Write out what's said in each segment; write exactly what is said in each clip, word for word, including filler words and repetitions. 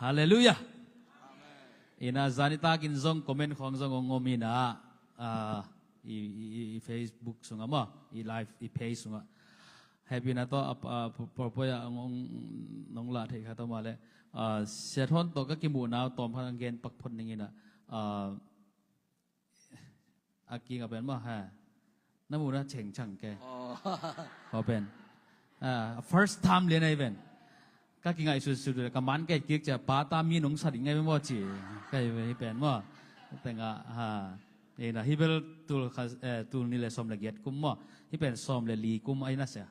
Halleluiah. Ina, zani takin zong comment khawng zong ong om ina, ah, i, i, i Facebook sungah maw, i live, i page sungah. Happy na tawh, ah, ah, por, por, por, ah, ong, ong, nong lah theih kha tawh mah leh, ah, Sia Thawn tawh ka kimuhna tawm khat ang gen pak phot ning ina, ah, a kiang a pen maw, ha. Na muhna chengchang ke. Aw. Aw pen. Ah, first time lian ahi pen. Ka kingaihsutsut le ka man ka kik cia pa ta mi nong sa ding ngai maw ci. Ka hi pen maw. Tengah, ha. Ina hi bel tul kha, eh, tul nih le sawm le giat kum maw. Hi pen sawm le li kum ahi na sia.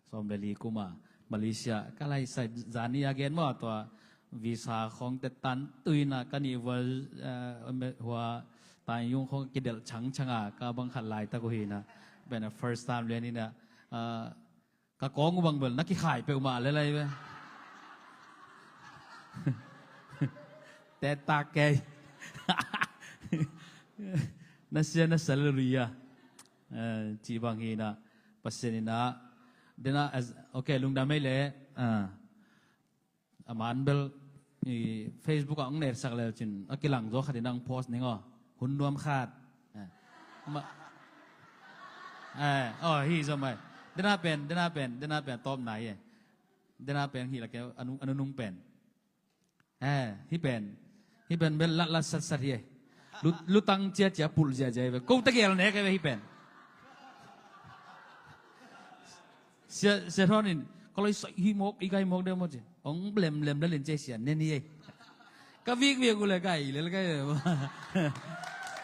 Sawm le li kum a Malaysia ka lai sai zani a gen maw, tua visa khawng te tan tuina ka nih vua, eh, hua taiyung khawng kidelh changchang a ka bang khat laitak uh hi na. Pen a first time lian ina, ah, ka kawng uh bang bel na kikhai peuhmah le lai ve. Te tak kei. Na sia na salary a, eh, ci bang hi na. Pasian ina dena, ok, lungdam ei le, ah, a man bel i Facebook ah ong nersak leu cin a kilang zaw khat ina ong post ning aw. Hun nuam khat. Eh. Ma, eh, aw, hi zom ai. Dena pen, dena pen, dena pen tawpna hi. Dena pen hi lak keu, anu, anunung pen. Eh, hi pen. Hi pen bel latlat satsat hi. Lu, lutang ciacia pulh ziazia hi ve. Ko tegel nek hi ve hi pen. Sia, Sia Thawn in, ka loi sai hi mawk, i gai mawk deuh maw ci. Ong lemlem lalin ci sia nen hi ei. Ka vikvik uh le gai lel gai.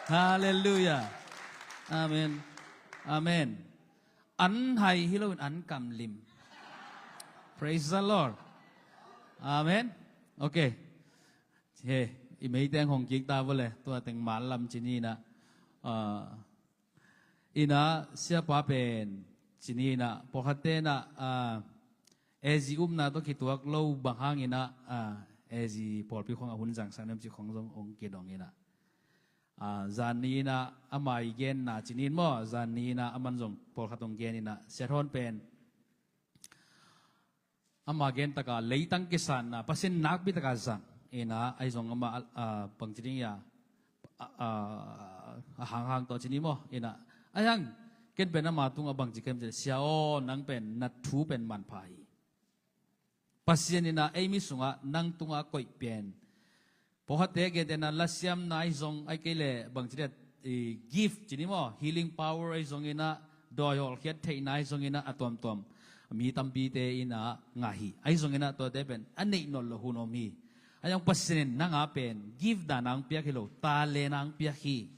Halleluiah. Amen. Amen. An hai hi loin an kamlim. Praise the Lord. Amen. Ok. He, i meiteng hong kik ta vua le, tua teng mal lam ci ni na. Ah, ina siapa pen ci ni na, pawlkhatte na, ah, A Z upna tawh kituak lo bang hang ina, ah, A Z pawlpi khong a hun zangsak nem ci khong zong ong kidong ina. Ah, zan ni ina ama i genna ci ni in maw, zan ni ina aman zong pawlkhat ong gen ina, Sia Thawn pen ama gen taka leitang kisanna, Pasian nakpi taka zang ina, ahi zong ama, ah, bangci ding ia, ah, ah, a hanghang tawh ci ni maw ina, ahi hang ken pen ama tungah bangci kem ci, Sia aw, nang pen na thu pen manpha hi. Pasian ina ei mi sungah nang tungah koih pen Pawlkhatte gentehna lasiamna ahi zong, ahih kei leh bangci dia, i, gift ci ni maw, healing power ahi zong ina, dawi hawlkhiat theihna ahi zong ina, a tuamtuam mi tampite ina ngah hi. Ahi zong ina tuate pen a neih nawn lo hun om hi. Ahi zong Pasian in nang a pen gift dan ang piak hi lo, talent ang piak hi.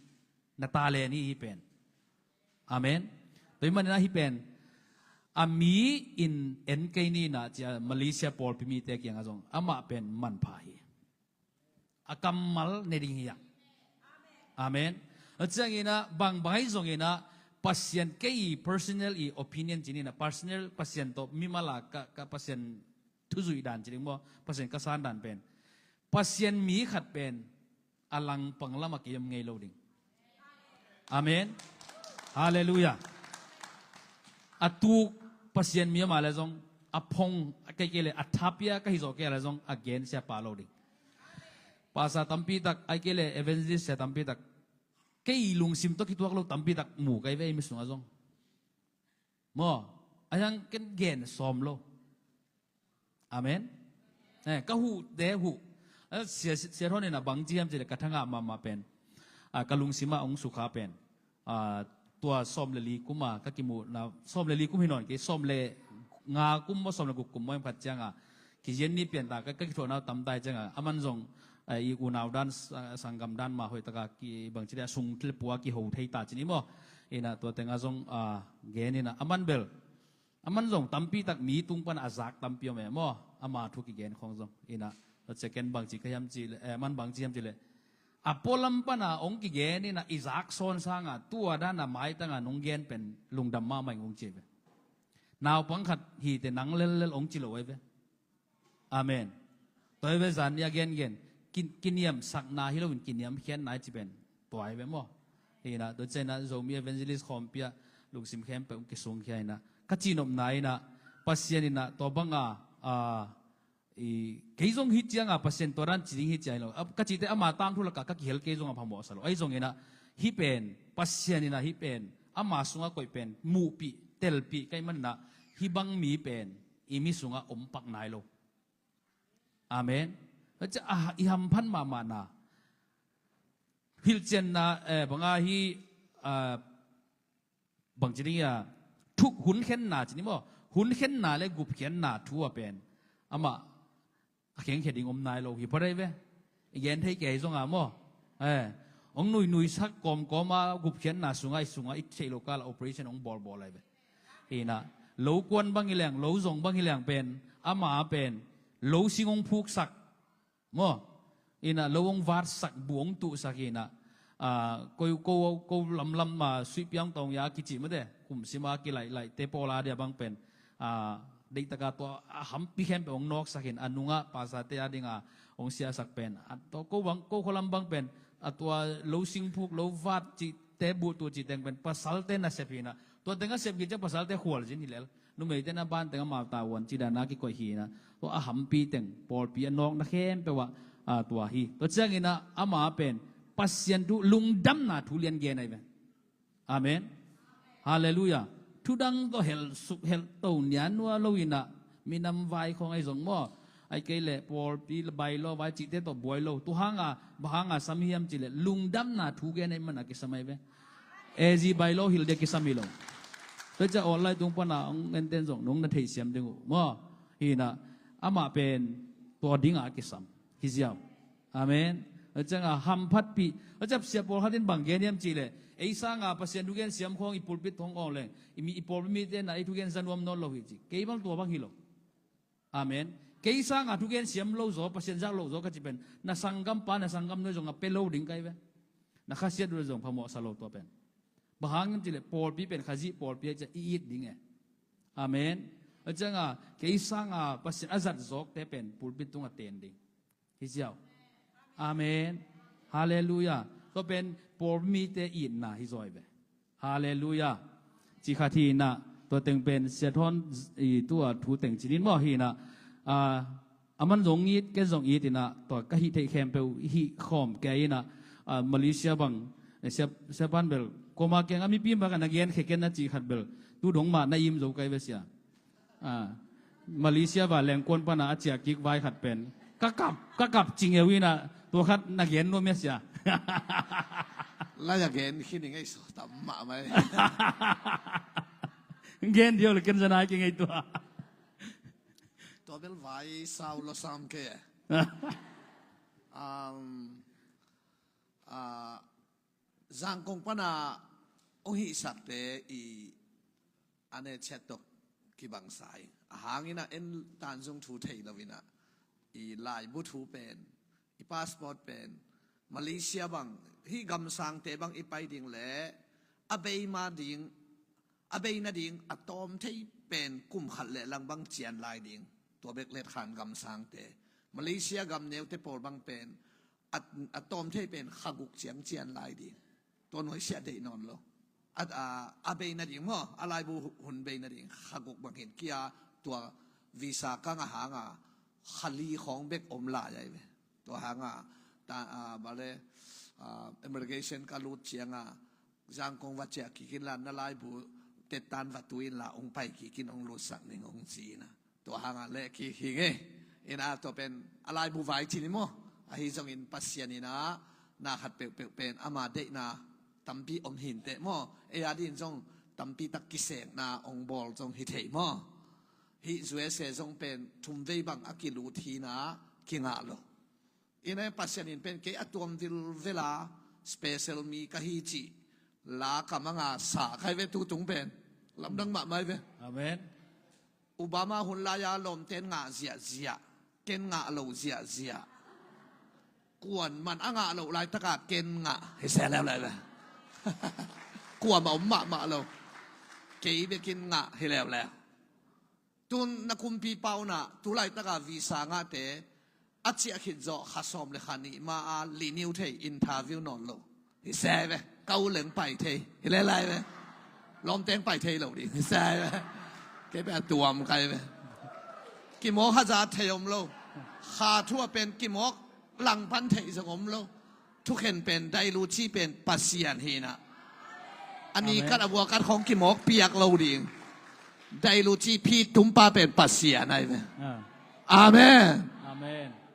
Na talent hi hi pen. Amen. Tua ahih manin ah hi pen a mi in en kei ni ina cia Malaysia pawlpi mite kiangah zong amah pen manpha hi. A kammal ne ding hi a. Amen. A ciang ina bangbang ahi zong ina Pasian kei i personal i opinion ci ni ina, personal Pasian tawh mimal a ka, ka Pasian thuzuih dan ci ding maw, Pasian ka san dan pen, Pasian mi khat pen a langpang lamah kei om ngei lo ding. Amen. Halleluiah. A tuk Pasian mi amah le zong, a phong a kei kei le, a thapia ka hi zawh kei le zong a gen siapa lo ding. Pasa tampi tak, ahih kei le evangelist sia tampi tak, kei lungsim tawh kituak lo tampi tak mu kei ve ei mi sungah zong. Maw, a yang ken gen sawm lo. Amen. Eh, ka huhte huh. Eh, sia, sia Thawn ina bangci hiam ci le ka thangah mahmah pen, ah, ka lungsimah hong sukha pen, ah, tua sawm le li kum a ka kimuhna, sawm le li kum hi nawn kei, sawm le nga kum maw, sawm le guk kum maw, hiam khat cianga kizian ni pian ta, ka, ka kithuahna uh tam ta hi cianga, aman zong, eh, i unau dan, sa-, sanggam dan mah hoih taka ki bangci le a sung thil pua kiho thei ta ci ni maw. Ina tua tengah zong, ah, gen ina aman bel Aman zong tampi tak mi tung pan a zak tampi om e maw, ama thu kigen khong zong. Ina, tua ciang ken bangci ka hiam ci le, eh, man bangci hiam ci le, a pualam pan a hong kigen ina i zak sawn sanga tua dan a maitang a nong gen pen lungdam mahmah ing hong ci ve. Naupang khat hi te nang lellel hong ci lo e ve. Amen. Tua hi ve zan ni a gengen. Kin-, kiniamsakna hi loin kiniamkhiatna hi ci pen tua hi ve maw. Hi ina, tua ciang ina Zomi Evangelist khawmpi ah lungsim khempeuh hong kisungkhia ina, ka cihnopna ina, Pasian ina tua banga, ah, i, kei zong hih cianga Pasian tua dan ci ding hi ci a hi lo. A, ka cihte ama tangthu lakah ka kihel kei zong a phamawh sa lo. Ahi zongin ah hih pen Pasian in ah hih pen ama sungah koih pen muhpih telpih ka hih manin ah hih bang mi pen i mi sungah om pak nai lo. Amen. Tua ciah a, i hamphat mahmahna hilhcianna, eh, banga hi, ah, bangci ding a thuk hunkhenna ci ni maw? Hunkhenna le gupkhiatna thu a pen amah a khengkhia ding om nai lo hi pha rei ve. I gen thei kei zonga maw? Eh, hong nuinuisak kawmkawma gupkhiatna sunga i sunga i theih lo kala operation hong bawlbawl lai ve. Hinah lo kuan bang hi leng, lo zong bang hi leng pen ama pen lo sing hong phuksak maw? Inah lo hong vatsak, bu hong tuhsak inah, ah, ko, ko, ko lamlam ma suihpiang tawng ya kici mate, kumsima kilaihte pawla dia bang pen, ah, deihtaka tua a hampi khempeuh hong nawksak in a nungah pasate a dinga hong siasak pen a tua ko bang, ko khualam bang pen a tua lo singphuk, lo vat cihte, buhtu cih teng pen pasalte nasep hinah. Tua teng a sep kiciang pasalte khualzin hi lel. Numeite na ban teng amau tavuan ci dana kikoih hinah. Tua a hampi teng pawlpi a nawkna khempeuh ah, ah, tua hi. Tua cianginah ama pen Pasian thu lungdamna thu lian gen ahi ve. Amen. Halleluiah. Thudang tawh helh suk helh to nianua lo inah minam vai khawng ahi zong maw? Ai kei leh pawlpi bailo vai cihte tawh buai lo. Tu hanga, bang hanga sam hiam cih leh lungdamna thu gen ahi mana kisam ahi ve. A G bailo hilh dia kisam hi lo. Tua ciah online tung pana hong enten zong nong na theihsiam ding uh maw? Hinah amah pen tua dingah a kisam hi ziau. Amen. A cianga hamphatpih. A ciah sia pawlkhat in bang gen hiam cih leh ei sanga Pasian thugen siam khawng i pulpit hong awng leng i mi, i pawlpi mite na ei thugen za nuam nawn lo hi ci. Kei bang tua bang hi lo. Amen. Kei sanga thugen siam lo zaw, Pasian zak lo zaw ka ci pen na sanggampa, na sanggamnu zong a pe lo ding kai ve. Na khasiat uh le zong phamawh sa lo tua pen. Bang hang hiam cih leh pawlpi pen Khazih pawlpi a ciah i it ding e. Amen. A cianga kei sanga Pasian a zat zawkte pen pulpit tungah ten ding hi ziau. Amen. Halleluiah. Tua pen pawlpi mite itna hi zaw hi ve. Halleluiah. Ci khat hinah tua teng pen sia thawn i tua thu teng ci din maw hinah, ah, aman zong it, ken zong it inah tua ka hih theih khempeuh hih khawm kei inah, ah, Malaysia bang, eh, sia, sia pan bel kuama kiangah mipi bangah na gen khe ken na ci khat bel tu dong mah na im zo kai ve sia. Ah, Malaysia va lengkuan pana a ciah kik vai khat pen ka kap, ka kap cingeu inah tua khat na gen nuam ia sia. Lai a gen khin i ngei so tam mahmah e. Gen diau le ken zanai kingei tua. Tua bel vai sau lo sam ke e. Um, ah, Zangkong pana hong hihsakte i a ne chet tawh kibangsa hi. A hangin a en tanzung thu thei lo inah i laibu thu pen, i passport pen, Malaysia bang, hih gamsangte bang i pai ding le a bei ma ding, a bei nading a tawm thei pen kum khat le lang bang cian lai ding. Tua bek let khan gamsangte, Malaysia gam neute pawl bang pen a, a tawm thei pen kha guk ciang cian lai ding. Tua nuaisiah deih nawn lo. A, a, a bei nading maw, a laibu hun bei nading kha guk bang hin kia tua visa kang a hanga kha li khawng bek om lai ahi ve. Tua hanga ta, a, bale, a, immigration ka lut cianga Zangkong va ciah kikin la na laibu tetan va tu in la hong pai kikin hong lutsak ning hong ci ina. Tua hanga leh kik hi ngei. Ina tua pen a laibu vai cin hi maw? Ahi zongin Pasian ina na khat peuhpeuh pen ama deihna tampi om hinteh maw? Ei a din zong tampi tak kisekna hong bawl zong hi thei maw? Hih U S A zong pen thum vei bang a kilut hina kingah lo. Ina Pasian in pen kei a tuam vilvela special mi ka hi cih la kamanga sa khai ve tutung pen. Lamdang mahmah hi ve. Amen. Obama hun lai-a lawmten ngah ziahziah, ken ngah lo ziahziah. Kuan man a ngah loh laitaka ken ngah hi se leuleu ve. Kuamah om mahmah lo. Kei bekin ngah hi leuleu. Tun na kumpi pauna tu laitaka visa ngahte a ciah khit zawh kha sawm le kha nih ma a renew thei, interview nawn lo. Hi se ve, ka u leng pai thei hi le lai ve. Lawmteng pai thei lo ding hi se ve. Kei pe a tuam kai ve. Kimaw kha za thei om lo. Kha thu ah pen kimawk langpan theih zong om lo. Thukhen pen dailuci pen Pasian hi-in ah, a nikat a vuakat khawng kimawk piak lo ding. Dailuci phi tumpa pen Pasian ahi ve. Amen.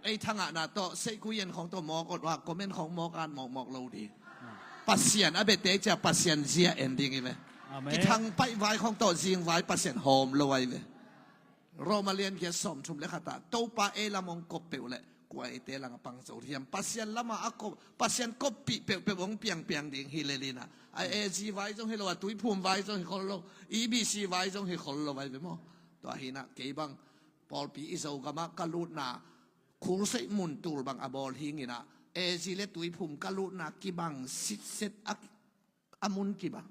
Ei thangahna tawh seihkui en khawng tawh mawk awt uh a, comment khawng mawk at mawkmawk lo ding. Pasian a bete cia Pasian zia en ding hi ve. Kithang paih vai khawng tawh zing vai Pasian hawm lo ahi ve. Roma lian giat sawmthum le khat ah Topa ei lam hong kop peuh leh kua eite langah pang zo hiam? Pasian lamah a kop, Pasian koppih peuhpeuh hong piangpiang ding hi lel in ah, a A G vai zong hi lo, a Tuiphum vai zong hi khol lo, E B C vai zong hi khol lo ahi ve maw. Tua hi-in ah kei bang pawlpi i Zogamah ka lutna, Khulseih mun tul bang a bawl hi-in ah, A G le Tuiphum ka lutna kibang sitset a, a mun kibang.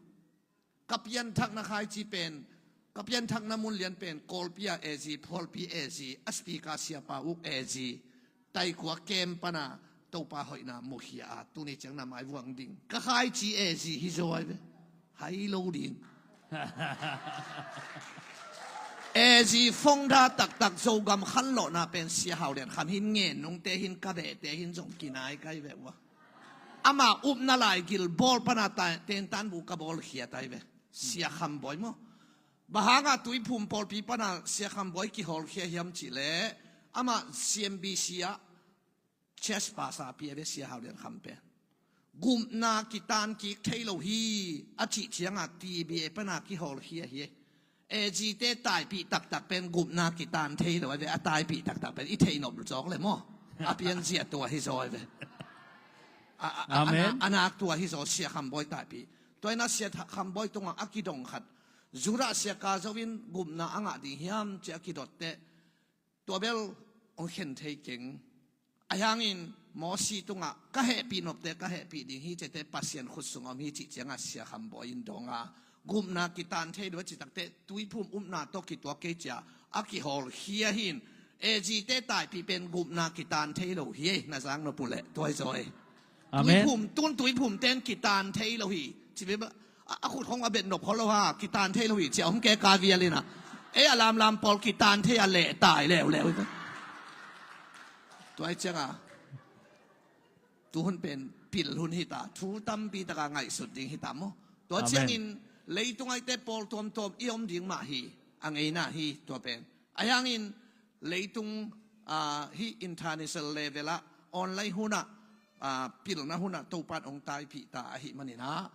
Ka pianthakna khaici pen, ka pianthakna mun lian pen Kawlpi ah A G, Phawlpi A G, a speaker Siapa Uk A G, Taikua camp pana Topa hoihna mukhia a, tuni ciang na maivuang ding. Ka khaici A G hi zaw ahi ve. Hai lo ding. A G founder taktak Zogam khanlawhna pen Sia Hau Lian Kham hi-in, ngen nungte hi-in, ka behte hi-in zong kinai ka hi ve uh a. Ama upna laigil bawl pana ta, tentan bu ka bawlkhia ta hi ve. Sia Kham Bawi maw. Bang hangah Tuiphum pawlpi pana Sia Kham Bawi kihawlkhia hiam cih leh, amah C M B C ah church pastor pi a ve, Sia Hau Lian Kham pen. Gupna kitan kik thei lo hi a cih ciangah T B A pana kihawlkhia hi. A G te taipih taktak pen gupna kitan thei lo ahi ve, a taipih taktak pen i theih nop zawk le maw. A pianzia tua hi zaw ahi ve. A, a, a, a, Amen. Na-, a nak tua hi zaw, Sia Kham Bawi taipih. Tua hi-in ah Sia Tha-, Kham Bawi tungah a kidong khat, Judah Sia Ka Zo in gupna a ngah ding hiam ci a kidot teh, tua bel hong khen thei keng. Ahi hangin Mosi tungah ka hehpih nopte ka hehpih ding hi, ciate Pasian khut sungah om hi cih ciangah Sia Kham Bawi in dong a, gupna kitan thei lo a cih takteh Tuiphum upna tawh kituak kei cia a kihawlkhia hi-in, A G te taipih pen gupna kitan thei lo hi ei, na zak nop uh leh tua hi zaw ei. Amen. Tuiphum, tun Tuiphum ten kitan thei lo hi. Ci bia, a, a khut khong a bet nop khol lo ha, kitan thei lo hi, cia om ke ka vial in ah. Ei a lamlam pawl kitan thei a leh tai leuleu. Tua hi ciangah, tu hun pen pil hun hi ta, thu tampi taka ngaihsut ding hi ta maw. Tua Amen. Ciangin leitung aite pawl tuamtuam i om ding mah hi, a ngeina hi tua pen. Ahi hangin leitung, ah, hih international level ah online hunah, ah, pilna hunah Topan hong taipih ta ahih manin ah,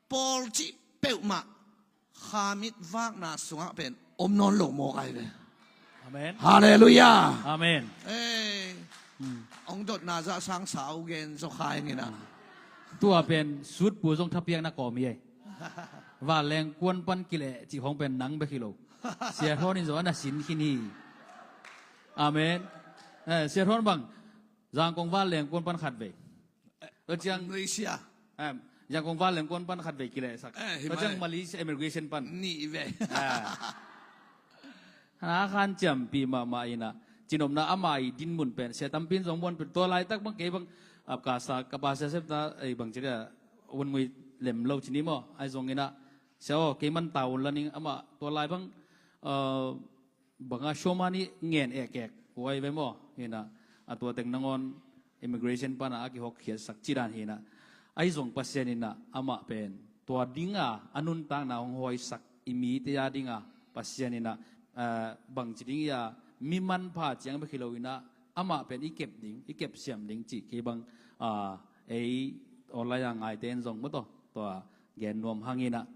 pawl cih peuhmah khamit vakna sungah pen om nawn lo mawk ahi ve. Amen. Halleluiah. Amen. Ei, hmm, hong dotna zah sang sau gen zaw kha ing in ah. Tua pen sutpu zong thapiakna kawm hi ei. Vanleng kuan pan kileh cih hong pen nang bek hi lo. Sia Thawn in zong a na sin khin hi. Amen. Eh, Sia Thawn bang, Zangkong vanleng kuan pan khat vei. Tua ciang Malaysia. Em, Zangkong vanleng kuan pan khat vei kilehsak. Eh, hi mai. Tua ciang Malaysia immigration pan nih vei. Ah. Hana khan ciampi mahmah in ah, cinopna ama i din mun pen sia tampi in zong muan pen, tua laitak bang kei bang, ah, ka sa, ka pa sia sepna, eh, bang ci dia, un ngui lem lo ci ni maw, ahi zongin ah, sia aw, kei man ta un la ning, amah tua lai bang, eh, banga shoma nih ngen ekek huai ve maw, hi in ah, a tua teng nangawn immigration pana a kihokkhiatsak ci dan hi in ah, ahi zong Pasian in ah, amah pen tua dinga a nuntakna hong huaisak i mite a dinga Pasian in ah, eh, bangci ding i a, mi manpha ciang bek hi lo in ah, amah pen i kep ding, i kep siam ding cih kei bang, ah, ei online a ngaite in zong maw taw, tua gen nuam hang in ah.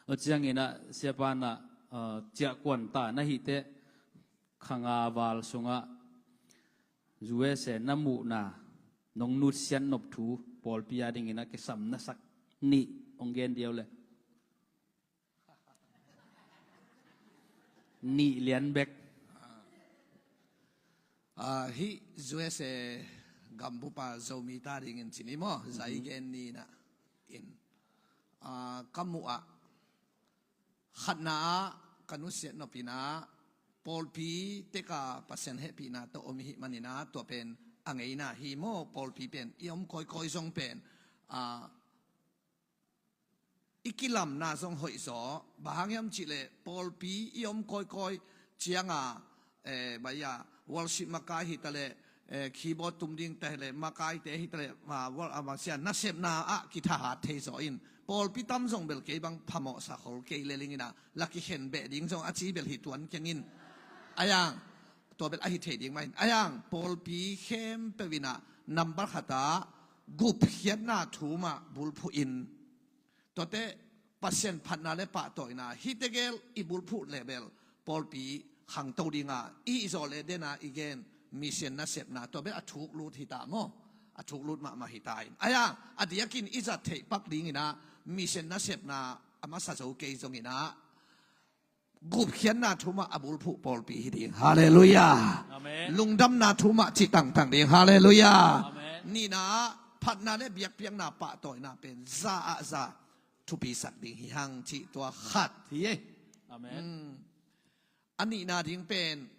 Tua ciangin ah, siapa in ah, ah, ciah kuan ta na hih teh, kha nga val sungah U S A na muhna nong nutsiat nop thu pawlpi a dingin a kisam na sak nih hong gen diau le. Nih lian bek. Ah, hih U S A gambupa Zomi ta dingin ci ni maw, zai gen ni na in. Ah, ka muh ah, khatna ah ka nusiat nop in ah, pawlpi teka Pasian hehpihna tawh om i hih manin ah, tua pen a ngeina hi maw, pawlpi pen i om kawikawi zong pen, ah, i kilamna zong hoih zaw, bang hang hiam cih leh pawlpi i om kawikawi cianga, eh, bang ia, Worship makai hi ta leh, eh, keyboard tum ding ta hi leh, makaite hi ta leh, ah, wor-, ah, bang sia, nasepna ah kithahat thei zaw in. Pawlpi tam zong bel kei bang phamawh sa khol kei le ling in ah, la kikhen beh ding zong a ci bel hi tuan keng in. Ayang, tua bel a hi thei ding mah in. Ayang, pawlpi khempeuh in ah, number khat ah, gupkhiatna thu mah bulphuh in. Tuate Pasian phatna le pahtawina, hihte gel i bulphuh leh bel pawlpi khangto ding a, i zawh leh den a i gen mission nasepna, tua bel a thuk lut hi ta maw? A thuk lut mahmah hi ta in. Ayang, a diakin i zat theih pak ding in ah, mission nasepna a masa zo kei zong in ah, gupkhiatna thu mah a bulphuh pawlpi hi ding. Halleluiah. Amen. Lungdamna thu mah ci tangtang ding. Halleluiah. Amen. Nihna, phatna le biakpiakna pahtawina pen za ah za thupisak ding hi hang cih tua khat hi e. Amen. Hmm. A nihna ding pen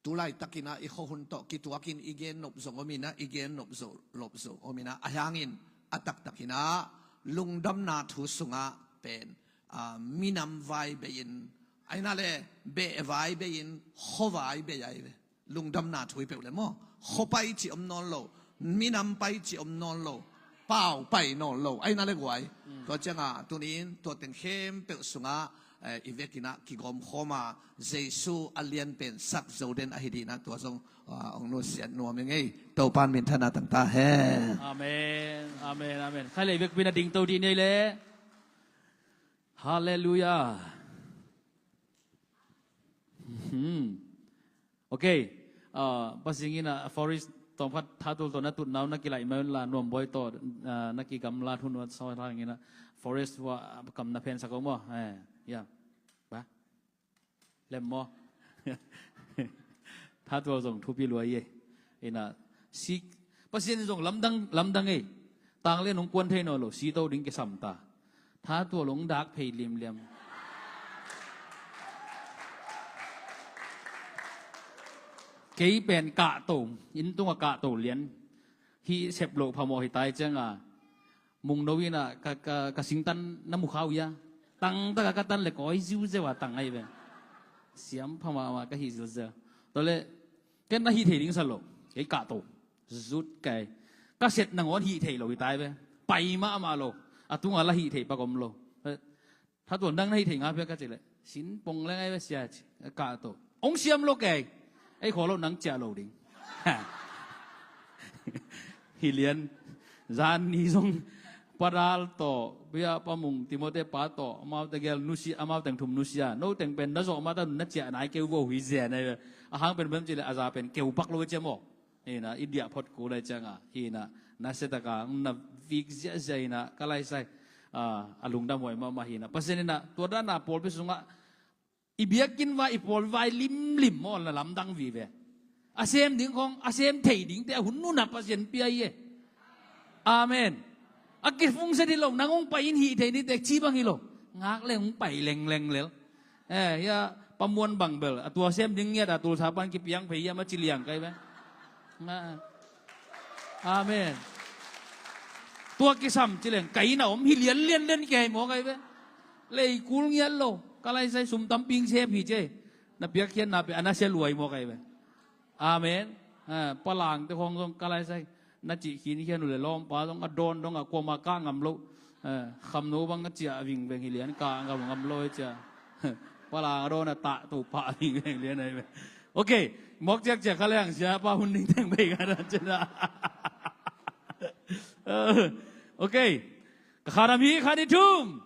tu laitakin ah i khuahun tawh kituakin i gen nop zong om in ah, i gen nop zo, nop zo om in ah, a hangin a taktakin ah lungdamna thu sungah pen, ah, minam vai bei in, aina le beh vai bei in, khua vai bei ai ve. Lungdamna thu i peuh le maw? Khua pai ci om nawn lo, minam pai ci om nawn lo, pau pai nawn lo, aina le guai. Mm. Tua ciangah tunin tua teng khempeuh sungah, eh, i vekin ah kigawm khawm a, Jesu a lian pen sak zo den ahi ding in ah tua zong, ah, hong nusiat nuam ing ei. Topa'n minthanna tang ta hen. Amen, amen, amen. Khai le i vekpi in ah dingto dih ni ei le. Halleluiah. Hmm. Ok. Ah, Pasian in ah Forest tawmkhat Thatual tawh na tutna uh na kilaih mai un la, Nuambawi tawh, ah, na kigamlat hun uh a sawt hangin ah Forest uh a kam na phensak uh maw? Eh, ya. Ba? Lem maw? Thatual zong thupi lua hi e. In ah, si, Pasian in zong lamdang, lamdang e. Tanglian hong kuan thei nawn lo, sito ding kisam ta. Thatual hong dak phei limliam. Kei pen kahto, inn tungah kahto lian. Hih sep loh phamawh hi tai ciangah, mungno in ah ka, ka, ka singtan na mu kha uh hia? Tangtak a ka tan le kawi ziuziau a tang ahi ve. Siam pha mahmah ka hih ziuziau. Tua le, ken na hih thei ding sa lo. Kei kahto. Zut kei. Ka set nangawn hih thei lo hi tai ve. Pai mahmah lo. A tungah la hih thei pak om lo. Thatual nang na hih thei nga pia ka cih leh, sin pong leng ai ve sia ci, a kahto. Hong siam lo kei. Ei khaw lo nang ciah lo ding. Hi lian. Zan ni zong Pa Dal tawh, bia Pa Mung, Timothy pa tawh, amau tegel nusia, amau teng thum nusia. No teng pen na zawh mata na ciah nai keu vo hi zia nai ve. A hang pen bem cih leh a za pen keu pak lo ve cia maw. Hi na, i diah phot kul lai ciangah, hi na, na setaka na vik ziahziah hi na, ka laisai, ah, a lungdam huai mahmah hi na. Pasian hi na, tua dana pawlpi sungah i biakinn vai, i pawl vai limlim maw, na lamdang vive. A sem ding khong, a sem thei dingte a hun nunah Pasian pia hi e. Amen. A kifungset hi lo, nang hong pai in hih thei ni tek ci bang hi lo. Ngak le hong pai lengleng lel. Eh, ya, Pa Muan bang bel a tua sem ding ngiat a tulsa pan kipiang phei hiam a ci liang kai ve. Amen. Tua kisam ci leng kai na om hi lianlian den kei maw kai ve. Lei kul ngiat lo. Ka laisai sum tam ping sep hi ce. Na piakkhiatna pe a na sia luai maw kai ve. Amen. Ah, Pa Langte khong zong ka laisai na cih khinkhian uh le lawmpa zong a dawn dongah kuama kah ngam lo. Ah, Khamno bang a ciah vingveng hi lian kah ngam ngam lo hi cia. Pa Lang a dawn a tah to pah vingveng lian ahi ve. Ok. Mawk ciakciak kha leng sia pa hun ding teng bei ka dan cina. Ok. Ka kha dam hi, kha ni thum.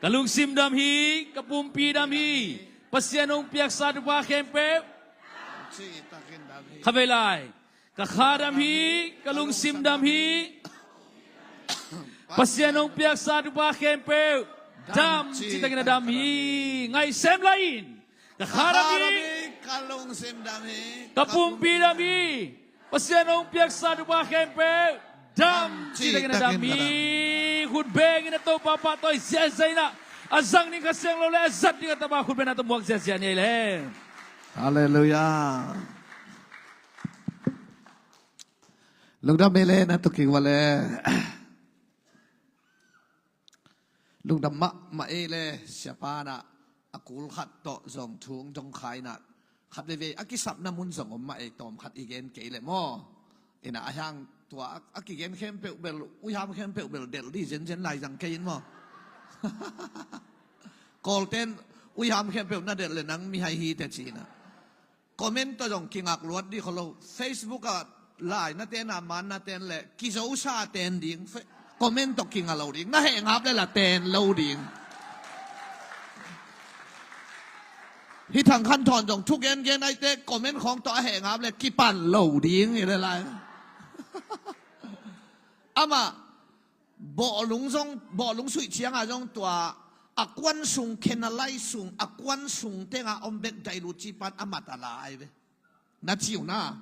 Ka lungsim dam hi, ka pumpi dam hi. Pasian hong piaksa thupha khempeuh. Kha vei lai. Ka kha dam hi, ka lungsim dam hi. Pasian hong piaksa thupha khempeuh. Dam citakin a dam hi. Ngaihsem lai in. Ka kha dam hi, ka lungsim dam hi, ka pumpi dam hi. Pasian hong piaksa thupha khempeuh dam citakin a dam hi. Khut bengin a Topa pahtawi ziahziah in ah, a zang ding Kha Siangtho le a zat ding a Tapa khut bengin a tawh muak ziahziah ni ei le. Halleluiah. Lungdam ei le, na tuking va le. Lungdam mahmah ei le, siapa in ah a kul khat tawh zong thu hong dong kha in ah, Khat veivei a kisapna mun zong om mah ei, tawm khat i gen kei leh maw. Ina a hiang tua a, a kigen khempeuh bel, uiham khempeuh bel delh dih zenzen lai zang kei in maw. Kawlten uiham khempeuh na delh le nang mihai hi teh ci ina. Comment tawh zong kingak luat dih kho lo. Facebook ah lai na ten a man na ten le kizosa ten ding. Fe-, comment tawh kinga lo ding. Na heh ngap le la ten lo ding. Hih Thang Khan Thawn zong thu gengen aite comment khawng tawh a heh ngap le kipan lo ding hi le lai. Amah bawhlung zong, bawhlung suih cianga zong tua a kuan sung, khenalai sung, a kuan sung tenga om bek dailut cipan a mat a la ai ve. Na ciu na.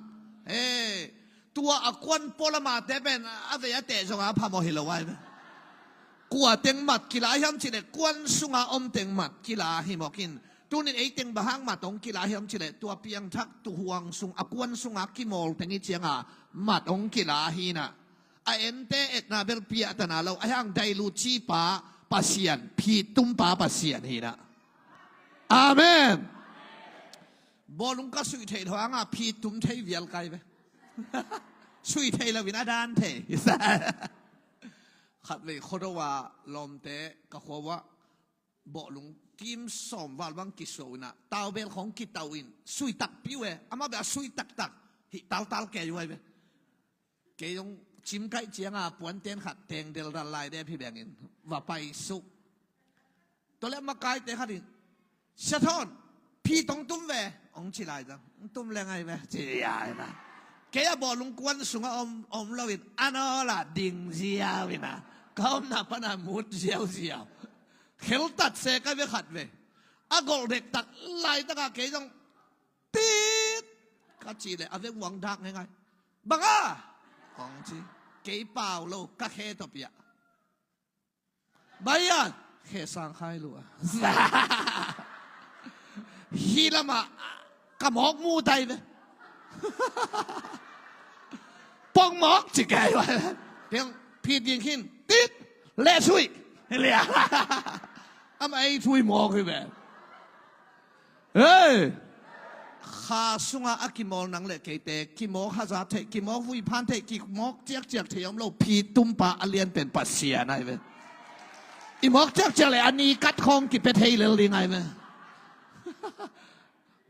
He, tua a kuan pawlamate pen a vei a teh zonga phamawh hi lo ai ve. Kua teng mat kila hiam cileh kuan sunga om teng mat kila hi mawkin. Tunin ei teng bang hang mat hong kila hiam cileh tua piangthak tuhuang sung a kuan sunga kimawl teng hi cianga mat hong kila hi na. A ente etna bel piahtana lo a hiang dailut cipa Pasian, phittumpa Pasian hi na. Amen. Bawlung ka suih theih lo hanga phittum thei vial kai ve. Suih theih loin a dan thei. Khatvei Khuado a lawmte ka khua uah bawhlung tim sawm val bang kisuah ina taubel khawng kitau in suih takpi uh e, amah bel a suih taktak hih taltal kei uh ai ve. Kei zong cim kaih cianga puanten khat teng deldal lai dep hi bengin va paisuk. Tua le makaite khat in, Sia Thawn, phit hong tum ve, hong ci lai zang. Hong tum le ngai ve, ci ai na. Kei a bawhlung kuan sunga om, om loin a nawla ding ziau ina ka omna pana mut ziauziau. Kheltat se ka ve khat ve. A golh dektak laitaka kei zong tit ka cih le a veng uang dak ngaingai. Banga? Kong ci. Kei pau lo ka khe tawh piah. Baian khe sang khai lua. Hi lama ka mawk mu tai ve. Pong mawk ci kei vai. Tiang phit ding khin tit le sui. Lia. Ama ei thui mawk hi ve. Hei! Kha sunga a kimawl nang le keite kimawk hazat theih, kimawk vuiphan theih, kimawk ciakciak theih om lo, phittumpa a lian pen Pasian ai ve. I mawk ciakciak le a ni kat khawng kipia thei lel ding ai ve.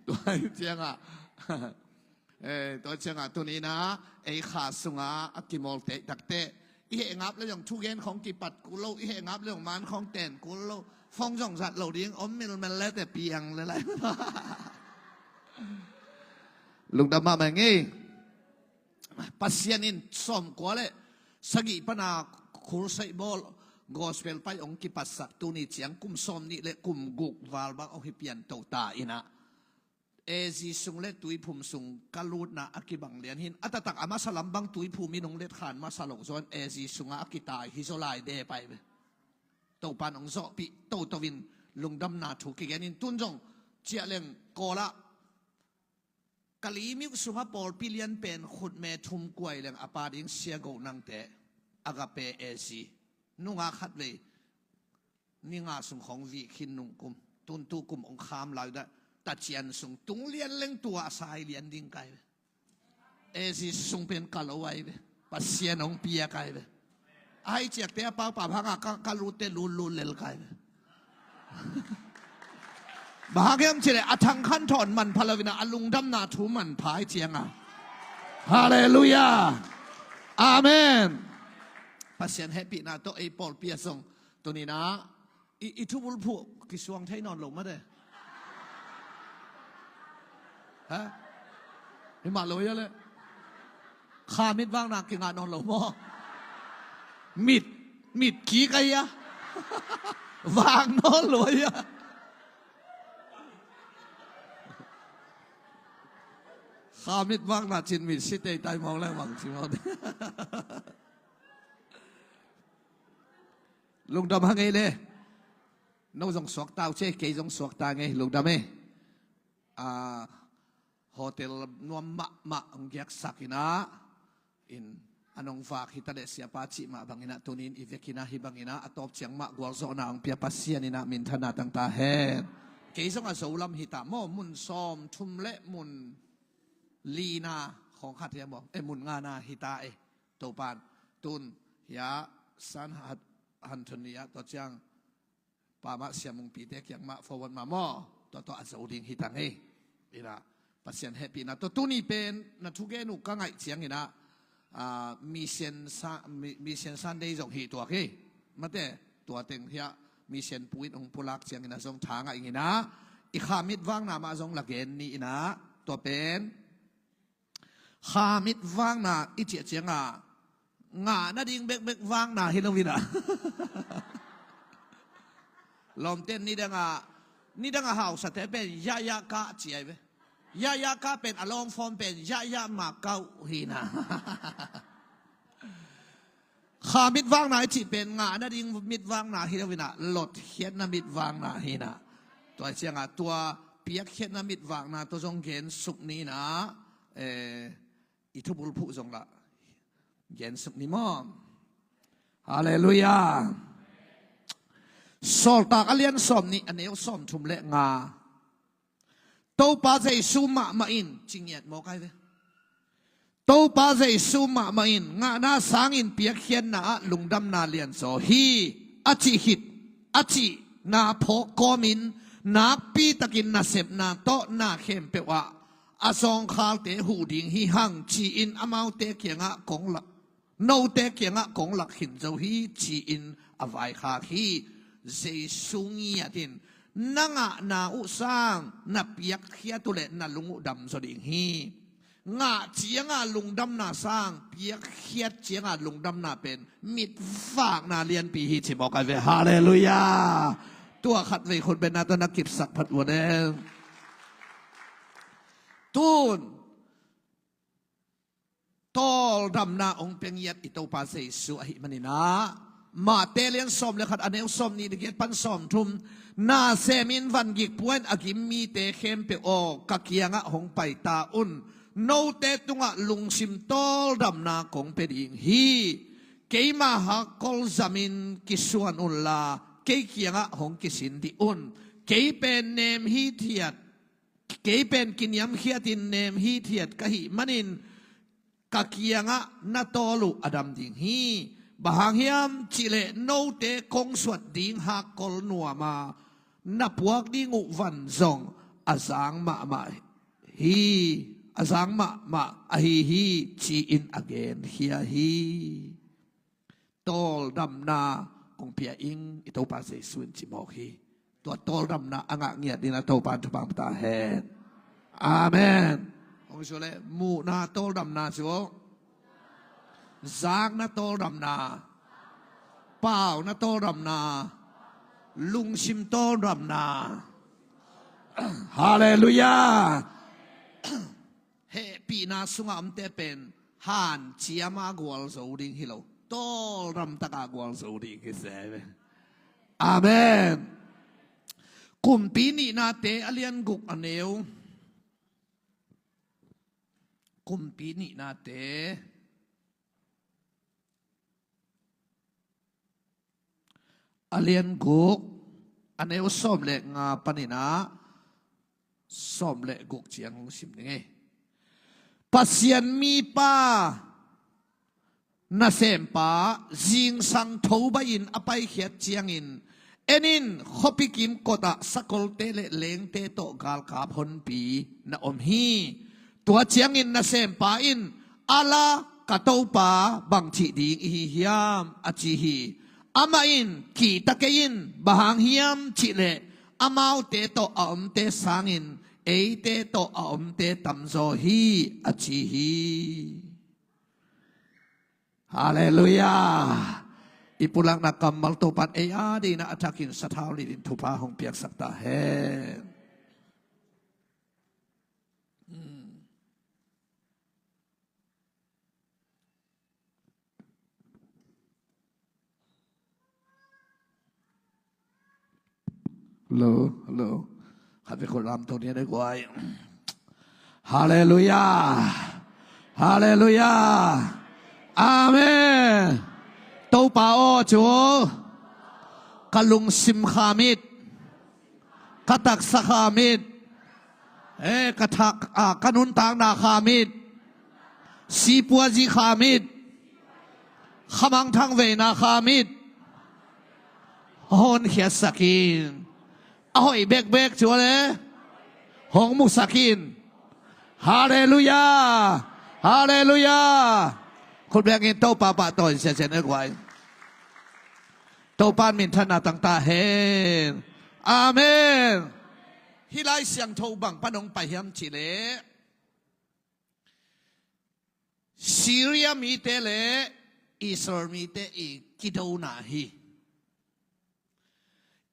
Tua hi cianga. Eh, tua ciangah tuninah ei kha sungah a kimawl teih takteh i heh ngap le zong thugen khawng kipat kul lo, i heh ngap le zong man khawng ten kul lo, fong zong zat lo ding om milmel le te piang le lai. Lungdam mahmah ing ei. Pasian in sawmkua le sagih pana khulsaih bawl gospel pai hong kipatsak tuni ciang kum sawmnih le kum guk val bang hong hi pianto ta inah A Z sung le tuiphum sung ka lutna a kibang lian hin a taktak a masa lam bang tuiphum in hong letkhan masa lo zaw in A Z sungah a kitai hi zaw lai de pai ve. Topan hong zawhpih toto in lungdamna thu kigen in tun zong ciah leng Kawlah Kali miuh sungah pawlpi lian pen khutme thum kuai leng a pa ding sia go nangte Agape A Z nunga khat vei ni nga sung khawng vih khin nung kum, tuntu kum hong kham lai uh dah, tacian sung tung lian leng tua a sai lian ding kai ve. A Z sung pen ka lo ai ve. Pasian hong pia kai ve. Ai ciakte a pau pau hanga ka, ka lutte lut lut lel kai ve. Bang hang hiam cileh a thangkhan thawn manpha lo inah a lungdamna thu manpha ai cianga. Halleluiah. Amen. Pasian hehpihna tawh ei pawlpi a zong tuninah i, i thubulphuh kisuang thei nawn lo mate. Ha? Hi mah lo ia le. Kha mit vakna kingah nawn lo maw? Mit, mit kik a ia. Vak nawn lo ia. Kha mit vakna cin mit si tei tai mawng leng bang ci mawng. Lungdam hang ei le. No zong suakta uh ce, kei zong suakta ngei, lungdam ei. A, hotel nuam mahmah hong giaksak inah in a nong vak hita leh siapa cih mah banginah tunin i vekinah hi banginah a tawp ciang mah gualzawhna hong pia Pasian inah minthanna tangta hen. Kei zong a zo lam hi ta maw, mun sawm thum le mun lina khawng khat hi a maw, e, mun ngana hi ta e. Topan tun hia san hat han thun ni a, tua ciang pa mah siamungpite kiang mah forward mah maw, tua tua a zo ding hi tang ei. Ina Pasian hehpihna tua tuni pen na thugen uh ka ngaih ciang ina, ah, Mission Sa-, Mi-, Mission Sunday zong hi tuak hi. Mate, tua teng hia Mission pu in hong pulak ciang ina zong tha ngaih ina, i kha mit vakna mah zong la gen ni ina, tua pen kha mit vakna i ciah cianga ngah nading bekbek vakna hi lo ina. Lawmten nidanga, nidanga hausate pen yahya kah ci ai ve. Yahya kah pen a lawng form pen yahya ma kau hi ina. Kha mit vakna i cih pen ngah nading mit vakna hi lo ina, lotkhiatna mit vakna hi ina. Tua cianga tua piakkhiatna mit vakna tua zong gen suk ni ina, eh, i thubul phuh zong lah gen suk ni maw. Halleluiah. Sawltak a lian sawm nih a neu sawm thum le nga. Topa Jesu mahmah in, ci ngiat mawk ai ve. Topa Jesu mahmah in ngahna sangin piakkhiatna ah lungdamna lianzaw hi, a cih khit, a cihna phawk kawmin nakpitakin nasepna tawh na khempeuh ah a zawngkhalte huh ding hi hang, ci-in amaute kiangah kong lak, note kiangah kong lak khin zo hi, ci-in a vaikhak hi. Jesu ngiatin na ngahna uh sang na piakkhiat uh leh na lung uh damzaw ding hi. Ngah cianga lungdamna sang, piakkhiat cianga lungdamna pen mitvakna lianpi hi ci mawk ai ve. Halleluiah. Tua khat vei khut benna tawh na kipsak phat uh a ne. Tun tawldamna hong pia ngiat i Topa Jesu ahih maninah, Mate lian sawm le khat a neu sawm nih le giat pan sawm thum, na semin van gik puan a gim mite khempeuh aw, ka kiangah hong pai ta un. Note tungah lungsim tawldamna kong pia ding hi. Keima hakkol zamin kisuan unla kei kiangah hong kisin dih un. Kei pen nem hithiat, kei pen kiniamkhiatin nem hithiat ka hih manin ka kiangah na tawl uh a dam ding hi. Bang hang hiam cihleh note kong suat ding hakkol nuama na puak ding uh van zong a zang mahmah hi, a zang mahmah ahi hi, ci-in a genkhia hi. Tawldamna kong pia ing i Topa Jesu in ci mawk hi. Tua tawldamna a ngah ngiat dingin a Topa in thupha pia ta hen. Amen. Hong sua le muhna tawldamna sua. Zakna tawldamna. Pauna tawldamna. Lungsim tawldamna. Halleluiah. Hehpihna sunga omte pen hanciama gualzo ding hi lo, tawldamtaka gualzo ding hi se. Amen. Kumpi nihnate a lian guk a neu. Kumpi nihnate a lian guk a neu sawm le nga paninah sawm le guk ciang hong sim ding hi. Pasian mipa nasempa zingsang tho baihin a paikhiat ciangin, en in, khuapi kimkotah sakolte le lengte tawh galkap honpi na om hi. Tua ciangin nasempa in, a la ka topa bangcih ding ihi hiam, a ci hi. Amah in, kihta kei in, bang hang hiam cihleh amaute tawh a omte sangin eite tawh a omte tamzaw hi, a ci hi. Halleluiah. I pulakna kammal Topan ei a dingin a thakin sathau litin thupha hong piaksak ta hen. Hello, hello. Khat vei khut lamto ni a nei guai. Halleluiah. Halleluiah. Amen. Topa aw, cu ka lungsim khamit Ka taksa khamit. Eh, ka thak, ah, ka nuntakna khamit. Sipuazi khamit. Khamangthang veina khamit. Honkhiatsak in. A hoih bekbek cu le hong musak in. Halleluiah. Halleluiah. Khut bengin Topa pahtawi siasia ne guai. Topa in minthanna tang ta hen. Amen. Hih Lai Siangtho bang pan hong pai hiam cih leh Syria mite le Israel mite i kidona hi.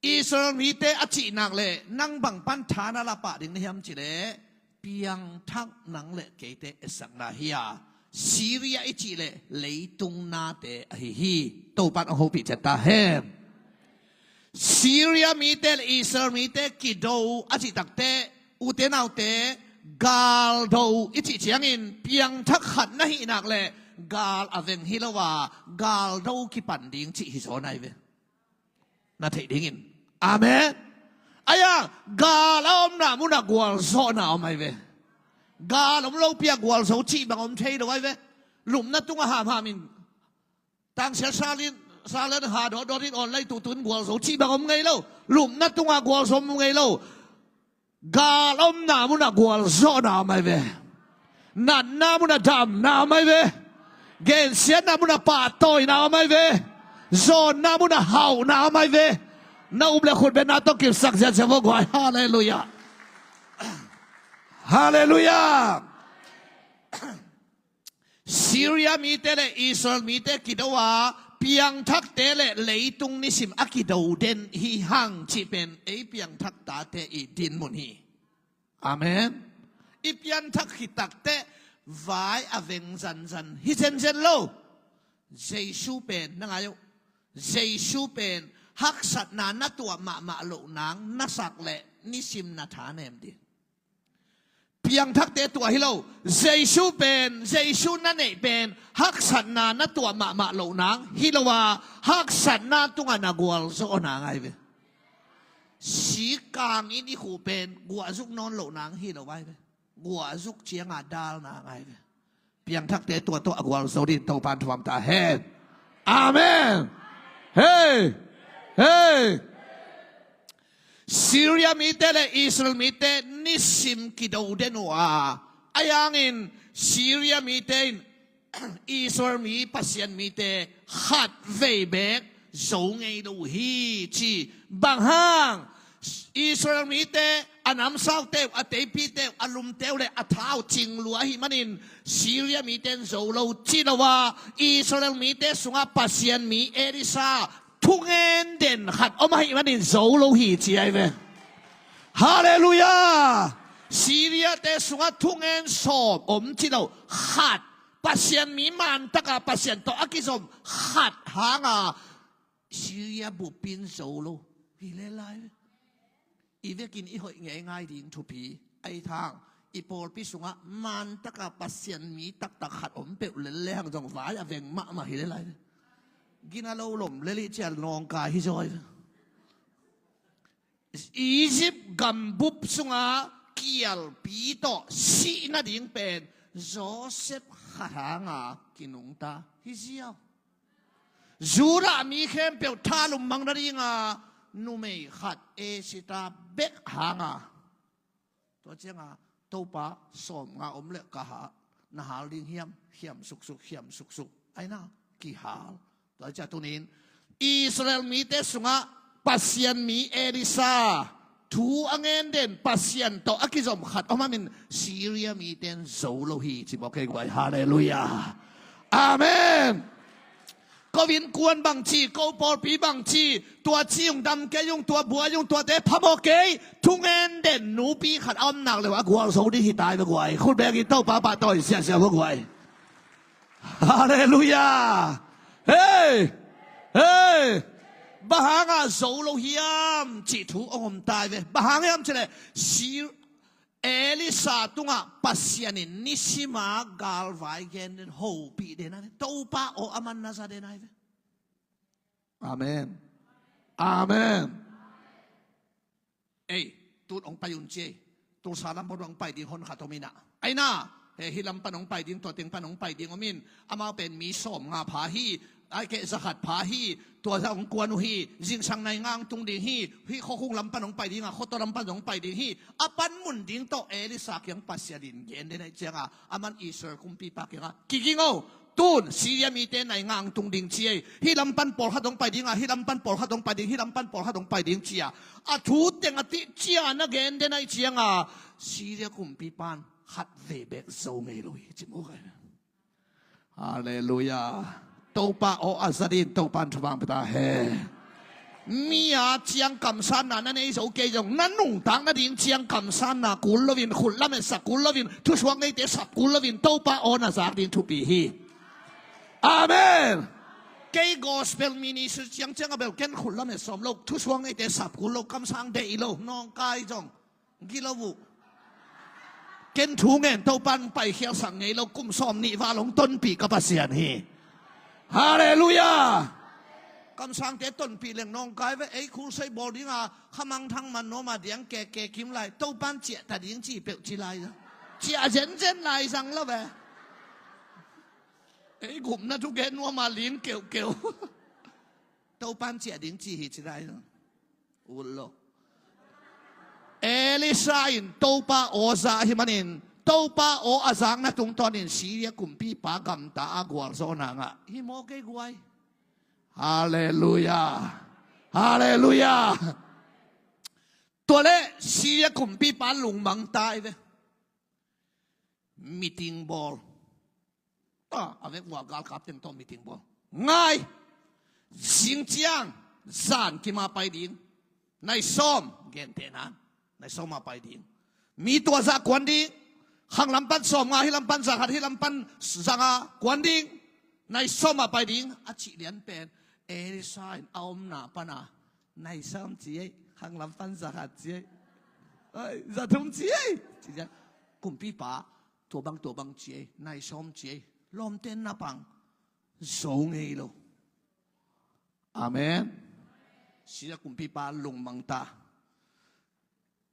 Israel mite a cihnak le nang bang pan tha na la pah ding na hiam cih leh piangthak nang le keite etsakna hi a, Syria i cih le leitung nate ahi hi. Topa in a hopih ciat ta hen. Syria mite le Israel mite kido a cih takteh, ute naute, galdo i cih ciangin piangthak khat na hihnak le gal a veng hi lo a, galdo kipan ding cih hi zaw nai ve. Na theih dingin. Amen. Aya, gal a omna munah gualzawhna om ai ve. Gal om lopi a gualzo cih bang om thei lo ai ve. Lupna tungah hamham in tangsial salin, salan ha dawtdawt in awn lai tuhtun gualzo cih bang om ngei lo. Lupna tungah gualzo om ngei lo. Gal omna munah gualzawhna om ai ve. Natna munah damna om ai ve. Gensiatna munah pahtawina om ai ve. Zawnna munah hauhna om ai ve. Na up le khut bengna tawh kipsak ziahziah vua guai. Halleluiah. Halleluiah. Syria mite le Israel mite kido a, piangthakte le leitung nisim a kido den hi hang cih pen ei piangthak tate i dinmun hi. Amen. I pianthak hi takteh vai a veng zanzan hi zenzen lo. Jesu pen na ngai uh. Jesu pen haksatna na tuah mahmah loh nang na sak le nisim na thanem ding. Piangthakte tuah hi lo. Jesu pen, Jesu na neih pen haksatna na tuah mahmah loh nang hi lo a, haksatna tungah na gualzawh nang ai ve. Sikkang in i khuh pen guahzuk nawn loh nang hi lo ai ve. Guahzuk cianga dal nang ai ve. Piangthakte tua tawh a gualzo din Topa in thuam ta hen. Amen. Hei. Hei. Syria mite le Israel mite nisim kido den uh a, a yangin Syria mite in Israel mi Pasian mite khat vei bek zo ngei lo hi ci. Bang hang? Israel mite a namsaute uh, a teipite uh, a lumte uh le a tha uh cing lua ahih manin Syria mite in zo lo ci lo a, Israel mite sungah Pasian mi Elisha thungen den khat om ahih manin zo lo hi ci ai ve. Halleluiah. Syria te sungah thungen sawm om ci lo, khat, Pasian mi mantaka Pasian tawh a kizom khat hanga Syria bup in zo lo hi le lai ve. I vekin i hoih ngeingai ding thupi ahi thang, i pawlpi sungah mantaka Pasian mi taktak khat om peuh lel le hang zong vai a veng mahmah hi le lai ve. Gina lo lom lel i cial nawngkai hi zaw ai ve. Egypt gambup sungah kialpi tawh sih nading pen Joseph khat hanga kinungta hi ziau. Judah mi khempeuh thalum mang nadinga numei khat Esther bek hanga. Tua cianga Topa, sawmnga om le ka hal, na hal ding hiam? Hiam suksuk, hiam suksuk. Aina kihal. Tua cia tunin Israel mite sungah Pasian mi Elisha thu a ngen den Pasian tawh a kizom khat om amin Syria mite in zo lo hi ci mawk kei guai. Halleluiah. Amen. Ko innkuan bangci, ko pawlpi bangci, tua ci ung, dam kei ung, tua buai ung, tuate phamawh kei. Thungen den nupi khat a omnak le uh a gualzo ding hi tai va guai. Khut bengin Topa pahtawi siasia va guai. Halleluiah. Hei. Hei. Bang hanga zo lo hiam cih thu hong om tai ve. Bang hang hiam cih leh Syr- Elisha tungah Pasian in nisima galvai gen den, hopih den ai ve. Topa aw a man na za den ai ve. Amen. Amen. Ei, Tun hong pai un ci ei. Tulsa lam pan hong pai ding hon khat om in ah. Ai na, he, hih lam pan hong pai ding, tua teng pan hong pai ding om in. Amau pen mi sawm nga pha hi, ai keh za khat pha hi, tua za hong kuan uh hi, zingsang nai nga hong tung ding hi, hih khuakhung lam pan hong pai ding a, khuatua lam pan hong pai ding hi. A panmun ding tawh Elisha kiang Pasian in gen den ahih ciang a, aman Israel kumpipa kiang a, kiging o, tun Syria mite nai nga hong tung ding ci ei. Hih lam pan pawlkhat hong pai ding a, hih lam pan pawlkhat hong pai ding, hih lam pan pawlkhat hong pai ding ci a, a thu teng a tih ciang a na gen den ahih ciang a, Syria kumpipa in khat vei bek zo ngei lo hi ci mawk a. Halleluiah. Topa aw a za ding, Topa in thupha hong pia ta hen. Mi a ciang kamsanna na nei zo kei zong, na nuntak nading ciang kamsanna kul loin, khut lametsak kul loin, thusuak ngeite sap kul loin, Topa aw na zak ding thupi hi. Amen. Kei gospel ministry ciangciang a bel ken khut lamet sawm lo, thusuak ngeite sap kul lo, kamsang deih lo, nawngkai zong gilo uh. Ken thu ngen, Topa in paikhialsak ngei lo, kum sawm nih val hong tonpih ka Pasian hi. Halleluiah. Kamsangte tonpih leng nawngkai ve, ei khulsei bawl ding a khamangthang man nuam a diang keke kim lai, Topa in ciah ta ding ci peuh ci lai. Ciah zenzen lai zang lo ve. Ei gupna thugen nuam a lin keuhkeuh. Topa in ciah ding ci hi ci lai. Ut lo. Elisha in Topa aw za ahih manin, Topa aw a zakna tungtawnin Syria kumpipa gamta a gualzawhna ngah hi maw kei guai. Halleluiah. Halleluiah. Tua leh Syria kumpipa lungmang ta hi ve. Meeting bawl. A, a vek uh a galkap teng tawh meeting bawl. Ngai. Zing ciang zan kim a pai ding. Nai sawm, gentehna in nai sawm a pai ding. Mi tua zah kuan ding. Khang lam pan sawm nga, hih lam pan za khat, hih lam pan za nga kuan ding. Nai sawm a pai ding a cih lian pen Elisha in a omna pan a nai sawm ci ei, khang lam pan za khat ci ei, ai, za thum ci ei. Ci ciang kumpipa, tua bang tua bang ci ei, nai sawm ci ei. Lawmte in na pang zo ngei lo. Amen. Syria kumpipa lungmang ta.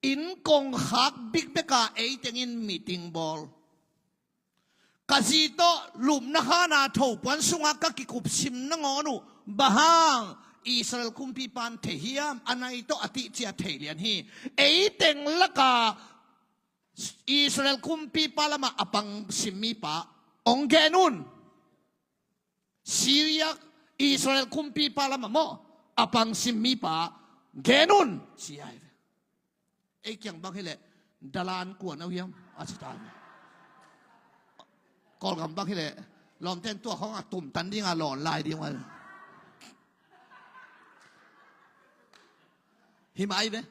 Inn kongkhak bikbek a ei tengin meeting bawl. Ka zi tawh lupna khan a thopuan sungah ka kikup sim nangawn uh. Bang hang Israel kumpipa in thei hiam? A nai tawh a tih ci a thei lian hi. Ei teng lakah Israel kumpipa lamah a pang sim mipa hong gen un. Syria, Israel kumpipa lamah maw a pang sim mipa gen un ci ai ve. Ei kiang bang hileh dalan kua na uh hiam a ci ta. Kawlgam bang hileh lawmte in tua khawng a tumtan ding a lawn lai ding uh a. Hi mah ai ve.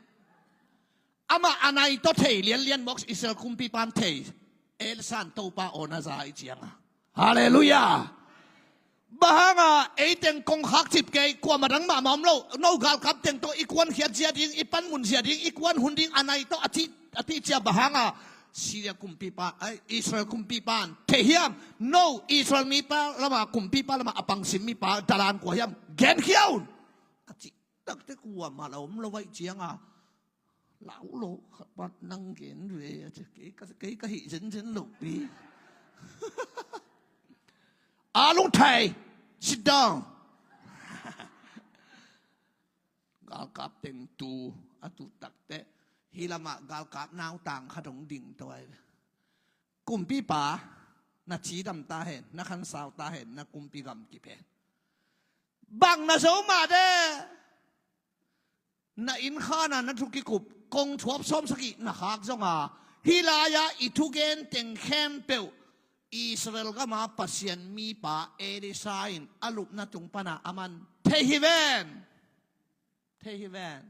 Amah a nai tawh thei lianlian mawk, Israel kumpipa in thei. Elisha in Topa aw na za ahih ciang a. Halleluiah. Bang hang a ei teng kongkhak cip kei, kuamah dang mahmah om lo, no galkap teng tawh i kuankhiat zia ding, i panmun zia ding, i kuan hun ding a nai tawh a cih, a cih ci a bang hang a Syria kumpipa, ai, Israel kumpipa in thei hiam? No, Israel mipa lamah, kumpipa lamah a pang sim mipa dalan kua hiam? Genkhia un a cih takte kuamah la om lo ahih ciang a, lau lo khat pan nang gen ve a ci. Kei ka, kei ka hih zenzen lo pi. A lungthei, sit down. Galkap teng tu a tu takte hih lamah galkap nautang khat hong ding to ai ve. Kumpipa, na cidam ta hen, na khansau ta hen, na kumpi gam kip hen. Bang na zo mah de. Na inn khan a na thu kikup, kong thuap sawm sagih na khak zong a, hih lai-ah i thugen teng khempeuh Israel gama Pasian mipa Elisha in a lupna tung pana a man thei hi ven. Thei hi ven.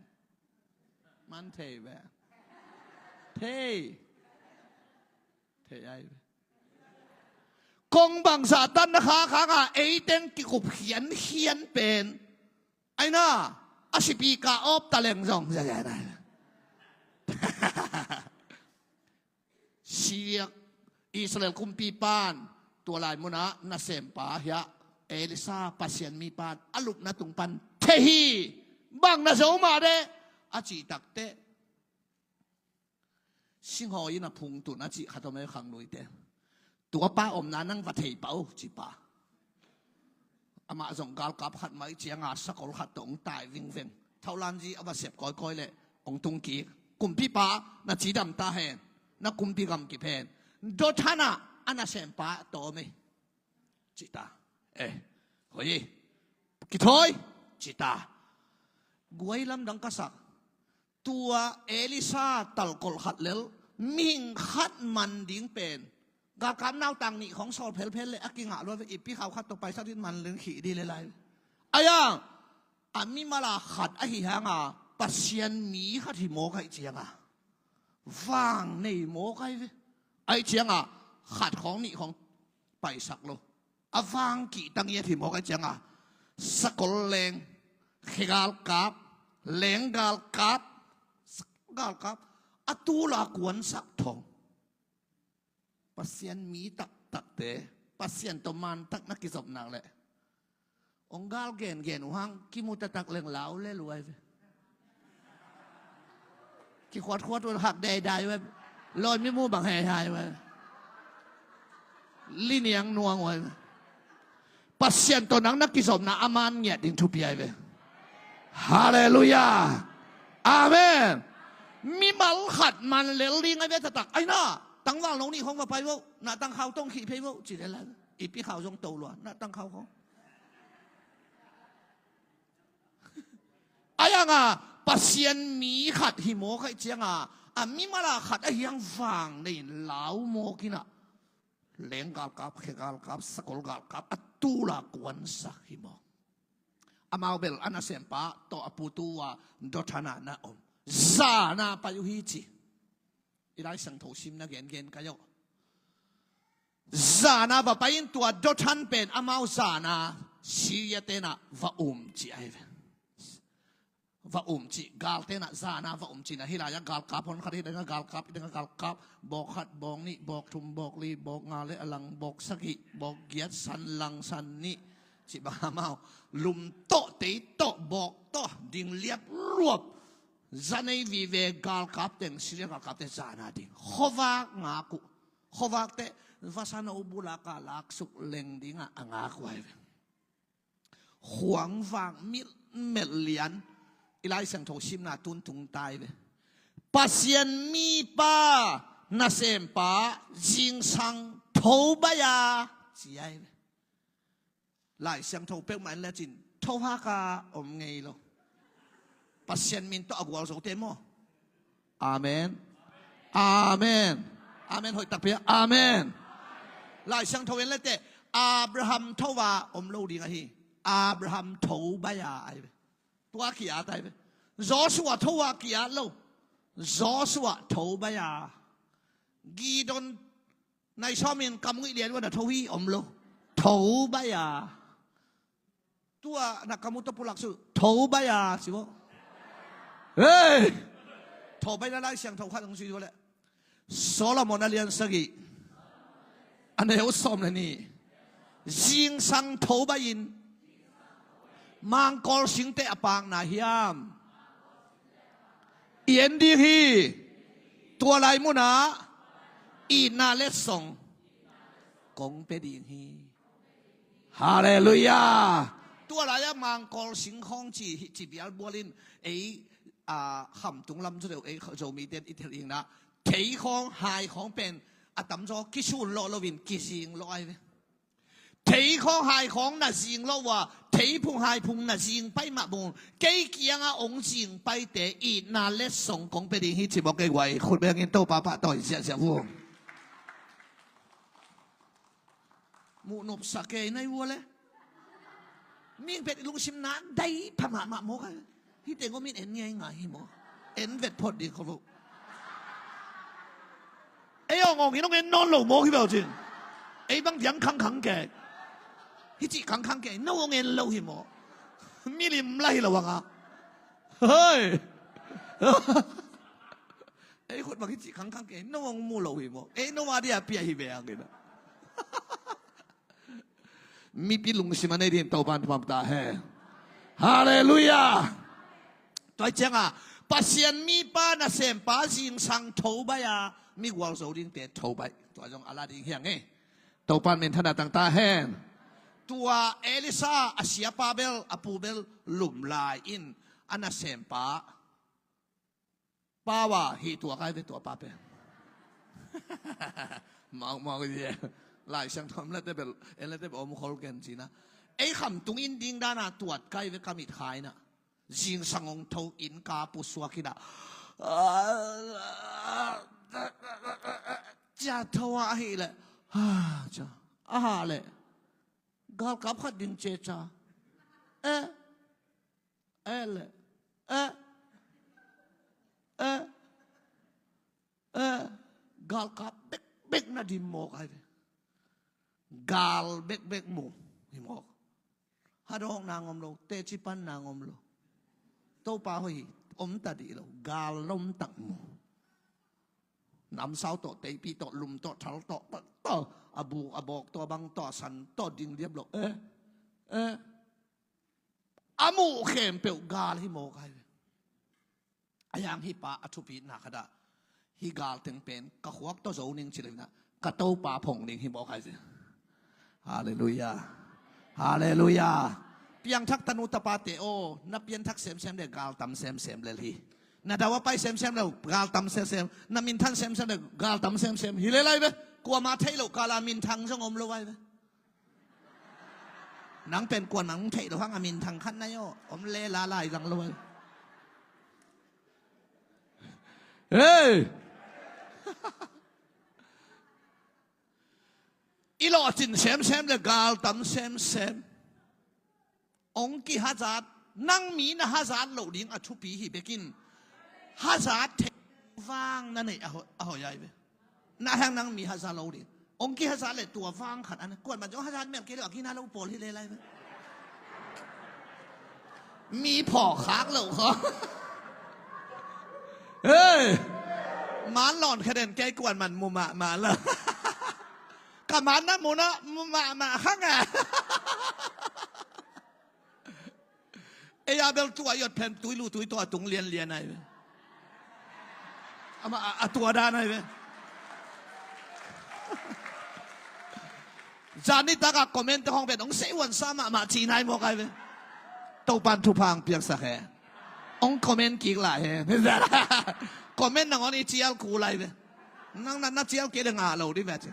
Man thei ven. Thei. Thei ai ve. Kong bangzah tan na khak hang a, ei teng kikup khiankhian pen, ai na, a sipi ka awp ta leng zong. Siak Israel kumpipan tua lai munah nasempa hiah Elisha Pasian mipan a lupna tung pan thei hi. Bang na zo mah de a cih takte Singhawi in a phung tun a cih khat om e, khangluite. Tua pa omna nang va thei pah uh, ci pa. Amah zong galkap khat mah ih cianga sakol khat tawh hong tai vingveng. Thaulanzi a va sep kawikawi leh hong tung kik. Kumpipa, na cidam ta hen. Na kumpi gam kip hen. Dothan ah a nasempa tawm ei, ci ta. Eh, hoih ei. Kithawi, ci ta. Guai lamdang ka sak. Tua Elisha talkolh khat lel, mihing khat man ding pen galkap nautang nih khawng sawl phelphel leh a kingah lua ve. Ipi khau khat tawh paisak ding man leng khih dih le lai. Aiang, a mimal a khat ahi hanga Pasian mi khat hi mawk ahih cianga vang nei mawk ahi ve. Ahih cianga khat khawng nih khawng paisak lo. A vang kihtang i a thim hawk a cianga sakol leng, khe galkap, leng galkap, galkap, a tula kuansak thong. Pasian mi taktakte, Pasian tawh mantak na kizopnak leh hong gal gengen uh hang kimu taktak leng lau le luai ve. Kikhuatkhuat uh hak daidai uh e. Lawi mi mu bang heihai uh e. Liniang nuang uh e. Pasian tawh nang na kizopna a man ngiat ding thupi ai ve. Halleluiah. Amen. Mimal khat man lel ding ai ve taktak. Ai na, tangval no nih khawng va pai vo. Na tangkhau tong khih phei vo. Ci lel ai ve. Ipi khau zong to lua. Na tangkhau khawng. Ai anga Pasian mi khat hi mawk ahih cianga a mimal a khat ahi hang vang nei in lau mawk inah leng galkap, khe galkap, sakol galkap a tula kuansak hi mawk. Amau bel a nasempa tawh a putu a Dothan ah na om. Zana pai uh hi ci. I Lai Siangtho sim na gengen ka yoh. Zana va pai in tua Dothan pen amau zana Syria tenah va um ci ai ve. Va um ci, gal tenah zana va um ci na hi lai-ah galkap hon khat hi dengah galkap, hi dengah galkap, bawk khat, bawk nih, bawk thum, bawk li, bawk nga le a lang, bawk sagih, bawk giat, san lang, san nih, ci bang amau lum tawh, tei tawh, bawk tawh, ding liap luap. Za nei vive galkap teng, Syria galkap teng zana ding. Khuavak ngak uh. Khuavak teh vasa no bulaka laksuk leng dingah a ngak uh ai ve. Khuangvak milh melh lian i Lai Siangtho simna tuntung tai ve. Pasian mipa nasempa zingsang tho baia ci ai ve. Lai Siangtho peuhmah in lecin thohaka om ngei lo. Pasian min tawh a gualzote maw? Amen. Amen. Amen. Hoih takpi a amen. Lai Siangtho in lete Abraham thoa om lo ding ahi. Abraham tho baia ai ve. Tua ki-at ai ve. Joshua thoa ki-at lo. Joshua tho baia. Gideon nai sawmin kamngui lian wana tho hi om lo. Tho baia. Tua na kamu tawh pulak su tho baia si bo. Hei. Tho baina Lai Siangtho khat hong sui bo le. Solomon a lian sagih a neu sawm le nih. Zingsang tho baiin mangkawl singte a pakna hiam i en ding hi. Tua lai munah itna letsong kong pia ding hi. Halleluiah. Tua lai-ah mangkawl singkhawng ci hih ci bialbual in ei a khamtung lam cu deuh ei Zomite in i telh dingna theikhawng haikhawng pen a tamzaw kisun lawh loin kizing lawh ai ve. Theikhawng haikhawng na zing lawh uh a theiphung haiphung na zing pai mah bung kei kiangah hong zing paite itna letsong kong pia ding hi ci mawk kei guai khut bengin Topa pahtawi ziahziah vung. Muh nopsa kei nai vua le. Ming pet i lungsim nak dai pha mahmah mawk a. Hih teng om in en ngei ngai hi maw? En vet phot ding kho lo. Ei awng awng in awng en nawn lo mawk hi bel cin. Ei bang diang khangkhang kei. Hih cih khangkhang kei no awng en lo hi maw? Milim la hi lo anga. Hei. Ei khut bang hih cih khangkhang kei no awng mu lo hi maw? Ei no a dia pia hi ve ang kei na. Mipi lungsim a nei ding Topan pamta he. Halleluiah. Tua cianga Pasian mipa nasempa zingsang tho baih a, migual zo dingte tho baih. Tua zong a la ding hi hang e. Topa'n minthanna tang ta hen. Tua Elisha a siapa bel, a pu bel, lum lai in a nasempa pau a hih tuak ai ve tua pa pen. Mau mau hi e. Lai Siangtho om lete bel, en lete bel om khol ken cina. Ei khamtung in ding dana tuat kai ve ka mit khaina. Zingsang ong tho in ka pusuak hi na. Cia tho a hi le. Cia. A ha le. Galkap khat ding ce ca. Eh. Eh le. Eh. Eh. Eh. Galkap bekbek na dim mawk ai ve. Gal bekbek mu hi mawk. Hadawk nang om lo, teci pan nang om lo. Topa hoih hi, om ta dih lo, gal lom tak mu. Namsau tawh, teipi tawh, lum tawh, thal tawh, tawh, a buk, a bawk tawh, a bang tawh, a san tawh, ding liap lo. Eh, eh. A muh khempeuh gal hi mawk ai ve. A yang hi pa a thupitna khat ah, hi gal teng pen ka khuak tawh zo ning ci leng na, ka Topa phong ning hi mawk ai ve. Halleluiah. Halleluiah. Piangthak tanu tapate aw, na pianthak semsem le gal tam semsem lel hi. Na dau a pai semsem le gal tam semsem, na minthan semsem le gal tam semsem hi lel ai ve. Kuama theih loh kala minthang zong om lo ai ve. Nang pen kuan nang theih lo hang a minthang khat nai aw. Om le la lai zang lo. Hei! I lawhcin semsem le gal tam semsem. Ong kihazat, nang mi na hazat loh ding a thupi hi bekin. Hazat thei vang na neih a ho-, a hoih ai ve. Na hang nang mi hazat lo ding. Ong kihazat le tua vang khat an. Kuan man zong hazat mel kei lo a kina lo pawl hi le lai ve. Mi phawk khak lo kho. Hei! Man lawn kha den kei kuan man mu mahmah la. Ka man na mu na mu mahmah khang a. Ei a bel tua iot phen tui lu tui tua tung lianlian ai ve. Ama a, a tua dan ai ve. Zan nitak a comment te hong pen ong sei uan sa mahmah ci nai mawk ai ve. Topan thupha ang piaksak he. Ong comment kik lai he. Comment nangawn i cial kul ai ve. Nang na, na cial kei le ngah lo dih ve ci.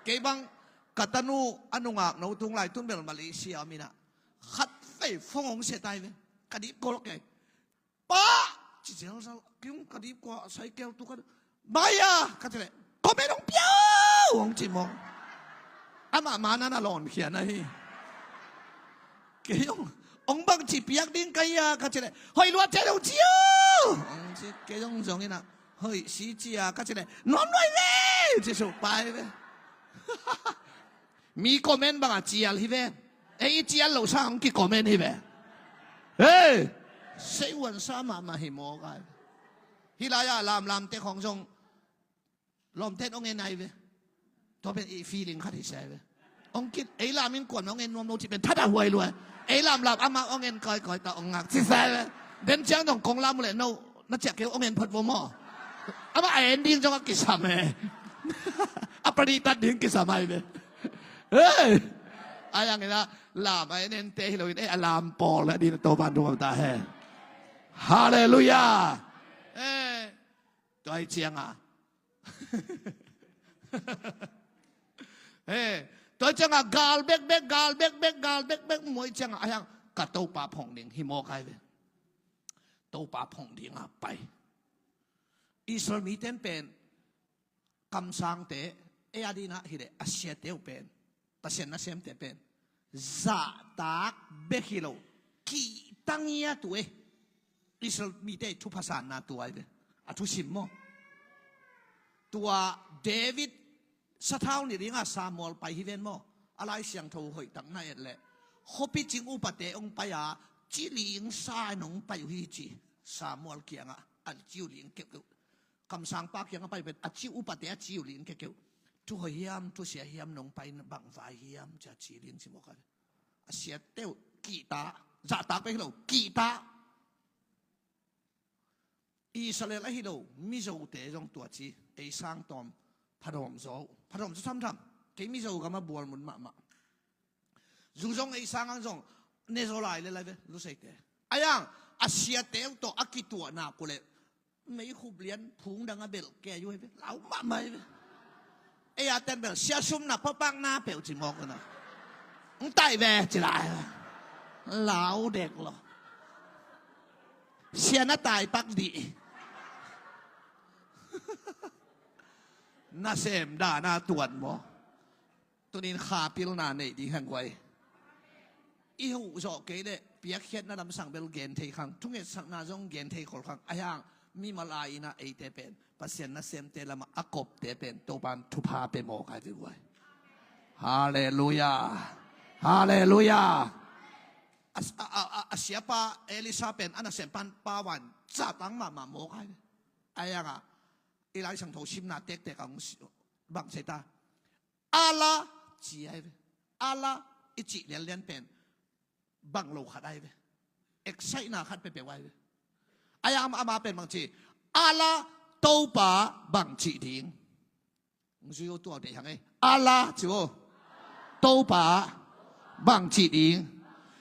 Kei bang ka tanu a nungak no tung lai tun bel Malaysia om ina. Khat vei phone ong set ai ve. Ka dip kol kei. Pa! Ci zelzal, kei ong ka dip kua, cycle tu ka, maya! Ka ci le, comment ong piau! Ong ci mawk. Amah ma na na lawn khia na hi. Kei ong, ong bang ci piak ding ka hia, ka ci le, hoih lua cia dong ci uh! Ong ci, kei ong zong ina, hoih si cia, ka ci le, nuam luai le! Ci suk pai ve. Mi comment bang a cial hi ve. Ei i cial lo sa hong ki comment hi ve. Hei! Sei uan sa mahmah hi mawk ai. Hi lai a lamlam tek hong zong lawmten ong en ai ve. Tua pen i feeling khat hi sai ve. Ong kit ei lam in kuan ong en nuam lo ci pen thada huai luai. Ei lamlam amah ong en koikoi ta ong ngak ci sai ve. Den ciang dong kong lam uh le no. Na ciah kei ong en phot vo maw. Amah a en ding zong a kisam e. A panitat ding kisam ai ve. Hei! A yang ina lam a en en te hi lo in e a lam pawl a ding a Topan dungam ta he. Halleluiah. E. Tua hi cianga. He, tua cianga gal bekbek, gal bekbek, gal bekbek muai cianga a hiang ka Topa phong ding hi mawk ai ve. Topa phong dinga pai. Israel miten pen kamsangte, ei a dina hi le a siate uh pen Pasian nasemte pen zahtak bek hi lo, kihta ngiat uh e. Israel mite i thupha sanna tua hi ve. A thusim maw? Tua David sathau nih dinga Samuel pai hi ven maw? A Lai Siangtho hoihtak na et leh khuapi cing upate hong pai a, ci ling sa in hong pai uh hi ci. Samuel kiangah a ci uh ling keuhkeuh. Kamsangpa kiangah pai pen a ci uh upate a ci uh ling keuhkeuh. Thu hoih hiam, thu sia hiam, nong pai bang vai hiam cia ci ling ci mawk a. A siate uh kihta, zahtak pek hi lo, kihta. Israel ahi lo Mizote zong tua ci, ei sang tawm phadawm zaw uh. Phadawm zaw thamtham. Kei Mizo gam a bual mun mahmah. Zu zong ei sang ang zong ne zaw lai le lai ve, Luseite. Ayang a siate uh tawh a kituahna uh leh meikhup lian phung dang a belh kei uh hi ve. Lau mahmah hi ve. Ei a ten bel sia sumna pawpakna peuh ci mawk una. Ng tai ve ci lai. Lau dek lo. Sia na tai pak dih. Nasem dana tuan maw? Tunin kha pilna neih ding hang guai. I huh zawh kei leh piakkhiatna lamsang bel gen thei khang, thungetsakna zong gen thei khol khang. Ahi hang mimal a ina eite pen Pasian nasemte lamah a kopte pen Topan thupha pe mawk ai ve guai. Halleluia. Halleluia. A, a, a, a, a siapa Elisa pen a nasempan pawan zatang mahmah mawk ai ve. Ahi hang a i Lai Siangtho simna tektek a hong si, bang ci ta. Allah ci ai ve. Allah i cih lianlian pen bang lo khat ai ve. Excite na khat peuhpeuh ai ve. Ahi hang ama, ama pen bang ci. Allah Topa bang cih ding. Ng zui o tua deih hang ei. Allah ci o. Topa bang cih ding.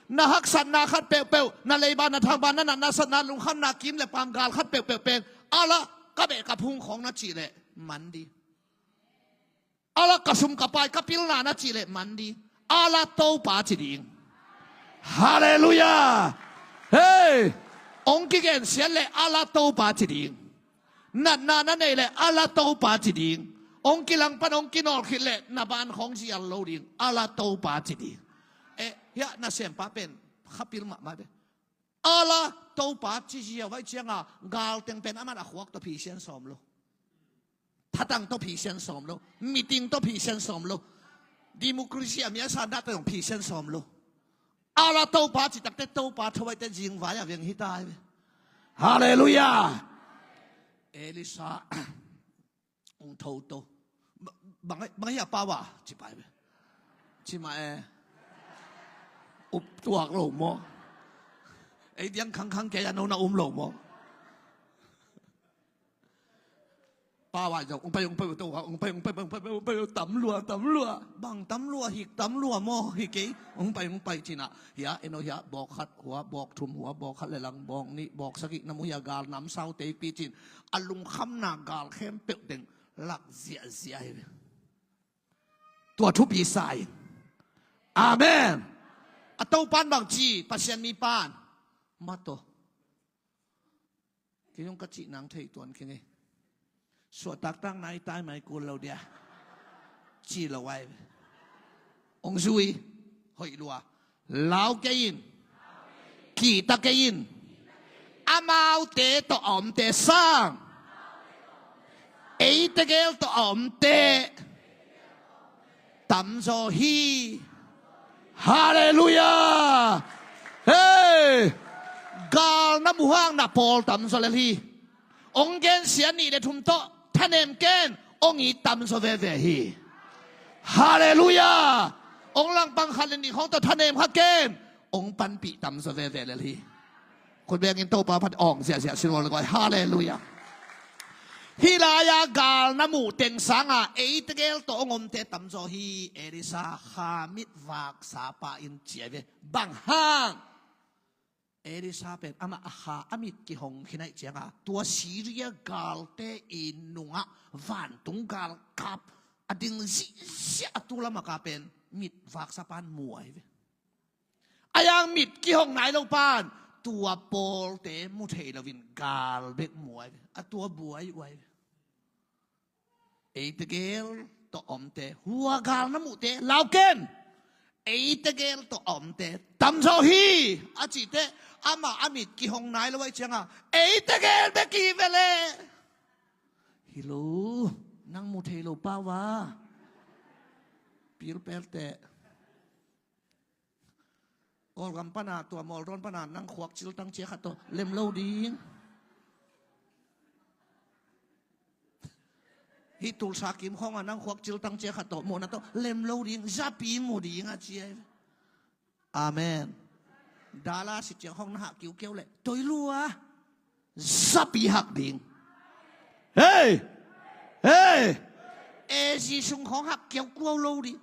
Na haksatna khat peuhpeuh, na leiba, na thangba, na natna, satna, lungkhamna, kim le pam, gal khat peuhpeuh pen Allah ka beh ka phung khawng na cih leh man ding. Allah ka sum ka pai ka pilna na cih leh man ding. Allah Topa ci ding. Halleluia. Hei. Ong kigensiat leh Allah Topa ci ding. Natna na neih leh Allah Topa ci ding. Ong kilangpan ong kinawlkhit leh na ban khawng zial lo ding. Allah Topa ci ding. Eh, hiah nasempa pen kha pil mahmah ve. Allah Topa ci ziau vai cianga galteng pen aman a khuak tawh phisian sawm lo. Thatang tawh phisian sawm lo. Meeting tawh phisian sawm lo. Democracy a miasa dah tawh zong phisian sawm lo. Allah Topa citakte Topa thawaite zingvai a veng hita ai ve. Halleluia. Elisa ong tho to. Bang, bang hi a pawa ci pai ve. Ci mah e. Up tuak lo maw? Ei diang khangkhang kei a no na um lo maw? Pawa zong ong pai ong pai to ong pai ong pai ong pai ong pai tam lua tam lua. Bang tam lua hik tam lua maw hik kei ong pai ong pai cina. Hia eno hia bawk khat hua bawk thum hua bawk khat le lang bawk nih bawk sagih na mu hia gal nam sau teikpi cin. A lungkhamna gal khempeuh deng lak ziahziah hi ve. Tua thupi sa in. Amen. A Topan bang ci Pasian mipan. Mato. Kei zong ka cih nang thei tuan kei ngei. Suahtaktak nai tai mai kul lo dia. Ci lo ai ve. Ong zui. Hoih lua. Lau kei in. Kihta kei in. Amaute tawh a omte sang. Eite gel tawh a omte tamzaw hi. Halleluia. Hei. Gal na muhang na pawl tamzaw lel hi. Ong gensia nih le thum tawh thanem ken ong it tamzaw veve hi. Halleluia. Ong langpang khat le nih khawng tawh thanem kha ken ong panpih tamzaw veve lel hi. Khut bengin Topa phat awng ziahziah sin wal koi. Halleluia. Hih lai-a gal na muh teng sanga eite gel tawh ong omte tamzaw hi. Elisa kha mit vaksa pa in ci ai ve. Bang hang? Elisa pen amah a kha a mit kihong khin aih cianga tua Syria galte i nungah vantung galkap a ding zihziah a tu lamak a pen mit vaksa pan mu ai ve. A yang mit kihong nai lo pan tua pawlte mu thei loin gal bek mu ai ve. A tua buai uai ve. Eite gel tawh omte hua gal na muhte lau ken. Eite gel tawh omte tamzaw hi. A cihte amah a mit kihong nai lo ai cianga eite gel bek hi ve le. Hi lo nang mu thei lo pau a pilpelte. Kawlgam pana tua Mawldawn pana nang khuak ciltang cia khat tawh lem lo ding. Hih Tulsa kim khawnga nang khuak ciltang cia khat tawh muhna tawh lem lo ding. Zapi mu ding a cia. Amen. Dallas i ciang khawng na hah kiukiau leh toi lua. Zapi hak ding. Hei! Hei! A G sung khawng hak kiaukuau lo ding.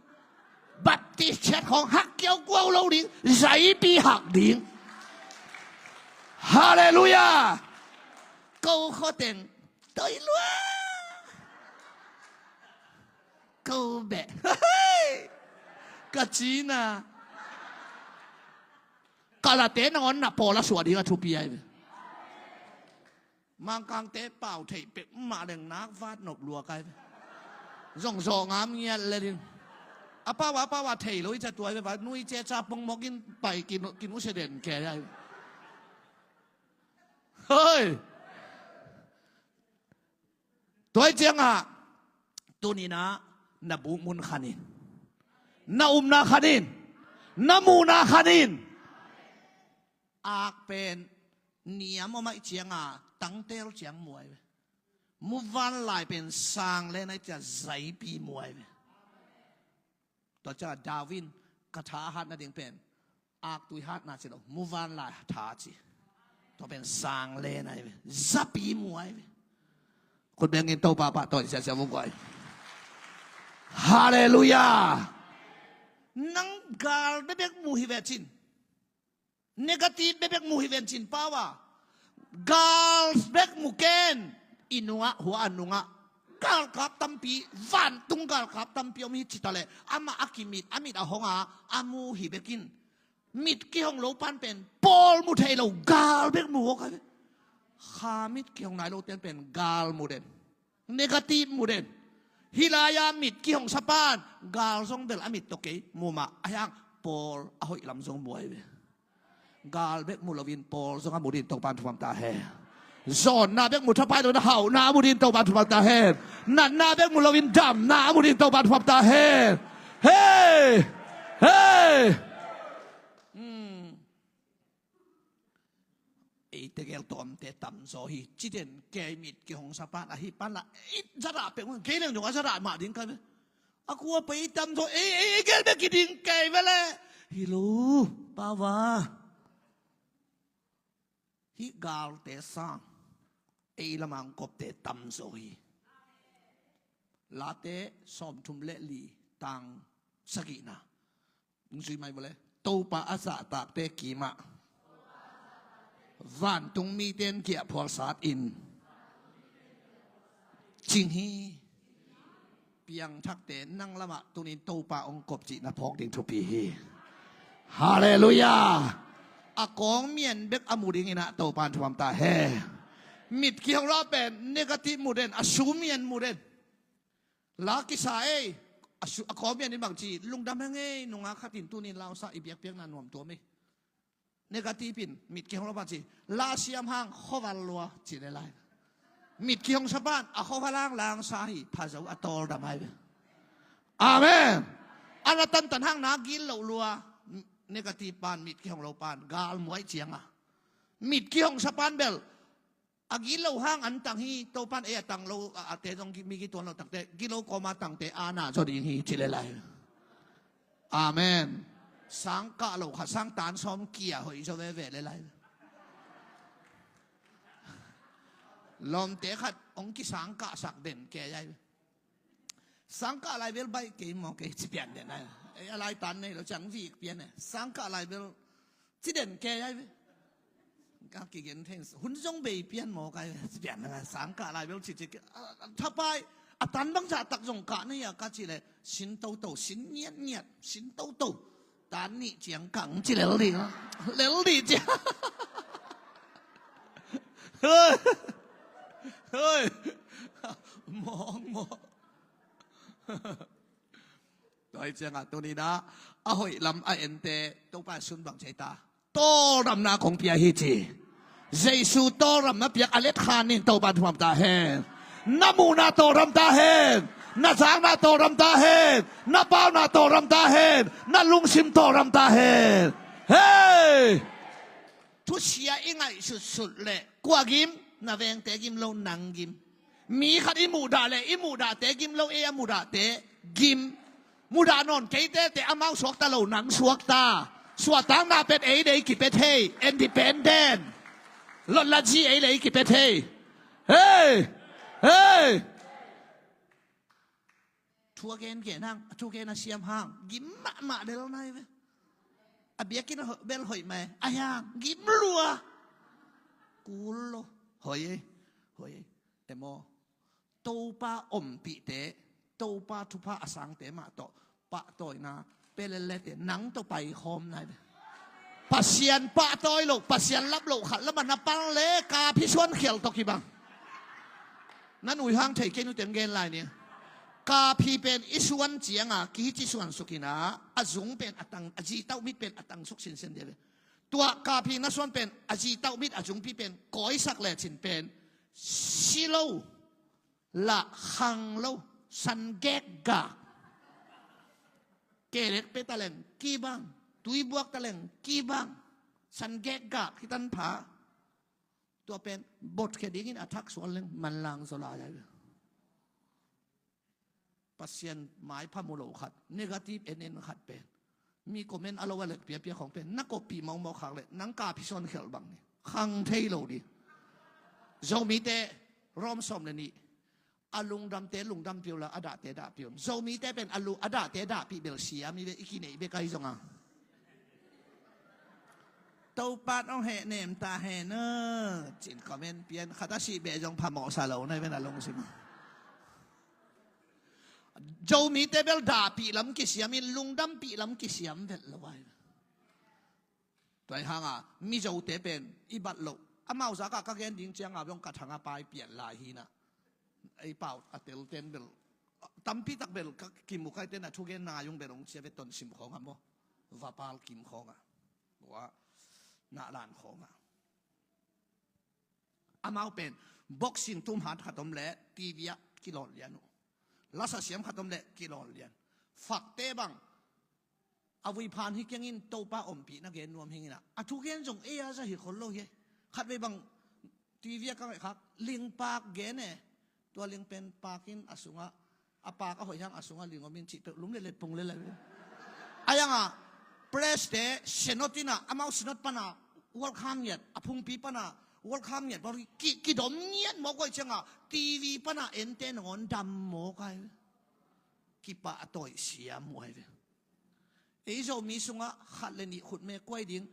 Baptist Church khawng hak kiaukuau lo ding. Zaipi hak ding. Halleluiah! Ko khuateng toi lua. Ko beh. Ka cina. Kalate nangawn na pawl a suah ding a thupi ai ve. Mangkangte pau theih pek mah leng nak vat nop lua kai ve. Zong zawh ngam ngiat le ding. A pau a pau a thei lo i ca tuai ve va nui ce ca pongmok in pai kin, kin u se den ke ai ve. Hoi. Tuai ciangah tuninah na bukmun khanin, na umna khanin, na muhna khanin. Ak pen niam om aih cianga tangtel ciang muai ve. Muvanlai pen sang len aih cia zaipi muai ve. Tua cianga David in ka tha a hat nading pen aktui hatna ci lo, muvanlai tha ci. Tua pen sang len aih ve. Zapi muai ve. Khut bengin Topa pah tawi siasia vung guai. Halleluiah. Nang gal bebek mu hi ve cin. Negative bebek mu hi ven cin pau a. Gal bek mu ken. I nungah hua a nungah galkap tampi, vantung galkap tampi om hi cita leh amah a kimit a mit a honga a mu hi bekin. Mit kihong lo pan pen pawl mu thei lo, gal bek mu aw kai ve. Kha mit kihong nai lo ten pen gal mu den. Negative mu den. Hih lai-a mit kihong sapan gal zong bel a mit tawh kei mu mah a hiang pawl a hoih lam zong mu ai ve. Gal bek mu loin pawl zong a mu din Topan thupam ta hen. Zawnna bek mu thapai loin a hauhna a mu din Topan thupam ta hen. Natna bek mu loin damna a mu din Topan thupam ta hen. Hei! Hei! Hmm. Ei tegel tawmte tamzaw hi. Ciden kei mit kihong sapan ahi pan la ei zadah pek un kei leng dong a zadah mah ding kai ve. A kua pei tamzaw ei ei ei gel bek kiding kei ve le. Hi lo. Pau a. Hih galte sang ei lamang kopte tamzaw hi. Late sawmthum le li tang sagihna. Zui mai vawle. Topa a zahtakte kimah vantung miten kiahphual sat in cing hi. Piangthakte nang lamah tunin Topa hong kop cihna phawk ding thupi hi. Halleluiah. A kawng mian bek a mu dinginah Topa in thupam ta he. Mit kihong lo pen negative mu den, a su mian mu den. La kisa ei. A su, a kawmian in bang ci, lungdam heng ei, nungak khat in tunin lausa i biakpiakna nuam tuam ei. Negative in mit kihong lo pan ci, la siam hang khoval lua ci le lai. Mit kihong sapan a khoval hang langsa hi, phazo a tawldam ai ve. Amen. A na tantan hang na gil lo lua. Negative pan mit kihong lo pan gal muai cianga mit kihong sapan bel a gilo hang an tang hi, Topan ei a tang lo, a, a te zong mi kituan lo tangte, gilo kawma tangte ana zaw ding hi, ci le lai. Amen. Sang kah lo kha, sang tan sawm kia hoih zaw veve le lai. Lawmte khat hong kisang kahsak den ke ai. Sangkah lai bel baih kei maw kei ci pian den ai. Ei a lai tan nei lo ciang vik pian e. Sangkah lai bel ci den kei ai ve. Ka kigen thei hun zong bei pian maw kai ve ci pian na sangkah lai bel ci ci. A, a, thapai a tan bang zah tak zong kah nei a ka ci le sin toto sin ngiat ngiat sin toto. Tan nih ciang kang ci lel dih. Lel dih ciang. Hei. Hei. Mawng mawng. Tua hi ciangah tuninah a hoih lam a ente Topa sun bang cei ta. Tawldamna kong pia hi ci. Jesu tawldamna piak a let khan in Topa thupam ta hen. Na muhna tawldam ta hen. Na zakna tawldam ta hen. Na pauna tawldam ta hen. Na lungsim tawldam ta hen. Hei! Thusia i ngaihsutsut leh kua gim, na vengte gim lo nang gim. Mi khat i muhdah leh i muhdahte gim lo ei a muhdahte gim. Muhdah nawn keite teh amau suakta lo nang suakta. Suahtakna pet ei dei kipia thei independent. Lotla ji ei le i kipia thei. Hei! Hei! Thu a gen gen hang, a thu gen a siam hang, gim mahmah del nai ve. A biakinn a bel hoih mai, a hiang gim lua. Kul lo. Hoi ei. Hoi ei. Emo. Topa ompihte, Topa thupha a sangte mah tawh pahtawina pelelete nang tawh paikhawm nai ve. Pasian pahtawi loh, Pasian lap loh khat lamah na pang le kaaphi suan khial tawh kibang. Na nuihang thei kei nuteng gen lai ni. Kaaphi pen i suan cianga kihici suan sukinah a zung pen a tang, a zitauh mit pen a tang suk sinsen dia ve. Tua kaaphi na suan pen a zitauh mit a zungpi pen kawisak lecin pen si lo. Lah khang lo, san gekgak. Kelek pe taleng kibang, tuibuak taleng kibang, san gekgak kitan pha. Tua pen botkhia dingin a thak suan leng manlang zaw lai. Pasian maipha mu lo khat, negative en en khat pen mi comment a lo a lek piapia khong pen na koppih mawkmawk khak leh nang kaaphi suan khial bang ni. Khang thei lo di. Zomite Rom sawm le nih, a lungdamte lungdam piu la a dahte dah piu. Zomite pen a lu a dahte dahpih bel siam i ve, i kineih bek ahi zonga. Topan ong heh nem ta hen a cin comment pian khat a sih beh zong phamawhsa lo na i ven a lungsim. Zomite bel dahpih lam kisiam in lungdampih lam kisiam vet lo ai. Tua i hanga Mizote pen i bat loh amau zaka ka gen ding cianga bel ka thanga pai pian lai hina. Ei pau a telten bel tampitak bel ka kimukai ten a thugen nai ung bel ong cia ve ton sim khonga maw. Vapal kim khonga. Ua nahlan khonga. Amau pen boxing tum hat khat om le TV ah kilawn lian uh. Lasa siam khat om le kilawn lian. Fakte bang a vui phan hi kiangin Topa ompihna gen nuam hingina. A thugen zong ei a za hi khol lo hi. Khatvei bang TV a ka ngaihkhak lingpak gen e. Tua lingpen pakin a sungah a pak a hoih hang a sungah ling omin cih peuh lum le le pung le le. A yanga press te senot ina amau senot pana welcome ngiat a phungpi pana welcome ngiat bang ki, kidom ngiat mawk hoih cianga TV pana ente nangawn dam mawk ai. Kipah a tawi siam uh ai ve. Ei Zomi sungah khat le nih khutme kuai ding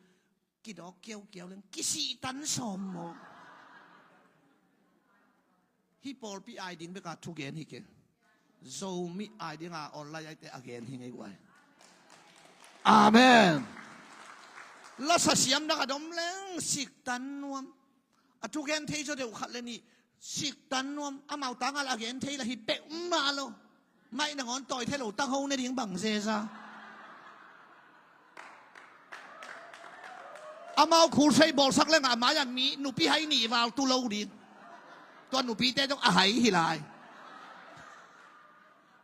kidawk kiaukiau leng kisihtan sawm maw? Hih pawlpi ai ding beka thugen hi keng. Zomi ai dinga online aite a gen hi ngei guai. Amen. Lasa siamna ka dom leng siktan nuam. A thugen thei zaw deuh khat le nih siktan nuam amau tangal a gen thei la hi peuhmah lo. Maih nangawn tawi thei lo tangho ne ding bang zeza. Amau khulsei bawlsak lengah a mai-ah mi nupi hai nih val tu lo ding. Tua nupite dong a hai hi lai.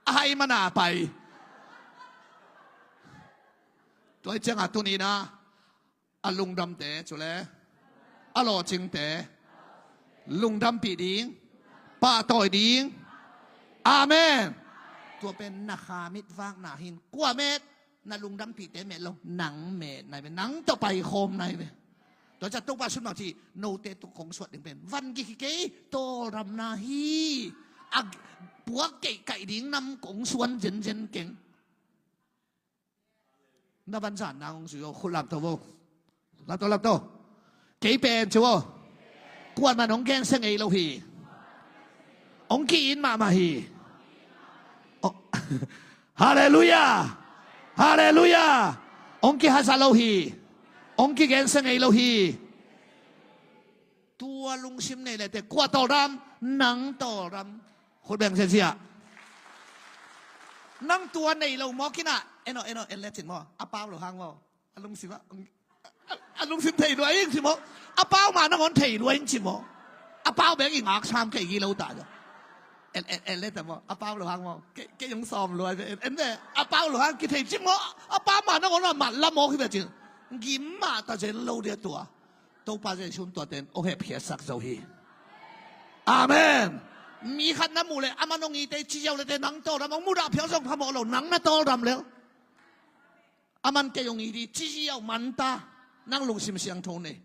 A hai mana pai. Tua i ciangah tunina a lungdamte cule a lawcingte lungdampih ding, pahtawi ding. Amen. Tua pen na kha mitvakna hin kua met na lungdampihte met lo nang met nai ve, nang tawh paikhawm nai ve. Tua ciah Topa sunmang ci note tuk kong suat ding pen van gik hi kei tawldamna hi. A puak keihkaih ding nam kong suan zenzen keng. Na van zan nang hong zui aw, khut lamto vo. Lamto, lamto. Kei pen ci aw. Kuaman hong gensia ngei lo hi. Hong ki-it mahmah hi. Oh. Halleluiah. Halleluiah. Hong kihazat lo hi. Hong kigensia ngei lo hi. Tua lungsim nei lete kua tawldam, nang tawldam. Khut beng ziazia. Nang tua nei lo mawkina eno eno en lecin maw a pau lo hang maw. A lungsim ah a lungsim thei lua ing ci maw. A pau ma nangawn thei lua ing ci maw. A pau beng i ngak sam kei gi lo ta. En en en leta maw a pau lo hang maw. Kei kei hong sawm lua en en a pau lo hang kithei ci maw. A pau ma nangawn a mat la maw hi bia cin. Gim mah ta zen lo dia tua. Topa Jesu in tuate in hong hepkhiatsak zo hi. Amen. Mi khat na muh leh a man hong ite ci ziau lete nang tawldam hong mudah phial zong phamawh lo nang na tawldam lel. A man kei hong it hi ci ziau manta nang lungsim siangtho nei.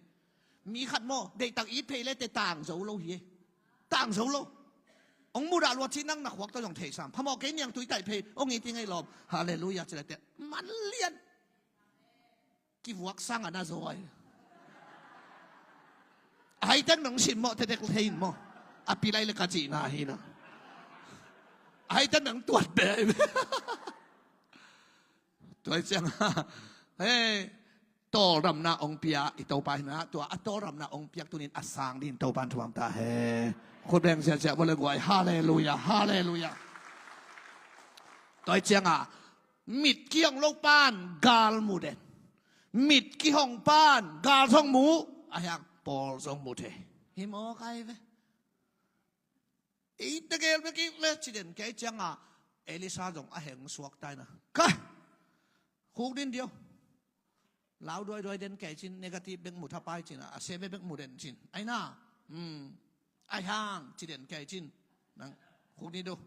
Mi khat maw, deihtak it phei le te tang zo lo hi. Tang zo lo. Ong mudah luat ci nang na khuak tawh zong thei sam. Phamawh kei niang tui taih phei, ong it i ngei lawm. Halleluiah ci le te. Man lian. Kivuak sang a na zaw ai. Ahai ten nong sim maw, te tek thei in maw. A pilai le ka cihna hi na. Ahai ten nong tuat be. Tua hi ciang a, hei, tawldamna ong pia i Topa hi na, tua a tawldamna ong piak tunin a sang din Topa in thuam ta he. Khut beng siasia vua le guai, halleluiah, halleluiah. Tua hi ciang a, mit kihong lo pan gal mu den. Mit kihong pan gal zong mu, a hiang pawl zong mu thei. Hi maw kai ve. Ei tegel bek i le ci den kei ciang a, Elisa zong a heng suak tai na. Kai! Khuk din dio. Lau duaiduai den kei cin, negative bek mu thapai cin a, a sia bek bek mu den cin. Ai na, hmm, ai hang ci den kei cin. Nang khuk din dio.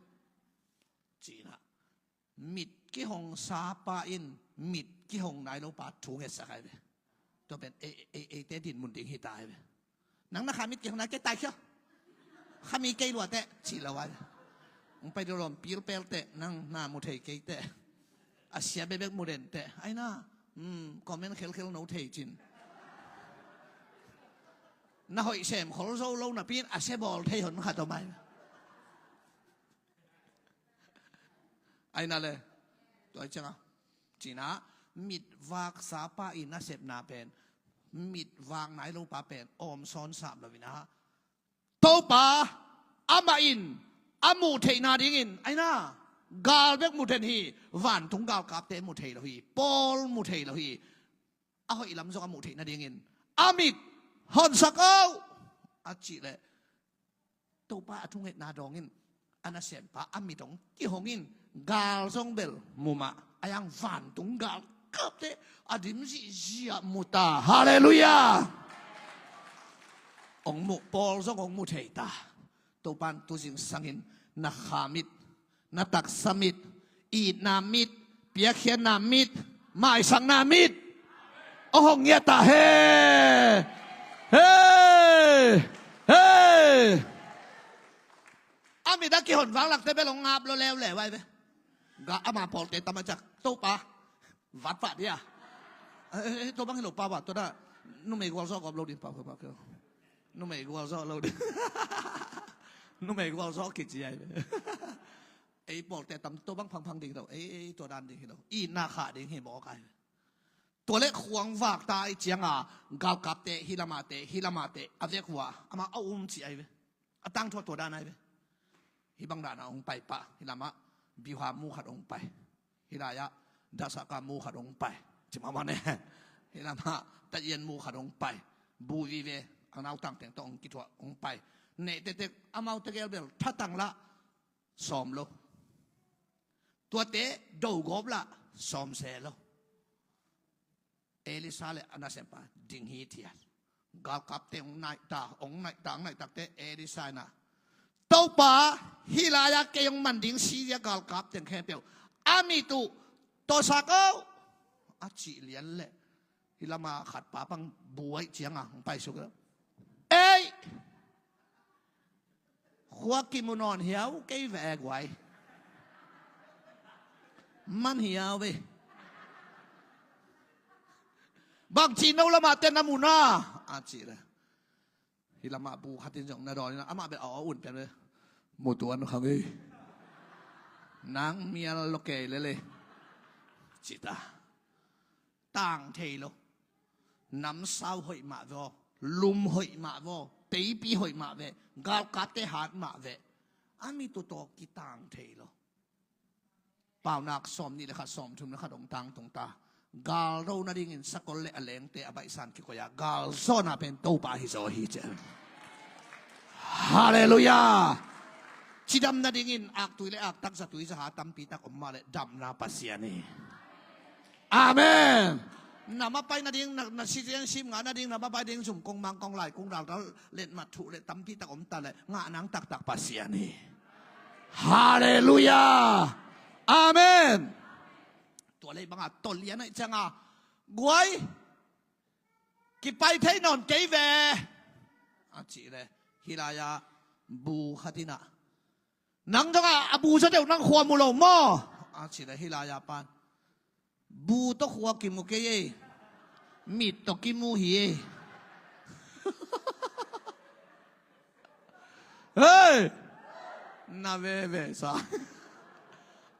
Cin a. Mit kihong sa pa in mit kihong nai lo pa thu ngetsak ai ve. Tua pen ei, ei, eite dinmun ding hi ta ai ve. Nang na kha mit kihong nai kei tai khia. Kha mi kei lua teh cih lo ai ve. Ong pai dih lawm pilpel teh nang na mu thei kei teh. A sia bebek mu den teh. Ai na, hmm, comment khelkhel no thei cin. Na hoih sem khol zo lo napi in a sia bawl thei hon khat om ai ve. Ai na le, tua hi ciang a, cin a, mit vaksa pa i nasepna pen, mit vak nai lo pa pen, awm sawn sam lo in a. Topa, amah in, a muh theihna dingin, ai na, gal bek mu den hi, vantung galkapte mu thei lo hi, pawl mu thei lo hi, a hoih lam zong a muh theih nadingin, a mit honsak o, a cih leh, Topa a thungetna dawngin, a nasempa a mit hong kihongin, gal zong bel mumah, a yang vantung galkapte a dim zihziah mu ta. Halleluiah! Hong muh, pawl zong hong mu thei ta. Topan tu zingsangin na kha mit, na taksa mit, itna mit, piakkhiatna mit, maisakna mit a hong ngiat ta he. He! He! A mit a kihon vanglakte bel hong ngap lo leuleu ai ve. Ga ama pawlte tam a ciak Topa vatvat dia. Eh, eh, tua bang hi lo pa ba, tua da numei gualzawh gawp lo ding pa, pa, pa, numei gualzawh lo ding. Numei gualzawh kici ai ve. Ei pawlte tam tua bang phangphang ding lo. Ei, ei, tua dan ding hi lo. Itna khah ding hi mawk ai ve. Tua le khuang vak ta i ciang a, galkapte, hi lamate, hi lamate, a vek hua, ama a um ci ai ve. A tangthu a tua dan ai ve. Hih bang dan a hong pai pah, hih lamah biuha mu khat hong pai. Hih lai-ah dasaka mu khat hong pai. Ci mahmah ne. Hih lamah tayian mu khat hong pai. Bu vive, a nautang teng tawh hong kithuah hong pai. Neh tektek, amau tegel bel thatang lah sawm lo. Tuate dogawp lah sawm se lo. Elisa le a nasempa ding hithiat. Galkapte hong naihta, hong naihta, hong naihtakte Elisa in a, Topa, hih lai-ah kei hong man ding Syria galkap teng khempeuh a mit uh tawsak o, a cih lian leh hih lama khat pa pang buai cianga hong paisuk lo. Ei! Khua kimu nawn hiau kei ve guai. Man hiau ve. Bang ci no lamah ten a mu na a ci le. Hih lamah bu khatin zong na dawn in amah bel a aw un pian ve. Mu tuan khang ei. Nang mial lo kei lele. Ci ta. Tang thei lo. Namsau hoih mah ve aw, lum hoih mah ve aw, teipi hoih mah ve, galkapte hat mah ve. A mit uh tawh kitang thei lo. Paunak sawm nih le khat, sawm thum le khat hong tangtung ta. Gal do nadingin sakol le a lengte a baihsan kikoih a, gal zawhna pen Topa hi zaw hi cian. Halleluiah. Cidam nadingin aktui le aktak zatui zaha tampi tak om mah le damna Pasian hi. Amen. Na mapai nading, na, na citizenship ngah nading, na mapai ding zum kong mang kong lai kong dal dal let mat thuh le tampi tak om ta le ngah nang taktak Pasian hi. Halleluiah. Amen. Tua lei banga tolian ai cianga guai. Kipai thei nawn kei ve, a cih leh, hih lai-ah bu khat in ah, nang zong a bu zaw deuh nang khua mu lo maw, a cih leh, hih lai-ah pan, bu tawh khua kimu kei ei, mit tawh kimu hi ei. Hei! Na veve sa.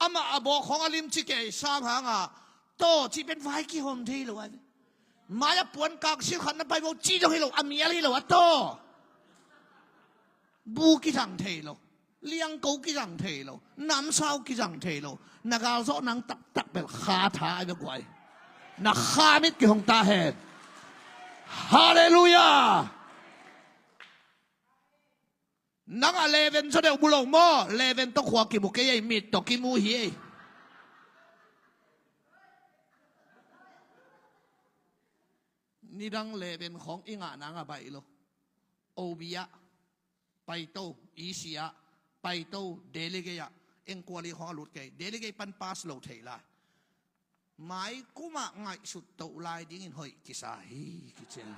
Amah a bawk khawng a limci kei sam hangah, taw cih pen vai kihawm thei lo ai ve. Mai-ah puan kang sil khat na pai bo cih zong hi lo, a mial hi lo a taw. Bu kizang thei lo, liangko kizang thei lo, namsau kizang thei lo. Na galzawh nang taktak bel kha tha ai ve guai. Na kha mit kihong ta hen. Halleluiah. Nang a leven zaw deuh mu lo maw? Leven tawh khua kimu kei ei, mit tawh kimu hi ei. Nidang leven khawng i ngah nang a baih lo. Obi ah paito, isi ah paito, delegate ah, engkuali khawng a lut kei, delegate pan pass lo thei lai. Mai kumah ngaihsut toh lai dingin hoih kisa hi, kician.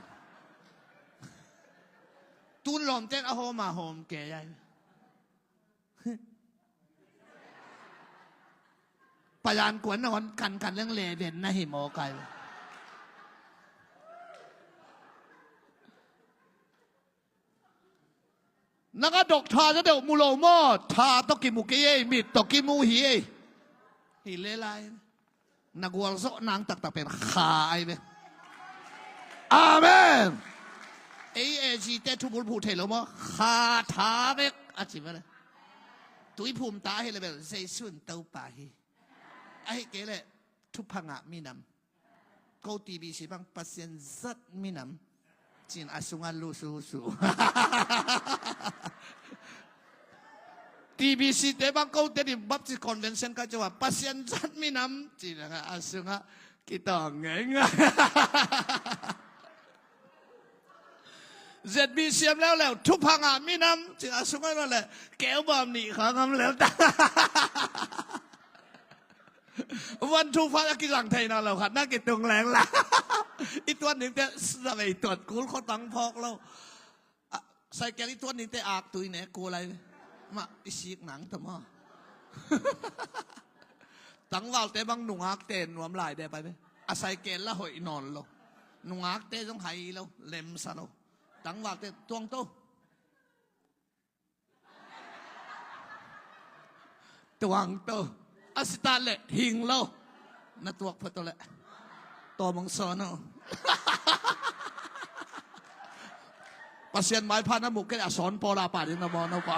Tun lawmten a hawm a hawm kei ai. Payan kuan na hon kankan leng leven na hi maw kai. Nang a dok tha zaw deuh mu lo maw? Tha tawh kimu kei ei, mit tawh kimu hi ei. Hi le lai. Na gualzawh nang taktak pen kha ai ve. Amen. Ei e zi te thubul phuh thei lo maw? Kha tha vek a ci ve le. Tuiphum ta hi le bel Zeisun Topa hi. Ahi kei leh thupha ngah minam. Ko T B C bang Pasian zat minam, cin a sungah lususu. T B C te bang ko te di Baptist Convention ka cawa Pasian zat minam, cin a sungah kitawng ngei ngei. Z B C M leuleu thupha ngah minam, cin a sungah le keu bawm nih kha ngam lel ta. One two five a kizang thei nawn lo khat na kitung leng la. I tuan dingte zavei tuat kul kho tang phawk lo. A, saikel i tuan dingte ak tui ne kul ai. Mah i sik nang ta maw? Tangvalte bang nungakte nuam lai de pai ve. A saikel la hoih nawn lo. Nungakte zong hai lo, lemsa lo. Tangvalte tuang to. Tuang to. A sita le hing lo. Na tuak pha to le. Tawmang sawn o. Pasian maipha na muk kei a sawn pawl a pa ding na maw no pa.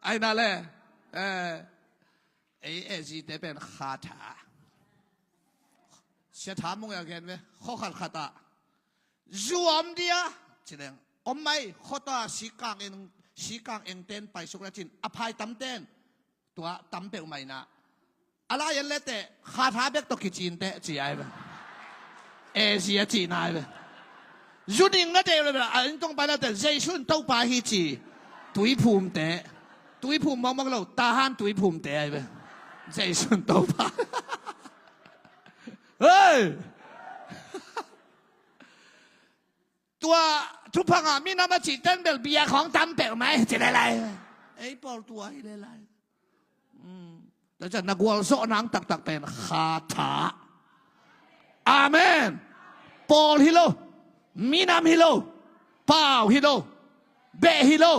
Ai na le. Eh, ei e zi te pen kha tha. Sia tha mung a gen ve, khaw khat khat ah zuam dia, ci leng om mai, khaw ta sikang eng, sikang eng ten paisuk le cin, a phai tam ten tua tam peuh mai na. A lai en le te, kha tha bek tawh kicin te, ci ai ve. E zi a ci nai ve. Zu ning na deuh le bela, a inn tong pai na te, Zeisun Topa hi ci. Tuiphum te. Tuiphum mawkmawk lo, tahan tuiphum te ai ve. Zeisun Topa. Hei! Tua thupha ngah minam a cih ten bel bia khawng tam peuh mai, ci lelai. Ei pawl tua hi lelai. Tua ciang na gualzawh nang taktak pen kha tha. Amen. Pawl hi lo, minam hi lo, pau hi lo, beh hi lo,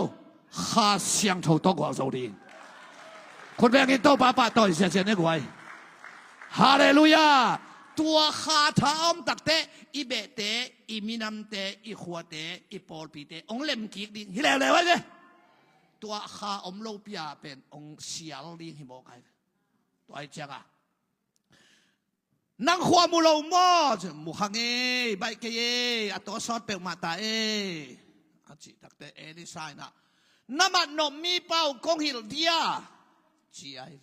Kha Siangtho tawh gualzo ding. Khut bengin Topa pahtawi ziazia ne guai. Halleluiah. Tua kha tha a om takte i behte, i minamte, i khuate, i pawlpite hong lemkik ding hi leuleu ai ve. Tua kha om lopi a pen hong sial ding hi mawk ai ve. Tua ai cianga nang khua mu lo maw? Mu kha ngei, baih kei ei, a tawh sawt peuhmah ta ei, a cih takte Elisha in ah, na mat nop mipa uh kong hilh dia, ci ai.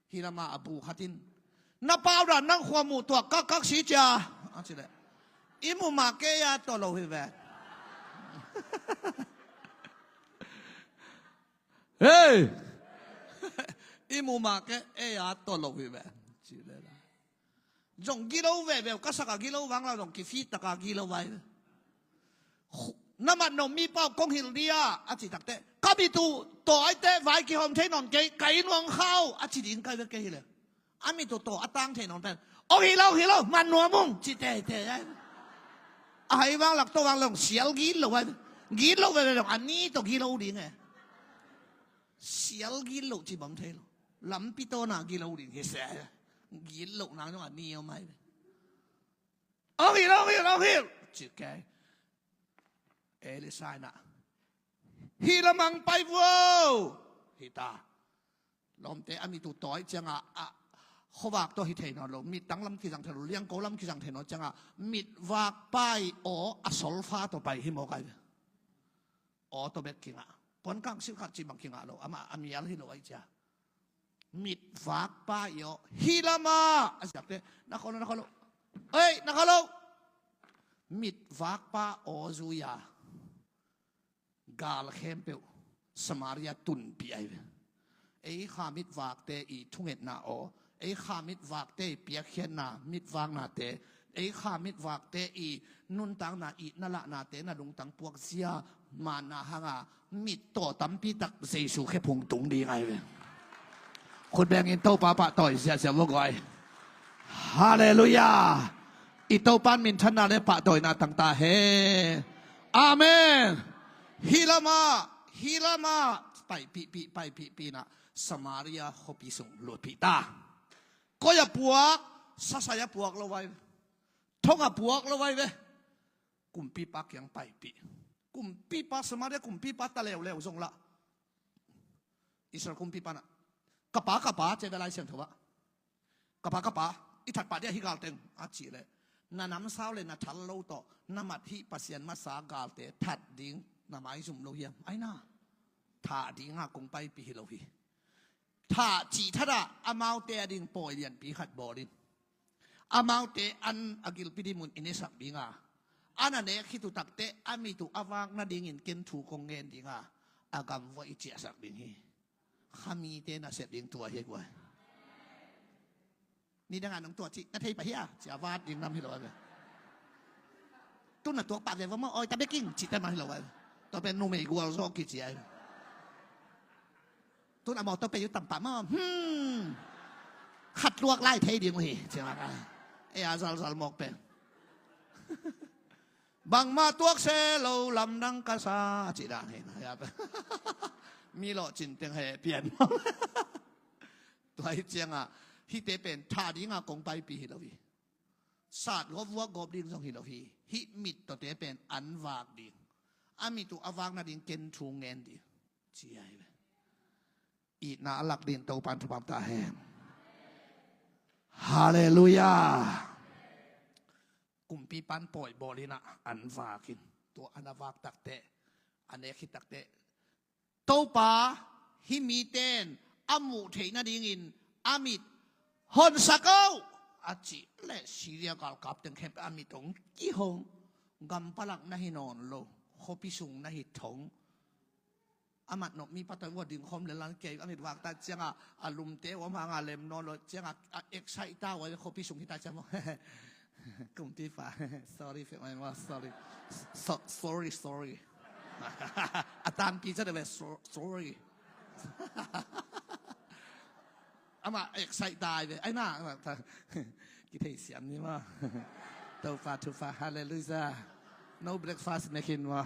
Hih lamah a bu khat in, na pau dan nang khua muh tuak kakkak si cia, a ci leh, i mu mah kei a tawh lo hi ve. Hei! I mu mah kei, ei a tawh lo hi ve. Ci le la. Zong gilo veve uh, ka sak a gilo vang la, zong kifit taka gilo vai ve. Na mat nop mipa uh kong hilh dia a cih takteh, ka mit uh taw aite vai kihawm thei nawn kei, ka inn uang khau a ci ding kai ve kei hi le. A mit uh taw a tang thei nawn pen, ong hilh lo, hilh lo, man nuam ung ci teitei ai. A hai vang lak tawh vang long sial gilo ai. Gilo veve long a ni tawh gilo ding e. Sial gilo ci bang thei lo. Lampi tawna gilo ding hi se. Gilo nang zong a ni om ai ve. Ong hilh, ong hilh, ong hilh ci kei. Elisa in ah, hi lamang pai vuo. Hi ta. Lawmte a mit uh tawi ciangah a khuavak tawh hi thei nawn lo, mit tanglam kizang thei lo, liangko lam kizang thei nawn ciangah mitvak pai aw a solfa tawh pai hi mawk ai ve. Aw tawh bek kingah. Puankang silkhat cih bang kingah lo, amah a mial hi lo ai cia. Mitvakpa i aw hi lamah a ziakte, na kholo, na kholo. Ei, na kholo. Mitvakpa aw zui-a gal khempeuh Samaria tunpih ai ve. Ei kha mitvakte i thungetna aw, ei kha mitvakte i piakkhiatna, mitvaknate, ei kha mitvakte i nuntakna, i na lahnate na lungtang puakzia manna hanga mit taw tampi tak Jesu khephung tung ding ai ve. Khut bengin Topa pahtawi ziahziah vua guai. Halleluiah. I Topa in minthanna le pahtawina tangta he. Amen. Hi lamah, hi lamah paipihpih, paipihpih inah Samaria khuapi sung lutpih ta. Koi a puak, sasai a puak lo vai ve. Thong a puak lo vai ve. Kumpipa kiang paipih. Kumpipa, Samaria kumpipa ta leuleu zong lah Israel kumpipa nah, ka pa, ka pa, ci ve Lai Siangtho ah. Ka pa, ka pa, i that pah dia hi gal teng a cih leh, na namsau le na thal lo tawh na mat hih Pasian masa galte that ding na maizum lo hiam? Ai na, thah dinga kong paipih hi lo hi. Thah cih thatah amaute a ding pawi lianpi khat bawl in, amaute an a gilpi dinmun i nesak dinga, an a nek khit uh takteh a mit uh a vak nadingin ken thu kong ngen dinga, a gam vuah i ciahsak ding hi. Khamite na sep ding tua hi guai. Nidangah nong tuah cih na thei pah hia, ci a vat ding nam hi lo a ve. Tu na tuak pah ve va maw, oi ta beking cih te mah hi lo a ve. Tua pen numei gual zawk kici a ve. Tun a mawtaw pei uh tam pah maw, hmm, khat luak lai thei ding uh hi, ci mah a. Ei a zalzal mawk pen. Bangmah tuak se lo lamdang ka sa, cih dan hi. Mi lawh cin teng he pian. Tua hi ciangah hihte pen thah dinga kong paipih hi lo hi. Sat gawp vuak gawp ding zong hi lo hi. Hih mit tawte pen an vak ding, a mit uh a vak nading ken thu ngen ding, ci a hi ve. Itna a lak ding Topan thupha ta hen. Halleluiah. Kumpipan pawi bawl inah an vakin, tua an a vak takteh, a nek khit takteh, Topa, hih mite in a muh theih nadingin a mit honsak o, a cih leh Syria galkap teng khempeuh a mit hong kihong. Gampalak na hi nawn lo, khuapi sung na hi thong. A mat nop mipa tawh vua dingkhawm le lan kei a mit vak ta ciangah a lumte uam hanga lem nawn lo ciangah a excite ta ua, khuapi sung hi ta ciang maw. Kumpipa, sorry, sorry. So, sorry, sorry. A tanpi ca deuh ve, so-, sorry. Amah excite dai ve. Ai na, amah ta. Kithei siam ni maw. Topa thupha, halleluiah. No breakfast nekin maw.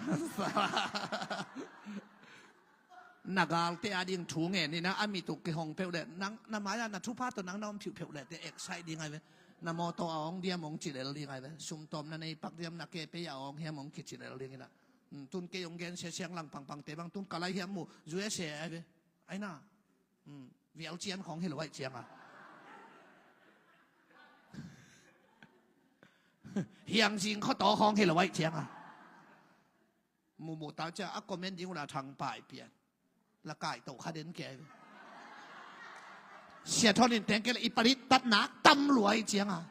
Na galte a ding thu ngen inah a mit uh kihong peuh leh, nang na mai-ah na thupha tawh nang na om phiuh peuh leh te excite ding ai ve. Na mawtaw a awng diam hong ci lel ding ai ve. Sumtawm na nei pak diam, na ke pei a awng hiam hong kici lel ding inah. Hmm, tun kei hong gen sia siang lang pangpangte bang tun ka lai hiam mu, U S A ai ve. Ai na. Hmm, vial cian khawng hi lo aih cianga. Hiangzing khuataw khawng hi lo aih cianga. Muhmuh tau cia a comment ding ula thang pai pian. La kai to kha den kei. Sia thon in teng kei la i palit tatnak tam luai cianga.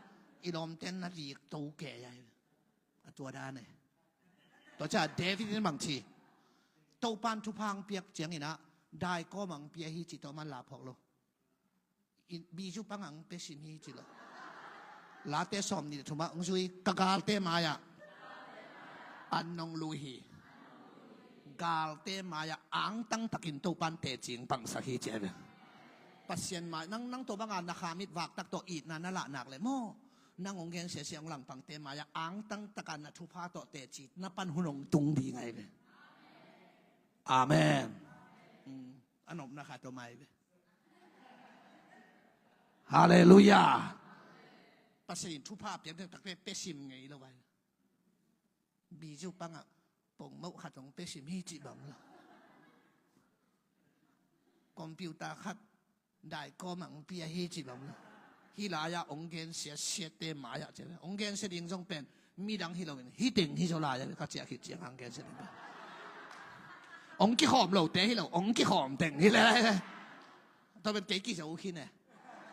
I lawmten na lik to kei ai. A tua dan e. Tua cia David in bang ci. Topan thupha hong piak cianginah Daikawm ah hong pia hi cih tawh man la phawk lo. Bizu pang ah hong pia sim hi ci lo. Late sawm nih le thum ah hong zui, ka galte mai-ah an nong lui hi. Galte mai-ah angtang takin Topa'n teci hong pangsak hi ci a ve. Pasian mai, nang, nang tua banga na kha mitvak tak tawh itna na lah nak leh maw, nang hong gensiasia hong langpangte mai-ah angtang taka na thupha tawh teci na pan hun hong tung ding ahi ve. Amen. Mm, a nopna khat om ahi ve. Halleluiah. Pasian in thupha a piak taktak le pia sim ngei lo ahi ve. Bizu pang ah pongmoh khat hong pia sim hi cih bang lo. Computer khat daikawm ah hong pia hi cih bang lo. Hih lai-ah hong gensia siate mai-ah ci a ve. Hong gensia ding zong pen midang hi loin hih teng hi zaw lai a ve, ka ciah khit ciang hong gensia ding pen. Hong kikhawm lote hi lo, hong kikhawm teng hi le. Tua pen kei kizo khin e.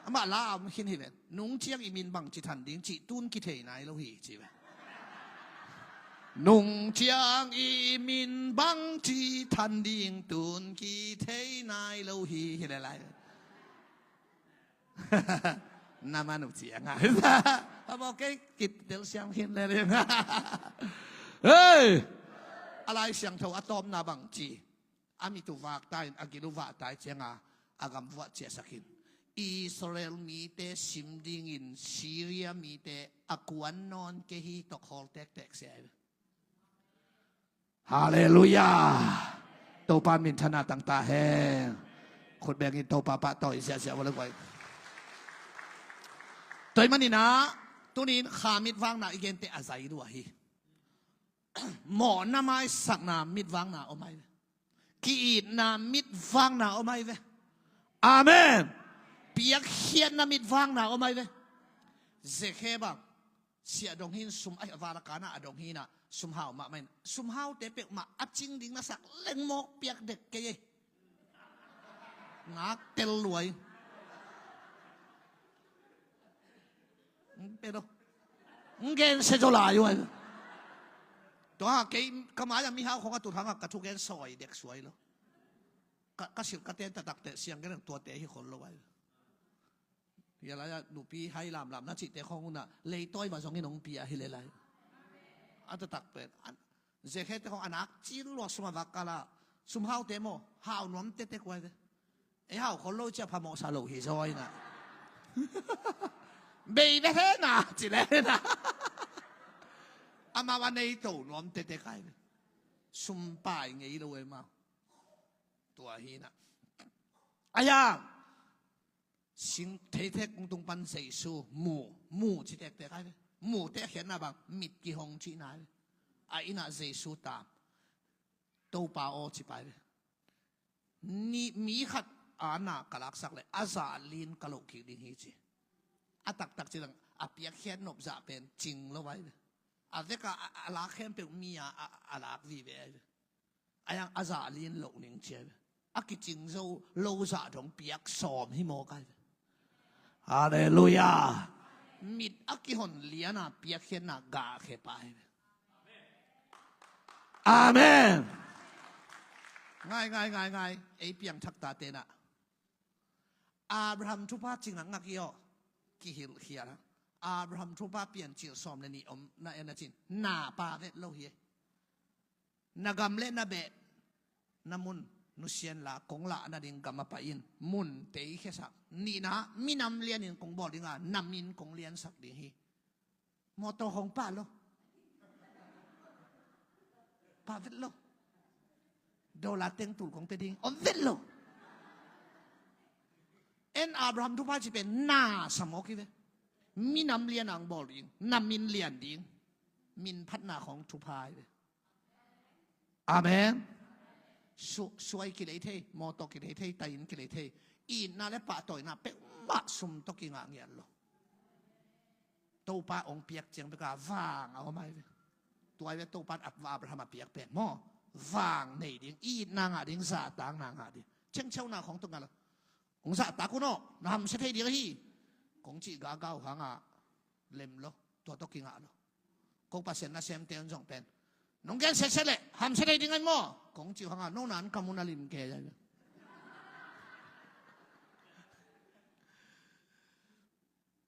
Amah la a om khin hi ven. Nung ciang i min bangci than ding cih tun kithei nai lo hi ci ve. Nung ciang i min bangci than ding tun kithei nai lo hi hi le lai. Na man uh ciang a. A mawk kei kitel siam khin le le. Hei! A Lai Siangtho a tawpna bangci. A mit uh vak ta in, a gil uh vak ta in cianga, a gam vuah ciahsak in. Israel mite sim dingin Syria mite a kuan nawn kei hi tawh khawl tektek sia hi. Halleluiah. Topa minthanna tang ta hen. Khut bengin Topa pahtawi siahsiah vua le guai. Tua ahih manin ah, tuni in kha mitvakna i gente a zai lua hi. Mawhna maisakna mitvakna om ahi ve. Ki-itna mitvakna om ahi ve. Amen. Piakkhiatna mitvakna om ahi ve. Zekhe bang, siah dong hi in sum, ai, a val a kana a dong hi in ah, sumhau mahmah in, sumhaute peuhmah a cing ding na sak leng mawk piak dek kei ei. Ngak tel luai. Ng pe lo. Ng gen se zo lai ua. Tua kei ka mai a mihau khong a tut hang a ka thugen sawi dek suai lo. Ka, ka silh ka ten taktak teh siang gen tuate hi khol lo ai. Hia lai a nupi hai lamlam na cihte khong un a leitawi va zongin hong pia hi le lai. A taktak pen. An, Zekhe te khong a nak cil lua sum a vak kal a. Sumhaute maw, hau nuam tete kuai ve. Ei hau khol lo ciah phamawhsa lo hi zaw in ah. Bei ve he na, ci le na. Amau a nei to nuam tete kai ve. Sum pai ngei lo e mau. Tua hi na. Ai a. Sing theithek kung tung pan Jesu mu, mu ci tektek ai ve. Mu te a khiatna bang, mit kihong cihna ai ve. A inn ah Jesu tam. Topa aw ci pai ve. Ni, mi khat a na ka laksak le, a zah lin ka loh kik ding hi ci. A taktak ci dang, a piakkhiat nop zah pen cing lo ai ve. A vek a, a, a lak khempeuh mi a, a, a lak vive ai ve. A yang a zah lin loh ning ci ai ve. A kicing zo lo zah dong piak sawm hi mawk ai ve. Halleluiah. Mit a kihon lian a piakkhiatna gah khe pa ai ve. Amen. Ngai, ngai, ngai, ngai. Ei piangthak tate na. Abraham thupha ci ngakngak hi aw. Kihilhkhia na. Abraham thupha Piancil sawm le nih om na en a cin. Na pa vet lo hi. Na gam le na beh, na mun nusia inla, kong lah nading gam ah pai in, mun teikhiasak. Nihna, minam lianin kong bawl ding a, na min kong liansak ding hi. Mawtaw hong pah lo. Pah vet lo. Dollar teng tul kong pia ding om vet lo. En Abraham thupha ci pen na sa mawk hi ve. Minam lian ang bawl ding, na min lian ding. Min phatna khong thupha hi ve. Amen. Su-, suai kilei thei, mawtaw kilei thei, tahin kilei thei. Itna le pahtawina peuhmah sum tawh kingah ngiat lo. Topa hong piak ciang beka vang a om ai ve. Tua ai ve Topa in Abraham a piak pen maw. Vang nei ding, itna ngah ding, zahtakna ngah ding. Ciangciauna khong tawh ngah lo. Hong zahtak un aw, na hamsia thei ding ahi. Kong cih gagau hanga lem lo, tua tawh kingah lo. Ko Pasian nasemte un zong pen. Nong gen sese leh, hamsia thei ding ahi maw. Kong cih hanga, no nan kam un a lim ke.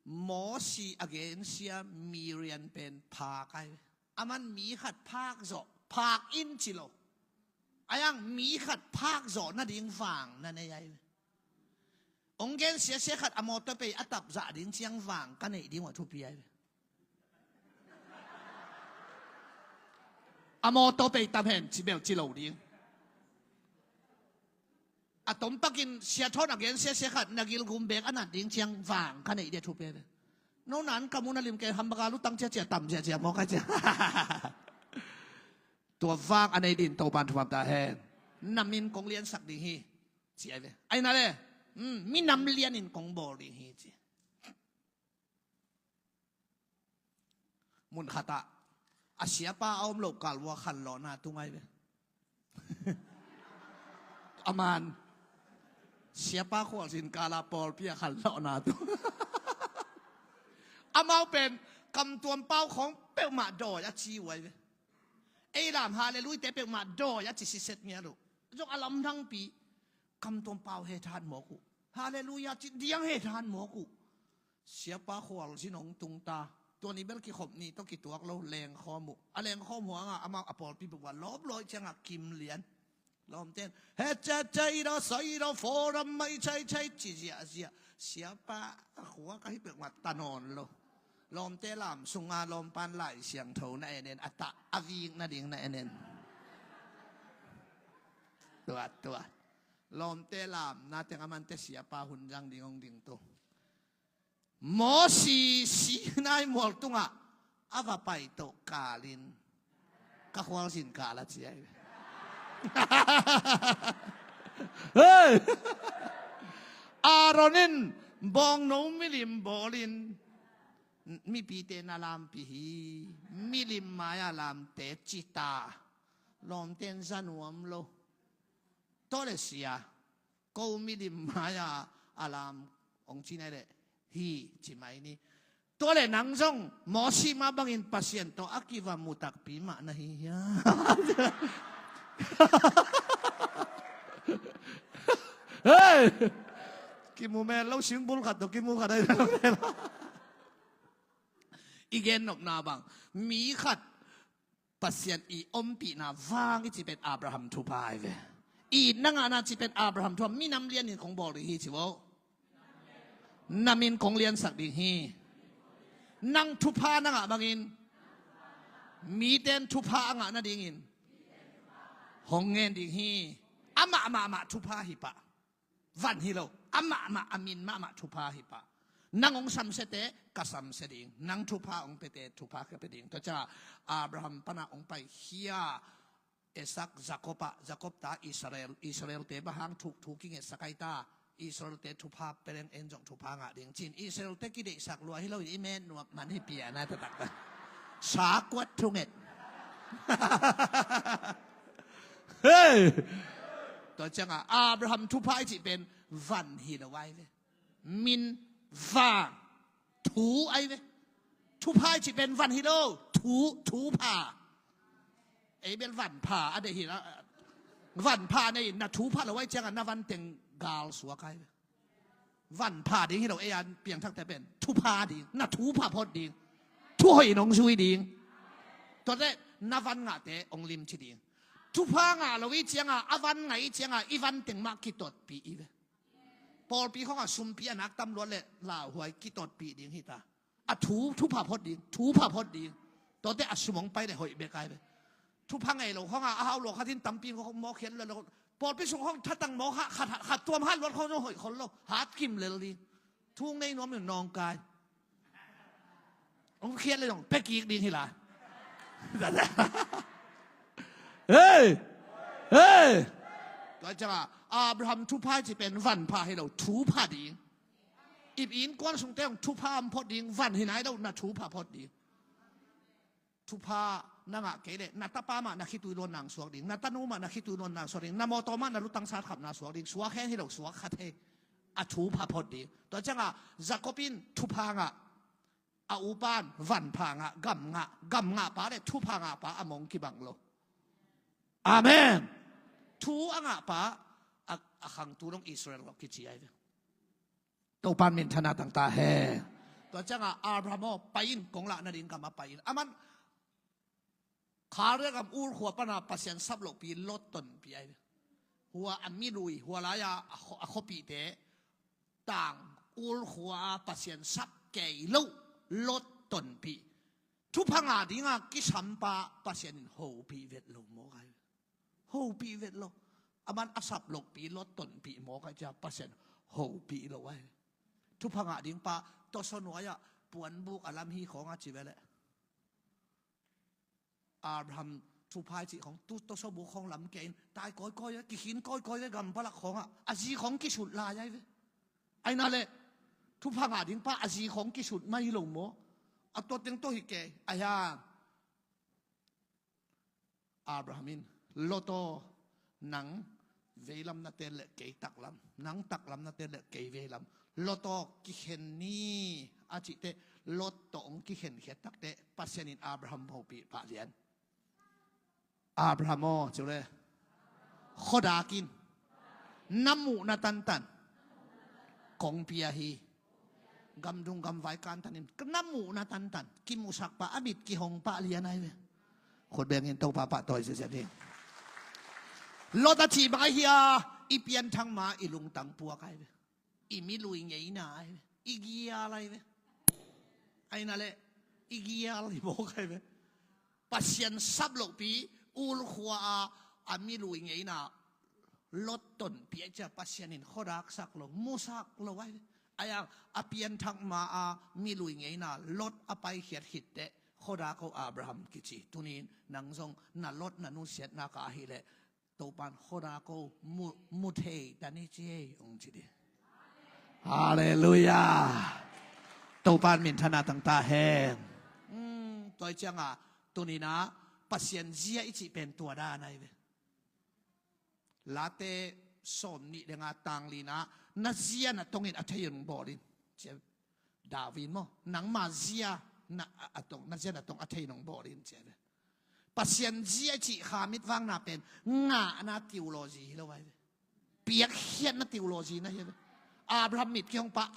Mosi a gensia Miriam pen phak ai ve. Aman mi khat phak zawh, phak in ci lo. Ayang mi khat phak zawh nading vang na nei ai ve. Ong gensia sia khat a mawtaw pei a tap zah ding ciang vang ka neih ding uh a thupi ai ve. A mawtaw pei tap hen ci bel ci lo ding. A tompakin sia thawn a gensia sia khat na gilgum bek a nat ding ciang vang ka neih ding a thupi ai ve. No nan ka mun a lim kei hambaka lutang ciacia tam ciacia maw ka cia. Tua vang a nei din Topan thupha ta hen. Na min kong liansak ding hi ci ai ve. Ai na le, minam lianin kong bawl ding hi ci. Mun khatah a siapa a om loh kal vua khanlawhna tung ai ve. Aman siapa khualzin kala pawlpi a khanlawhna tung. Amau pen kamtuam pau khawng peuhmah dawi a ci uh ai ve. Ei lam halleluite peuhmah dawi a ci siset ngiat uh. Zong a lamdangpi kamtuam pau he than mawk uh. Halleluia ci diang he than mawk uh. Siapa khualzin hong tung ta. Tua ni bel kikhop ni tawh kituak lo lengkhawm uh. A lengkhawm huangah amau a pawlpi buk a lawp lawi ciangah kim lian. Lawmten he cecei daw soi daw forum mai cecei ci ziahziah. Siapa a khua ka hi peuhmah ta nawn lo. Lawmte lam sunga lawmpan Lai Siangtho na en en a tah a vik nading na en en. Tuat tuat. Lawmte lam na teng amante siapa hun zang ding hong ding tu. Mosi Sinai mual tungah a va pai toh kalin ka khualzin kal a ci ai ve. Hei! Aaron in bawngno milim bawlin mipite na lampi hi. Milim mai-a lamte cita. Lawmten za nuam lo. Tawh le sia ko milim mai-a a lam hong ci nai leh hi ci mai ni. Tua le nang zong Mosi mah bangin Pasian tawh a kiva mutakpi mah na hi hia? Hei! Kimu mel lo singbul khat tawh kimu khat ai. I gen nopna bang mi khat Pasian i ompihna vang i cih pen Abraham thupha ai ve. I na ngahna cih pen Abraham thupha minam lianin kong bawl ding hi ci vo. Na min kong liansak ding hi. Nang thupha na ngah bangin miten thupha a ngah nadingin hong ngen ding hi. Amah mahmah thupha hi pah. Van hi lo. Amah mah a min mahmah thupha hi pah. Nang hong samsiate ka samsia ding. Nang thupha hong piate thupha ka pia ding. Tua ciangah Abraham pana hong paikhia Isak, Jakob ah, Jakob ta Israel, Israelte bang hang thu thu kingetsak ai ta. Israelte thupha pia leng en zong thupha ngah ding ci-in Israelte kideihsak lua hi lo in i met nuam man hi pia na taktak ta. Sa kuat thunget. Hei! Tua ciangah Abraham thupha i cih pen van hi lo ai ve. Min vang thu ai ve. Thupha i cih pen van hi lo. Thu, thupha. Ei bel van pha a deih hi la. Van pha nei na thupha lo ai ciangah na van teng gal suak ai ve. Van pha ding hi lo ei an piangthakte pen thupha ding, na thupha phot ding. Thuhoih nong zui ding. Tuate na van ngahte hong limci ding. Thupha ngah lo i ciangah a van ngah i ciangah i van teng mah kitotpih i ve. Pawlpi khawngah sumpi a nak tam luat le lauhuai kitotpih ding hi ta. A thu, thupha phot ding, thupha phot ding. Tuate a sum hong pai le hoih bek ai ve. Thupha ngei lo khawngah a hau lo khatin tampi khawng mawk khiat lo. Pawlpi sung khawng thatang mawk khat, khat, khat tuam hat luat khawng zong hoih khol lo. Hat kim lel ding. Thu hong nei nuam in nawngkai. Hong khiat le zong pia kik ding hi lai. Hei! Hei! Tua ciangah Abraham thupha i cih pen van pha hi lo, thupha ding. Ip innkuan sungte hong thupha om phot ding, van hi nai lo, na thupha phot ding. Thupha na ngah kei leh na tapa mah na khitui luan nang suak ding, na tanu mah na khitui luan nang suak ding, na mawtaw mah na lutang sat khapna suak ding, suak hen hi lo, suak khat he. A thupha phot ding. Tua ciangah Jakob in thupha ngah, a upan van pha ngah, gam ngah, gam ngah pa le thupha ngah pa a mong kibang lo. Amen. Thu a ngah pa a, a khangtu dong Israel lo kici ai ve. Topan minthanna tangta hen. Tua ciangah Abraham aw, pai in, kong lah nading gam ah pai in. Aman Khaldia gam Ur khua pana Pasian sap lohpi Lot tonpih ahi ve. Hua a milui, hua lai-a a khuapihte tang Ur khua a Pasian sap kei lo Lot tonpih. Thupha ngah dinga kisampa Pasian in hopih vet lo mawk ahi ve. Hopih vet lo. Aman a sap lohpi Lot tonpih mawk ahi cia Pasian hopih lo ahi ve. Thupha ngah dingpa tawsaw nuai-ah puanbuk a lam hi khawngah ci ve leh Abraham thupha i cih khawng, tu tawsaw buk khawng lam kei in, tai kawikawi ve, kikhin kawikawi ve, gam palak khawngah a zi khawng kisut lai ahi ve. Aina le thupha ngah dingpa a zi khawng kisut mai hi lo maw? A tua teng tawh hi kei, a hiang Abraham in, Lot aw, nang veilam na ten le kei taklam, nang taklam na ten le kei veilam. Lot aw, kikhen ni a cih teh, Lot tawh hong kikhen khiat tak teh Pasian in Abraham hopih pah lian. Abraham aw, ci uh le, khuadak in, na muhna tantan kong pia hi. Gamdung gamvai kantan in na muhna tantan kimuhsak pah, a mit kihong pah lian ahi ve. Khut beng in Topa pahtawi ziahziah ni. Lot a cih bang ahi a, i pianthak ma i lungtang puak ahi ve. I milui ngeina ahi ve. I gial ahi ve. Aina le i gial hi mawk ahi ve. Pasian sap lohpi Ur khua a, a milui ngeina Lot tonpih ahi cia Pasian in khuadak sak lo, musak lo ahi ve. A hiang a pianthak ma a milui ngeina Lot a paikhiat khit teh khuadak aw Abraham kici. Tuni in nang zong na Lot na nusiatna ka ahih leh Topan khuadak aw mu, mu thei ta ni ci ei hong ci ding. Halleluiah. Topan minthanna tang ta hen. Hmm, tua hi ciangah tuni in ah Pasian zia i cih pen tua dan ahi ve. Late sawm nih le nga tang li-na, na zia na tongin a thei hong bawl in. Cia David maw, nangma zia na a, a tong, na zia na tong a thei hong bawl in cia ve. Pasian zia i cih kha mitvakna pen ngahna theology hi lo ahi ve. Piakkhiatna theology na hi ve. Abraham mit kihong pa,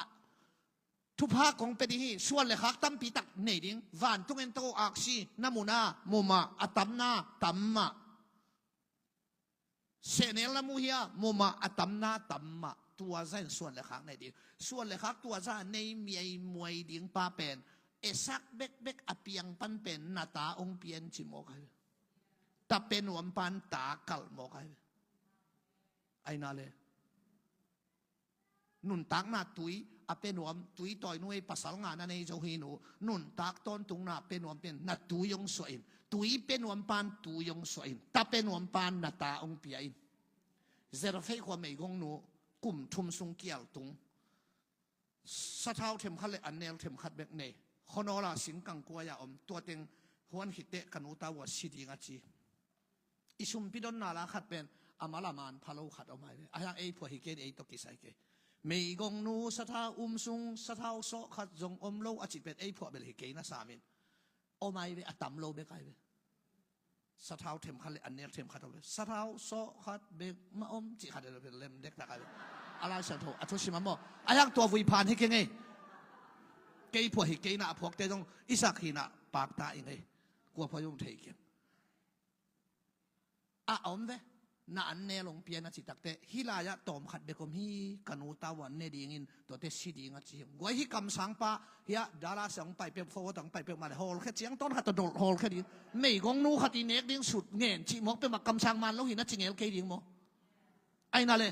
thupha kong pia ding hi, suan le khak tampi tak nei ding. Vantung en to aksi, na mu na mu mah, a tam na tam mah. Sehnel na mu hia, mu mah, a tam na tam mah. Tua zah in suan le khak nei ding. Suan le khak tua zah nei miaimuai ding pa pen, Isak bekbek a piang pan pen na ta hong pia in ci mawk ahi ve. Ta pia nuam pan ta kalh mawk ahi ve. Aina le nuntakna tui a pia nuam, tui tawi nuai pasal ngah na nei zo hi nu. Nuntak tawntungna pia nuam pen na tui hong suah in, tui pia nuam pan tui hong suah in, ta pia nuam pan na ta hong pia in. Zarephath khua meigongnu kum thum sung kial tung. Sathau themkhat le annel themkhat bek nei. Khuanawl ah singkang kuai-a om, tua teng huan khit teh ka nu ta uh a si ding a ci. I sumpi donna la khat pen a mal a man pha lo khat om ahi ve. A hiang ei phuah hi kei, ei tawh kisai kei. Meigongnu sathau um sung, sathau sawh khat zong om lo a cih pen ei phuah bel hi kei na sam in. Om ahi ve, a tam lo bek ahi ve. Sathau themkhat le annel themkhat om ve. Sathau sawh khat bek mah om cih khat le lem dektak ahi ve. A Lai Siangtho a thusim a maw, a hiang tua vui phan hi kei ngei. Kei phuah hi kei na a phuakte zong Isak hi na pakta i ngei. Kua phuah zong thei kei. A om ve. Na annel hong pia na cih tak teh, hih lai-ah tawmkhat bek om hi, ka nu ta uh a ne dingin tuate si ding a ci hi. Guai hi kamsangpa, hiah Dallas ah hong pai peuh, Fort Worth ah hong pai peuh mah le, hawlkhia ciang tawn khat tawh dolh hawlkhia ding. Meigongnu khat i nek ding sut ngen cih mawk peuhmah kamsang man lo hi na ci ngel kei ding maw? Aina le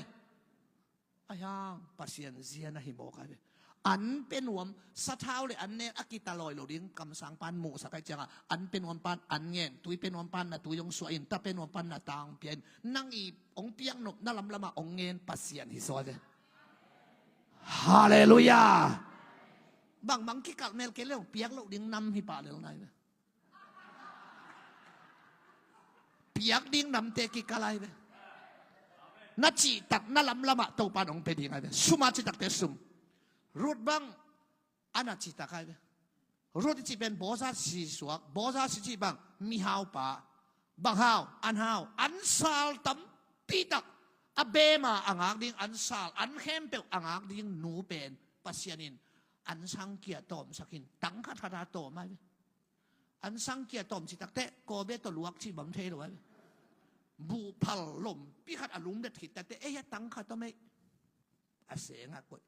a hiang Pasian zia na hi mawk ahi ve. An pia nuam, sathau le annel a kitalawi lo ding kamsang pan muhsak ahi ciangah, an pia nuam pan an ngen, tui pia nuam pan na tui hong suah in, ta pia nuam pan na ta hong pia in. Nang i hong piak nopna lamlamah hong ngen Pasian hi zaw ahi ve. Halleluiah. Bangbang kikalh mel kei le hong piak loh ding nam hi pah lel nai ve. Piak ding namte kikal ahi ve. Na cihtakna lamlamah Topan hong pia ding ahi ve. Sum a cihtakte sum. Ruth bang a na cihtak ahi ve. Ruth i cih pen Boaz si suak. Boaz i cih bang mihaupa. Bang hau, an hau, an sal tampitak. A beema a ngak ding an sal, an khempeuh a ngak ding nu pen Pasian in Ansang kia tawmsak in, tang khat khat a tawm ai ve. Ansang kia tawm ci takteh, kawbe tawh luak ci bang thei lo ai ve. Buhphal lompi khat a lum det khit takteh, ei a tang khat tawm ei. A seng a koih.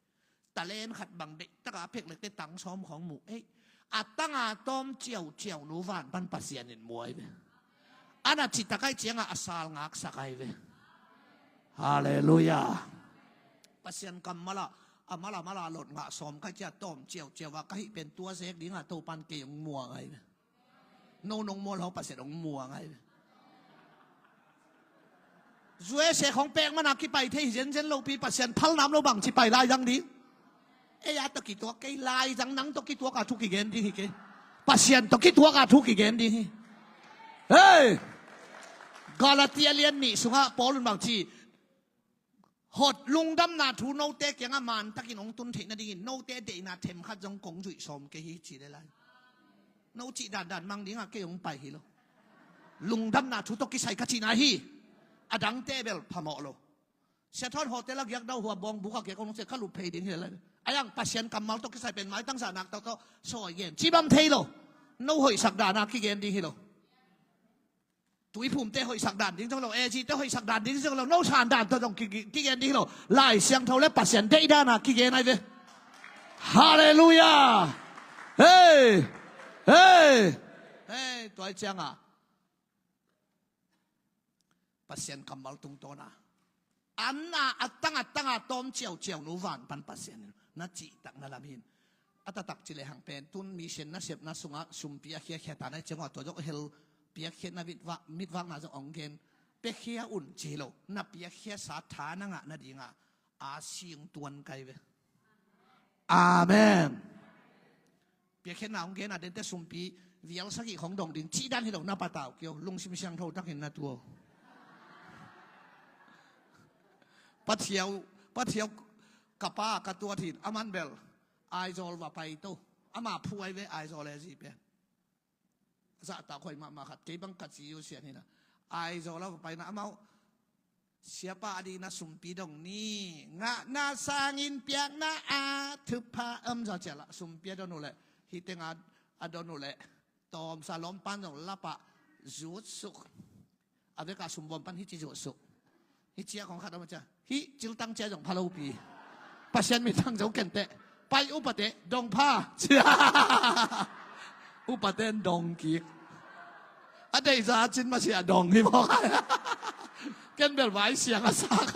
Talent khat bang deih taka a pek lekte tang sawm khawng mu ei. A tanga tawm ciauciau nu van pan Pasian in muai ve. Ana ci takai cianga a sal ngaksak ai ve. Halleluiah. Pasian kam mala, a mala mala lot ngah sawm kai cia tawm ciauciau a ka hih pen tua zek dinga Topan kei hong muang ai ve. No nong mual hau Pasian hong muang ai ve. Zuese khong pek mana kipai thei hi zenzen lopi Pasian phalnam lo bang ci pai lai zang ding. Ei a tawh kituak kei lai zang nang tawh kituak a thu kigen ding hi kei. Pasian tawh kituak a thu kigen ding hi. Hei! Galatia lian nih sungah Paul in bang ci, hot lungdamna thu note kiangah mantakin hong tun theih nadingin note deihna themkhat zong kong zuih sawm kei hi ci le lai. No cih dandan mang dingah kei hong pai hi lo. Lungdamna thu tawh kisai ka cihna hi. A dangte bel phamawh lo. Sia thawn hotel a giak dau hua bawng buk a giak hong sia ka lup phei ding hi le lai. A yang Pasian kammal tawh kisai pen maitang zahnak tawh tawh sawi gen ci bang thei lo. No hoihsak dana kigen ding hi lo. Tuiphumte hoihsak dan ding zong lo, A G te hoihsak dan ding zong lo, no san dan tawh zong ki- ki- kigen ding hi lo. Lai Siangtho le Pasian deih dana kigen ai ve. Halleluiah. Hei! Hei! Hei, tua i cianga Pasian kammal tungtawna an a a tang a tanga tawm ciauciau nu van pan Pasian in na cihtak na lam hin. A taktak ci lehang pen tun mission na sepna sungah sumpi a khiakhia ta na i ciangah tua zong hel piakkhiatna mitvak, mitvakna zong hong gen. Piakhia un ci hi lo, na piakkhiasa tha na ngah nadinga a sing tuan kai ve. Amen. Piakkhiatna hong gen a dente sumpi vial sagih khong dong ding cih dan hi lo, na patau kio, lungsim siangtho takin na tuo. Pathiau, Pathiau ka pa ka tuat hin, a man bel Aizawl va pai to. Ama phu ai ve Aizawl e zi pen. Zahtak hoih mahmah khat, kei bang ka ci uh sian hina. Aizawl a va paina amau, siapa a dina sumpi dong ni, ngahna sangin piakna a thupha om zaw ciala, sumpi a don uh leh, hih tenga a don uh leh, tawmsa lawmpan zong lapah zutsuk. A veka sumbuam pan hih ci zutsuk. Hih cia kong khat om a cia. Hih ciltang cia zong phalopi. Pasian mi tang zo kenteh. Pai upate dong pha cia. Upate dong kik. A deihza cin masia dong hi mawk. Ken bel vai siang a sak.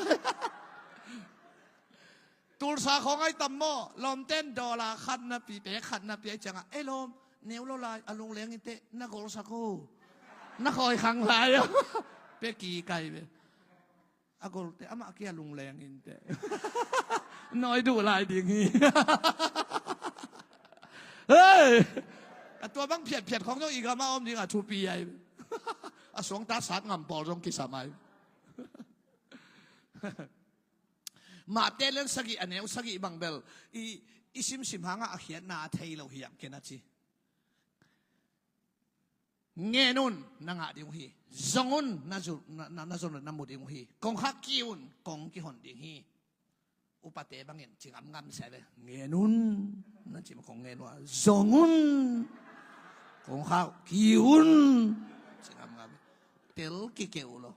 Tulsa khawng ai tam maw? Lawmten dollar khat napi, pek khat napi ai ciangah, ei lawm, neu lo lai, a lungleng inteh, na golsak uh. Na khawi khang lai uh. Peki kai ve. A golte amah kia lungleng inteh. Nawi duh lai ding hi. Hei! A tua bang phiatphiat khawng zong i gama om ding a thupi ai. A suangta sat ngam pawl zong kisam ai. Mahte lian sagih a neu sagih bang bel i, i simsim hangah a khiatna a thei lo hiam ken a ci. Ngen un, na ngah ding uh hi. Zong un, na zu- na, na, na zon un na mu ding uh hi. Kongkhak kiu un, kong kihon ding hi. Upate bangin ci ngamngam sia ve. Ngen un, na ci ma kong ngen uh a. Zong un, kongkhak kiu un, ci ngamngam. Tel kikeu lo.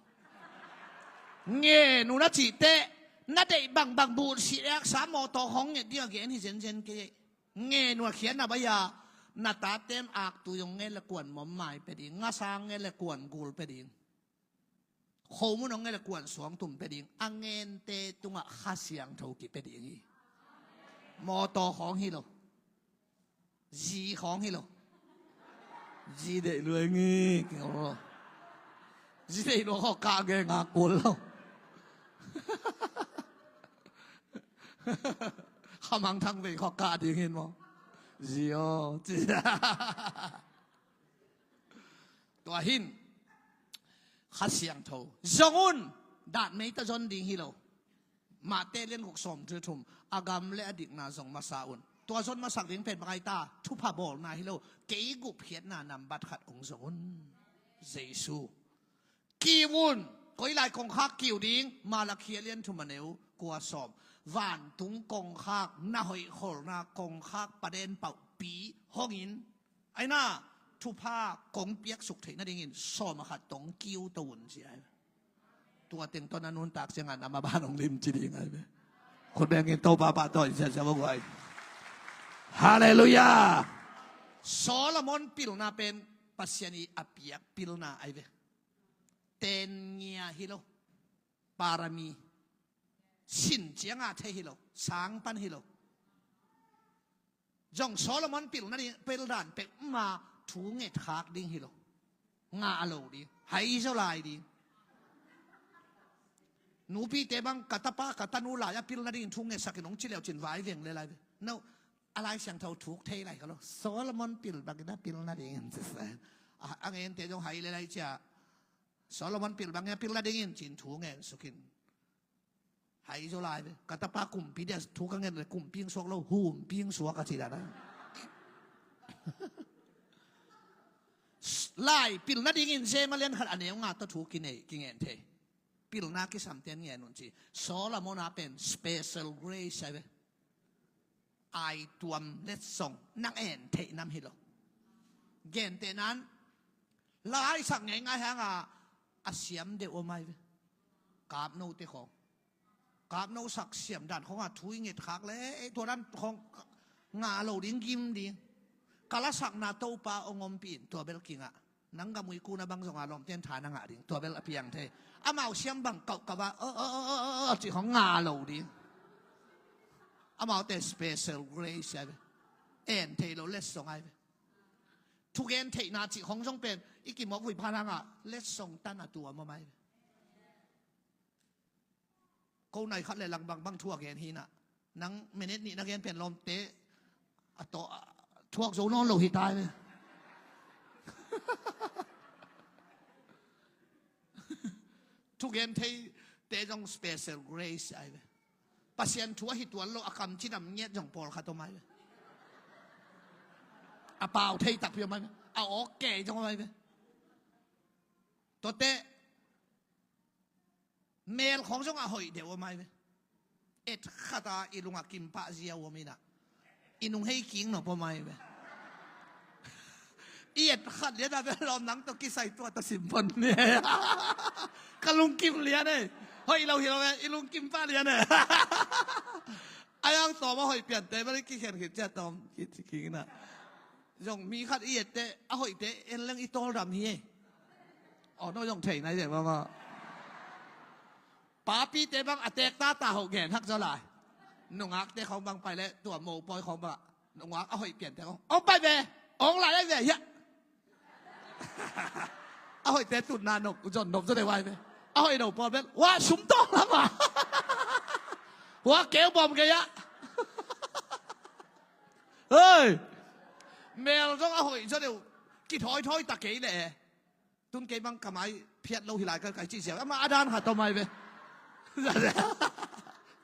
Ngen un a cihteh na deih bangbang buh sih eaksa mawtaw khawng nget ding a gen hi zenzen kei. Ngen uh a khiatna baia, na tatem aktu zong nget le kuan mawmmai pe ding, ngasa nget le kuan gul pe ding, khomun zong nget le kuan suangtum pe ding, a ngente tungah Kha Siangtho kipe ding hi. Mawtaw khawng hi lo. Zi khawng hi lo. Zi deih luai ngi kingol lo. Zi deih luai khawng kah geng a kul lo. Khamang thang vei khawng kah ding hin maw? Zi aw. Tua hin Kha Siangtho zong un. Datmei ta zon ding hi lo. Mahte lian guk sawm thum, a gam le a dikna zong masa un. Tua zon masak ding pen bang ai ta, thupha bawlna hi lo, kei gupkhiatna nambat khat ong zong un. Jesu. Kiu un. Koi lai kongkhak kiu ding? Malakhi a lian thum a neu kua sawm. Vantung kongkhak, na hoih kholna kongkhak paden pauhpi hongin, aina thupha kong piaksuk theih nadingin sawm a khat tong kiu to un ci ai. Tua teng tawh na nuntak ciangah na maban hong lim ci ding ai ve. Khut bengin Topa pahtawi siasia vo guai. Halleluiah. Solomon pilna pen Pasian i a piak pilna ai ve. Ten ngia hi lo. Parami. Sin cianga thei hi lo. Sang pan hi lo. Zong Solomon pilna ding, pildan peuhmah thu ngetkhak ding hi lo. Ngah lo ding. Haizaw lai ding. Nupite bang ka tapa ka tanu lai a pilna dingin thu ngetsakin hong ci leu cin vai veng le lai ve. No, a Lai Siangtho thuk thei lai ka lo. Solomon pil bangin a pilna dingin ci sa. A, a ngente zong hai le lai cia. Solomon pil bangin a pilna dingin cin thu ngetsukin. Haizaw lai ve. Ka tapa kumpi dia thu ka nget le kumpi hong suak lo, humpi hong suak a ci dan a. Lai pilna dingin Zema lian khat a neu nga tawh thu kinei, kingen thei. Pilna kisamten ngen un ci. Solomon a pen special grace ai ve. Ai tuam letsong nang en theih nam hi lo. Gentehnan, laisak ngeingai hanga a siam deuh om ai ve. Kapnote khawng. Kapno sak siam dan khawngah thu i ngetkhak le, eh, tua dan khawng ngah lo ding, gim ding. Ka lasakna Topa hong ompih in tua bel kingah. Nang gamui kuna bang zonga lawmten tha na ngah ding, tua bel a piang thei. Amau siam bang kauhkauh a, "Aw, aw, aw, aw, aw," cih khawng ngah lo ding. Amaute special grace ai ve. En thei lo letsong ai ve. Thugen theihna cih khawng zong pen i kimawk vui phan hangah letsong tan a tuam om ai ve. Ko nai khat le lang bangbang thu a gen hinah. Nang minute nih na gen pen lawmte a tawh a thuak zo nawn lo hi tai ve. Thugen theite zong special grace ai ve. Pasian thu a hi tuan lo a kamci nam ngiat zong pawlkhat om ai ve. A pau thei takpi om ai ve. A awk kei zong om ai ve. Tuate mel khawng zong a hoih deuh om ai ve. Et khata i lungah kimpah zia om inah i nung hei kik nop om ai ve. I et khat lian a ve lawm nang tawh kisai tua tawh simpon ni. Ka lungkim lian e. Hoih lo hi lo e, i lungkim pah lian e. A yang tawm a hoih piante bel i kikhen khit cia tawm kik inah. Zong mi khat i ette a hoihte en leng i tawldam hi e. Aw, no zong thei nai ve mama. Papite bang a tek tata hoh gen hak zaw lai. Nungakte khawng bang pai le tua mopawi khawng bang nungak a hoih piante khawng hong pai ve. Hong lai ai ve hiah. A hoihte tutna nop zon nop zaw deuh ai ve. A hoih no pawl bel wa sum tawng lama. Wa keu bawm gei ah. Hei. Mel zong a hoih zaw deuh. Kithawithawi ta kei leh. Tun kei bang ka mai phiat lo hi lai ka kai cih ziau ama a dan khat tawm ai ve.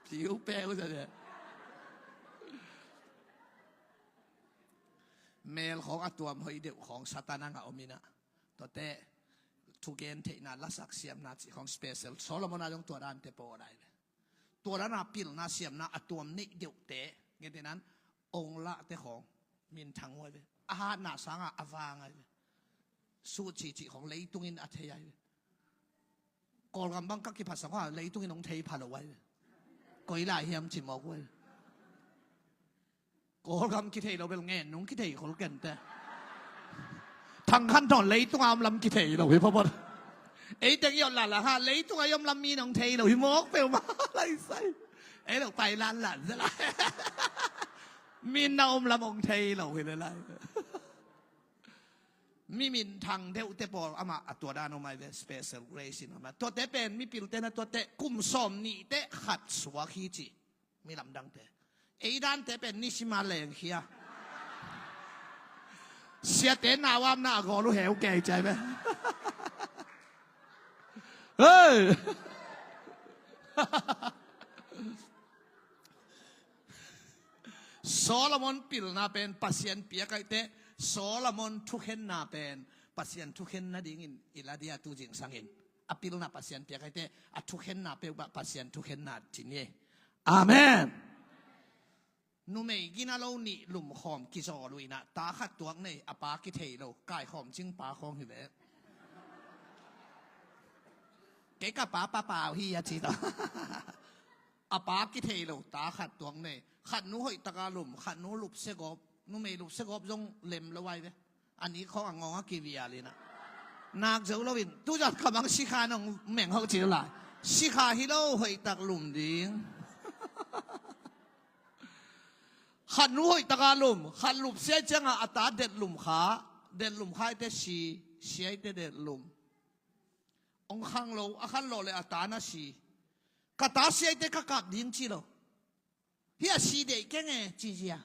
Piu peu zate. Mel khawng a tuam hoih deuh khawng Satan a ngah om inah. Tuate thugen theihna lasak siamna cih khawng special Solomon a zong tua dante pawl ai ve. Tua dana pilna siamna a tuam neih deuhte, ngentenan, ong lahte khawng minthang uh ai ve. A hatna sanga a vang ai ve. Suhcihcih khawng leitungin a thei ai ve. Kawlgam bang ka kiphasak hua leitungin ong thei pha lo ai ve. Koi lai hiam ci mawk uh ai ve. Kawlgam kithei lo bel ngen nung kithei khol kente. Thang khan thawn leitunga om lam kithei lo hi phawphaw. Ei teng i ot lala ha leitunga i om lam mi nong thei lo hi mawk peuhmah lai sai. Ei lo pai lanlan zala. Min na om lam ong thei lo hi le lai. Mi minthang deuhte pawl amah a tua dan om ai ve special grace in om ai. Tuate pen mipilte na tuate kum sawm nihte khat suak hi ci. Mi lamdangte. Ei dante pen nisima lengkhia. Siate nauamna a gawl uh heu kei cai ve. Hei! Solomon pilna pen Pasian piakaihte, Solomon thukhenna pen Pasian thukhen nadingin i la dia tu zingsangin. A pilna Pasian piak ahi teh, a thukhenna peuhpah Pasian thukhenna ci ni. Amen. Numei gina lo nih lumkhawm kizawl uh inah, ta khat tuak nei, a pa kithei lo, kaikhawm cing pa khawng hi ve. Kei ka pa, pa pau hi a ci ta. A pa kithei lo, ta khat tuak nei. Khat nu hoih taka lum, khat nu lupsia gawp, numei lupsia gawp zong lem lo ai ve. A nih khawng a ngawng a kivial inah, nak zo loin, tuzan ka bang sikha nong meng hok ci lo lai. Sikha hi lo, hoih tak lum ding. Khat nu hoih taka lum, khat lupsia ciangah a ta detlum kha, detlum kha i te si, sia i te detlum. Ong khang lo, a khan lawh le a ta na si. Ka ta sia i te ka kap ding ci lo. Hi a si deih keng e, ci zia.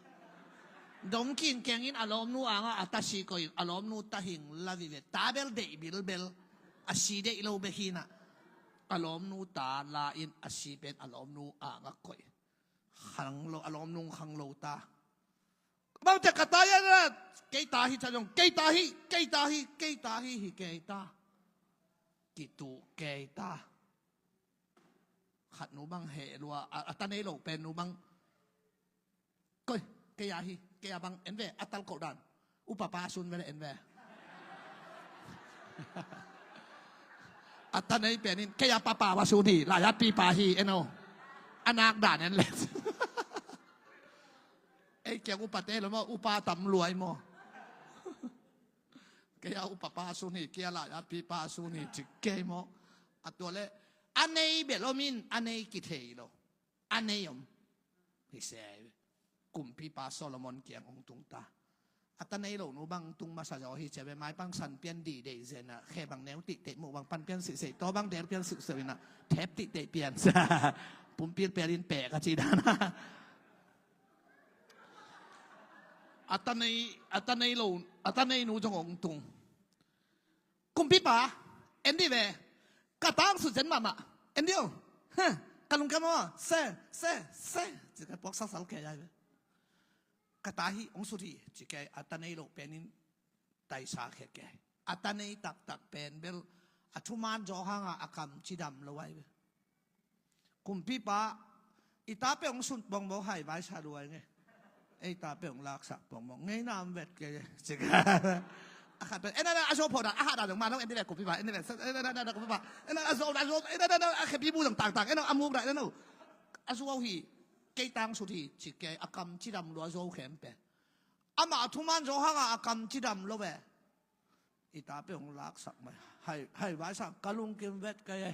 Dom kin kengin a lawmnu angah a ta si koih, a lawmnu ta hing la vive, ta bel deih bilbel. A si deih lo bek hinah, a lawmnu ta la in a si pen a lawmnu angah koih. Khang lo, a lawmnu khang lo ta. Bangte ka ta ia na, kei ta hi ca zong, kei ta hi, kei ta hi, kei ta hi, hi kei ta. Kitu kei ta. Khat nu bang heh lua, a, a ta nei lo pen nu bang. Koi, kei a hi, kei a bang, en ve, a tal koh dan. Upa pa sun ve le en ve. A ta nei penin, kei a papa va sun hi, la ya pi pa hi, en o. A nak dan en le. Ei, kei a upa te lo mo, upa tam luai mo. Kei a upa pa sun hi, kei a la ya pi pa sun hi, ci kei mo. A tua le, a nei bel om in, a nei kithei lo. A nei om. Hi se ai ve. Kumpipa Solomon kiang ong tung ta. A ta nei lo nu bang tung masa zaw hi ci ve, mai pang san pian di deih zen a, khe bang neu tih teh muh bang pan pian sih sei, to bang del pian sih sei inah, thep tih teh pian. Pumpil pian in peh ka ci dan a. A ta nei, a ta nei lo, a ta nei nu zong ong tung. Kumpipa, en di ve. Ka tang sut zen mahmah. En di o. Huh. Ka lungkam aw. Se, se, se. Ci ka puak salsal kei ai ve. Ka ta hi, ong sut hi. Ci kei, a ta nei lo penin taisa khe kei. A ta nei taktak pen bel, a thuman zaw hanga a kam cidam lo ai ve. Kumpipa, i ta pe ong sun pongmok hai vaisa duai nge. Ei ta pe ong laksak pongmok. Ngeina om vet kei. Cik. A khat pe. Ena, na, a zo pho da, a ha da dong ma nong en di ve kumpipa. En di ve. Ena, na, na, kumpipa. Ena, a zo da, zo. Ena, na, na, a khe pi bu dong tang tang. Ena, a muk da, ena, no. A zo hi. Kei tang sut hi. Cik kei, a kam cidam lo a zo khem pe. Ama a thuman zaw hanga a kam cidam lo ve. I ta pe hong laksak mai. Hai, hai vaisa ka lungkim vet kei e.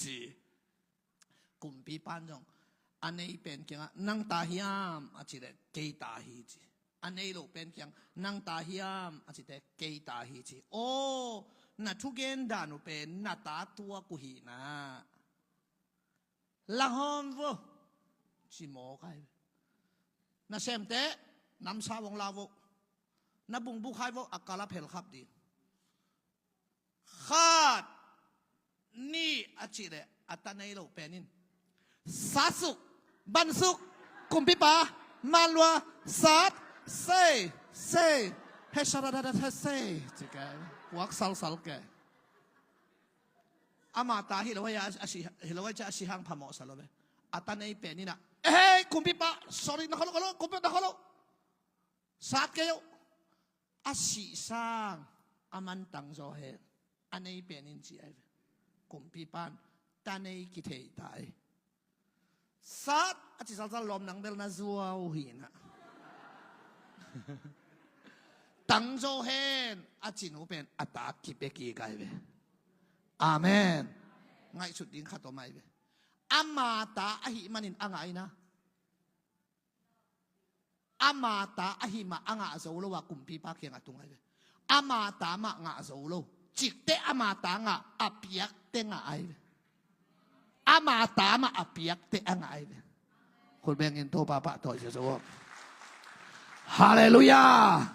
Ci. Kumpipan zong. A nei pen kiangah, nang ta hiam, a ci le, kei ta hi ci. A nei lo pen kiang, nang ta hiam, a ci te, kei ta hi ci. Aw, na thugen dan uh pen, na ta tuak uh hi na. Lahawm vo. Ci mawk ai. Na semte, namsa vong la vo. Na bungbuk hai vo, a kala phel khap ding. Khat, nih a cih leh, a ta nei lo penin. Satsuk, bansuk, kumpipa, manlua, sat, sei, sei. Hesaradadat hesei. Cih kei. Puak salsal kei. Ama ta hi lo hei a, a si, hi lo hei cia a si hang phamawh sa lo ve. A ta nei pen inah. Ehei, kumpipa, sorry, na kholo, kholo, kumpi na kholo. Sat kei yo. A si sang, a mantang zaw hen. A nei pen in ci ai ve. Kumpipan, ta nei kithei ta ai. Sat, a ci salsal lawm nang bel na zuau hi na. Tang zo hen, a ci nu pen, a ta kipia kik ai ve. Amen. Ngaihsut ding khat om ai ve. Ama ta ahih manin a ngah ai na. Ama ta ahih mah a ngah zo lo a kumpipa kiangah tung ai ve. Ama ta mah ngah zo lo. Cikte ama ta ngah a piakte ngah ai ve. Ama ta mah a piakte a ngah ai ve. Khut bengin Topa pahtawi sia zo. Halleluiah.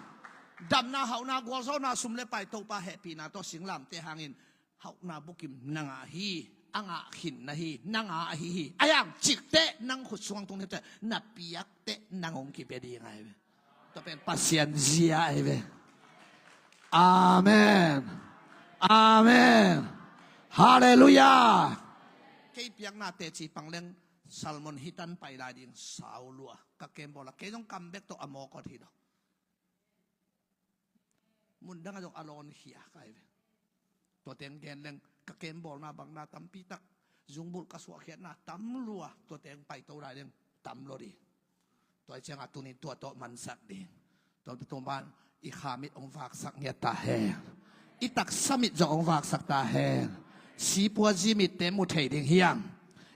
Damna, hauhna, gualzawhna, sum le pai, Topa hehpihna tawh singlamteh hangin hauhna bukim na ngah hi. A ngah khin na hi. Na ngah ahi hi. A yang cikte nang khut sungah tung nipte na piakte nang hong kipia ding ai ve. Tua pen Pasian zia ai ve. Amen. Amen. Halleluiah. Kei piakna teci pang leng Salmon hitan pai lai ding sau lua. Ka kem bawl a, kei zong kam bek tawh a mawk awt hi lo. Mun dang a zong a lawn khia kai ve. Tua teng gen leng ka kem bawlna bangna tampi tak, zungbulh ka suahkhiatna tam lua, tua teng paito lai leng tam lo ding. Tua ciangah tunin tua tawh mansak ding. Tua tua man i kha mit hong vaksak ngiat ta hen. I taksa mit zong hong vaksak ta hen. Sipua zi mitte mu thei ding hiang.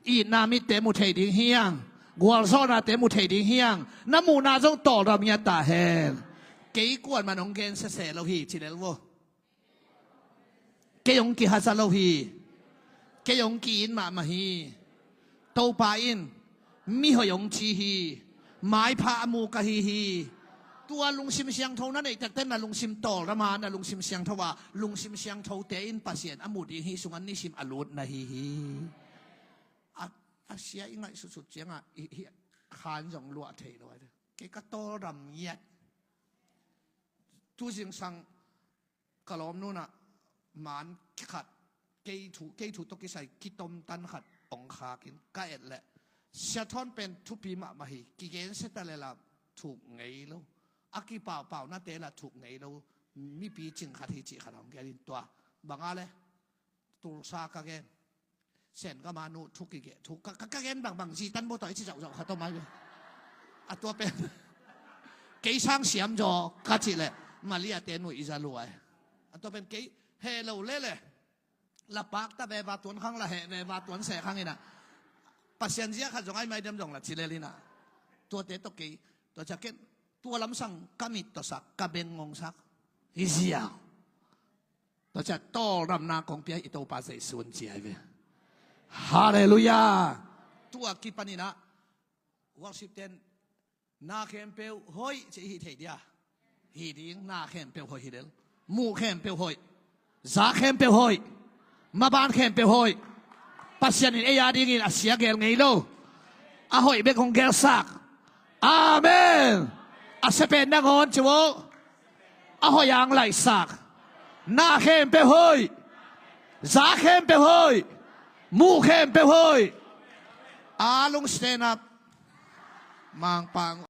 Itna mitte mu thei ding hiang. Gualzawhnate mu thei ding hiang. Na muhna zong tawldam ngiat ta hen. Kei kuan man hong gen sese lo hi, ci lel vo. Kei hong kihaza lo hi. Kei hong ki-it mahmah hi. Topa in mihoih hong ci hi. Maipha a mu ka hi hi. Tua lungsim siangtho na neih takte na lungsim tawldam a, na lungsim siangtho a, lungsim siangthote in Pasian a mu ding hi sungah nisim a lut na hi hi. A, a sia i ngaihsutsut ciangah i, i khan zong luah thei lo. Kei ka tawldam ngiat. Tu zingsang ka lawmnu in ah man khat, kei thu, kei thu tawh kisai kitomtan khat hong khakin ka et leh, Sia Thawn pen thupi mahmah hi, kigensia ta leh lah thuk ngei lo, a kipaupaunate lah thuk ngei lo mipi cing khat hi cih khat hong gen in tua bang a leh Tulsa ka gen. Sen ka manu thu kigeh thu ka, ka, ka gen bangbang zi tan bo tawh i ci zauhzauh khat om ai ve. A tua pen kei sang siam zaw ka cih leh Malia te nuih i za luai. A tua pen kei heh lo leh leh la pak ta ve, va tuan khang la heh ve, va tuan seh khang in ah Pasian zia khat zong ai mai dem zong la ci lel in ah. Tuate tawh kei tua ciah ken tua lamsang ka mit tawh sak, ka beng ngong sak hi ziau. Tua ciah tawldamna kong pia i Topa Jesu in ci ai ve. Halleluiah. Tua kipan in ah worship ten na khempeuh hoih ci hi thei dia. Hi ding, na khempeuh hoih hi lel. Muh khempeuh hoih. Za khempeuh hoih. Maban khempeuh hoih. Pasian in ei a dingin a sia gel ngei lo, a hoih bek hong gelsak. Amen. A sia pen nangawn ci vo. A hoih ang laihsak. Na khempeuh hoih. Za khempeuh hoih. Muh khempeuh hoih. A lung stand up. Mangpang.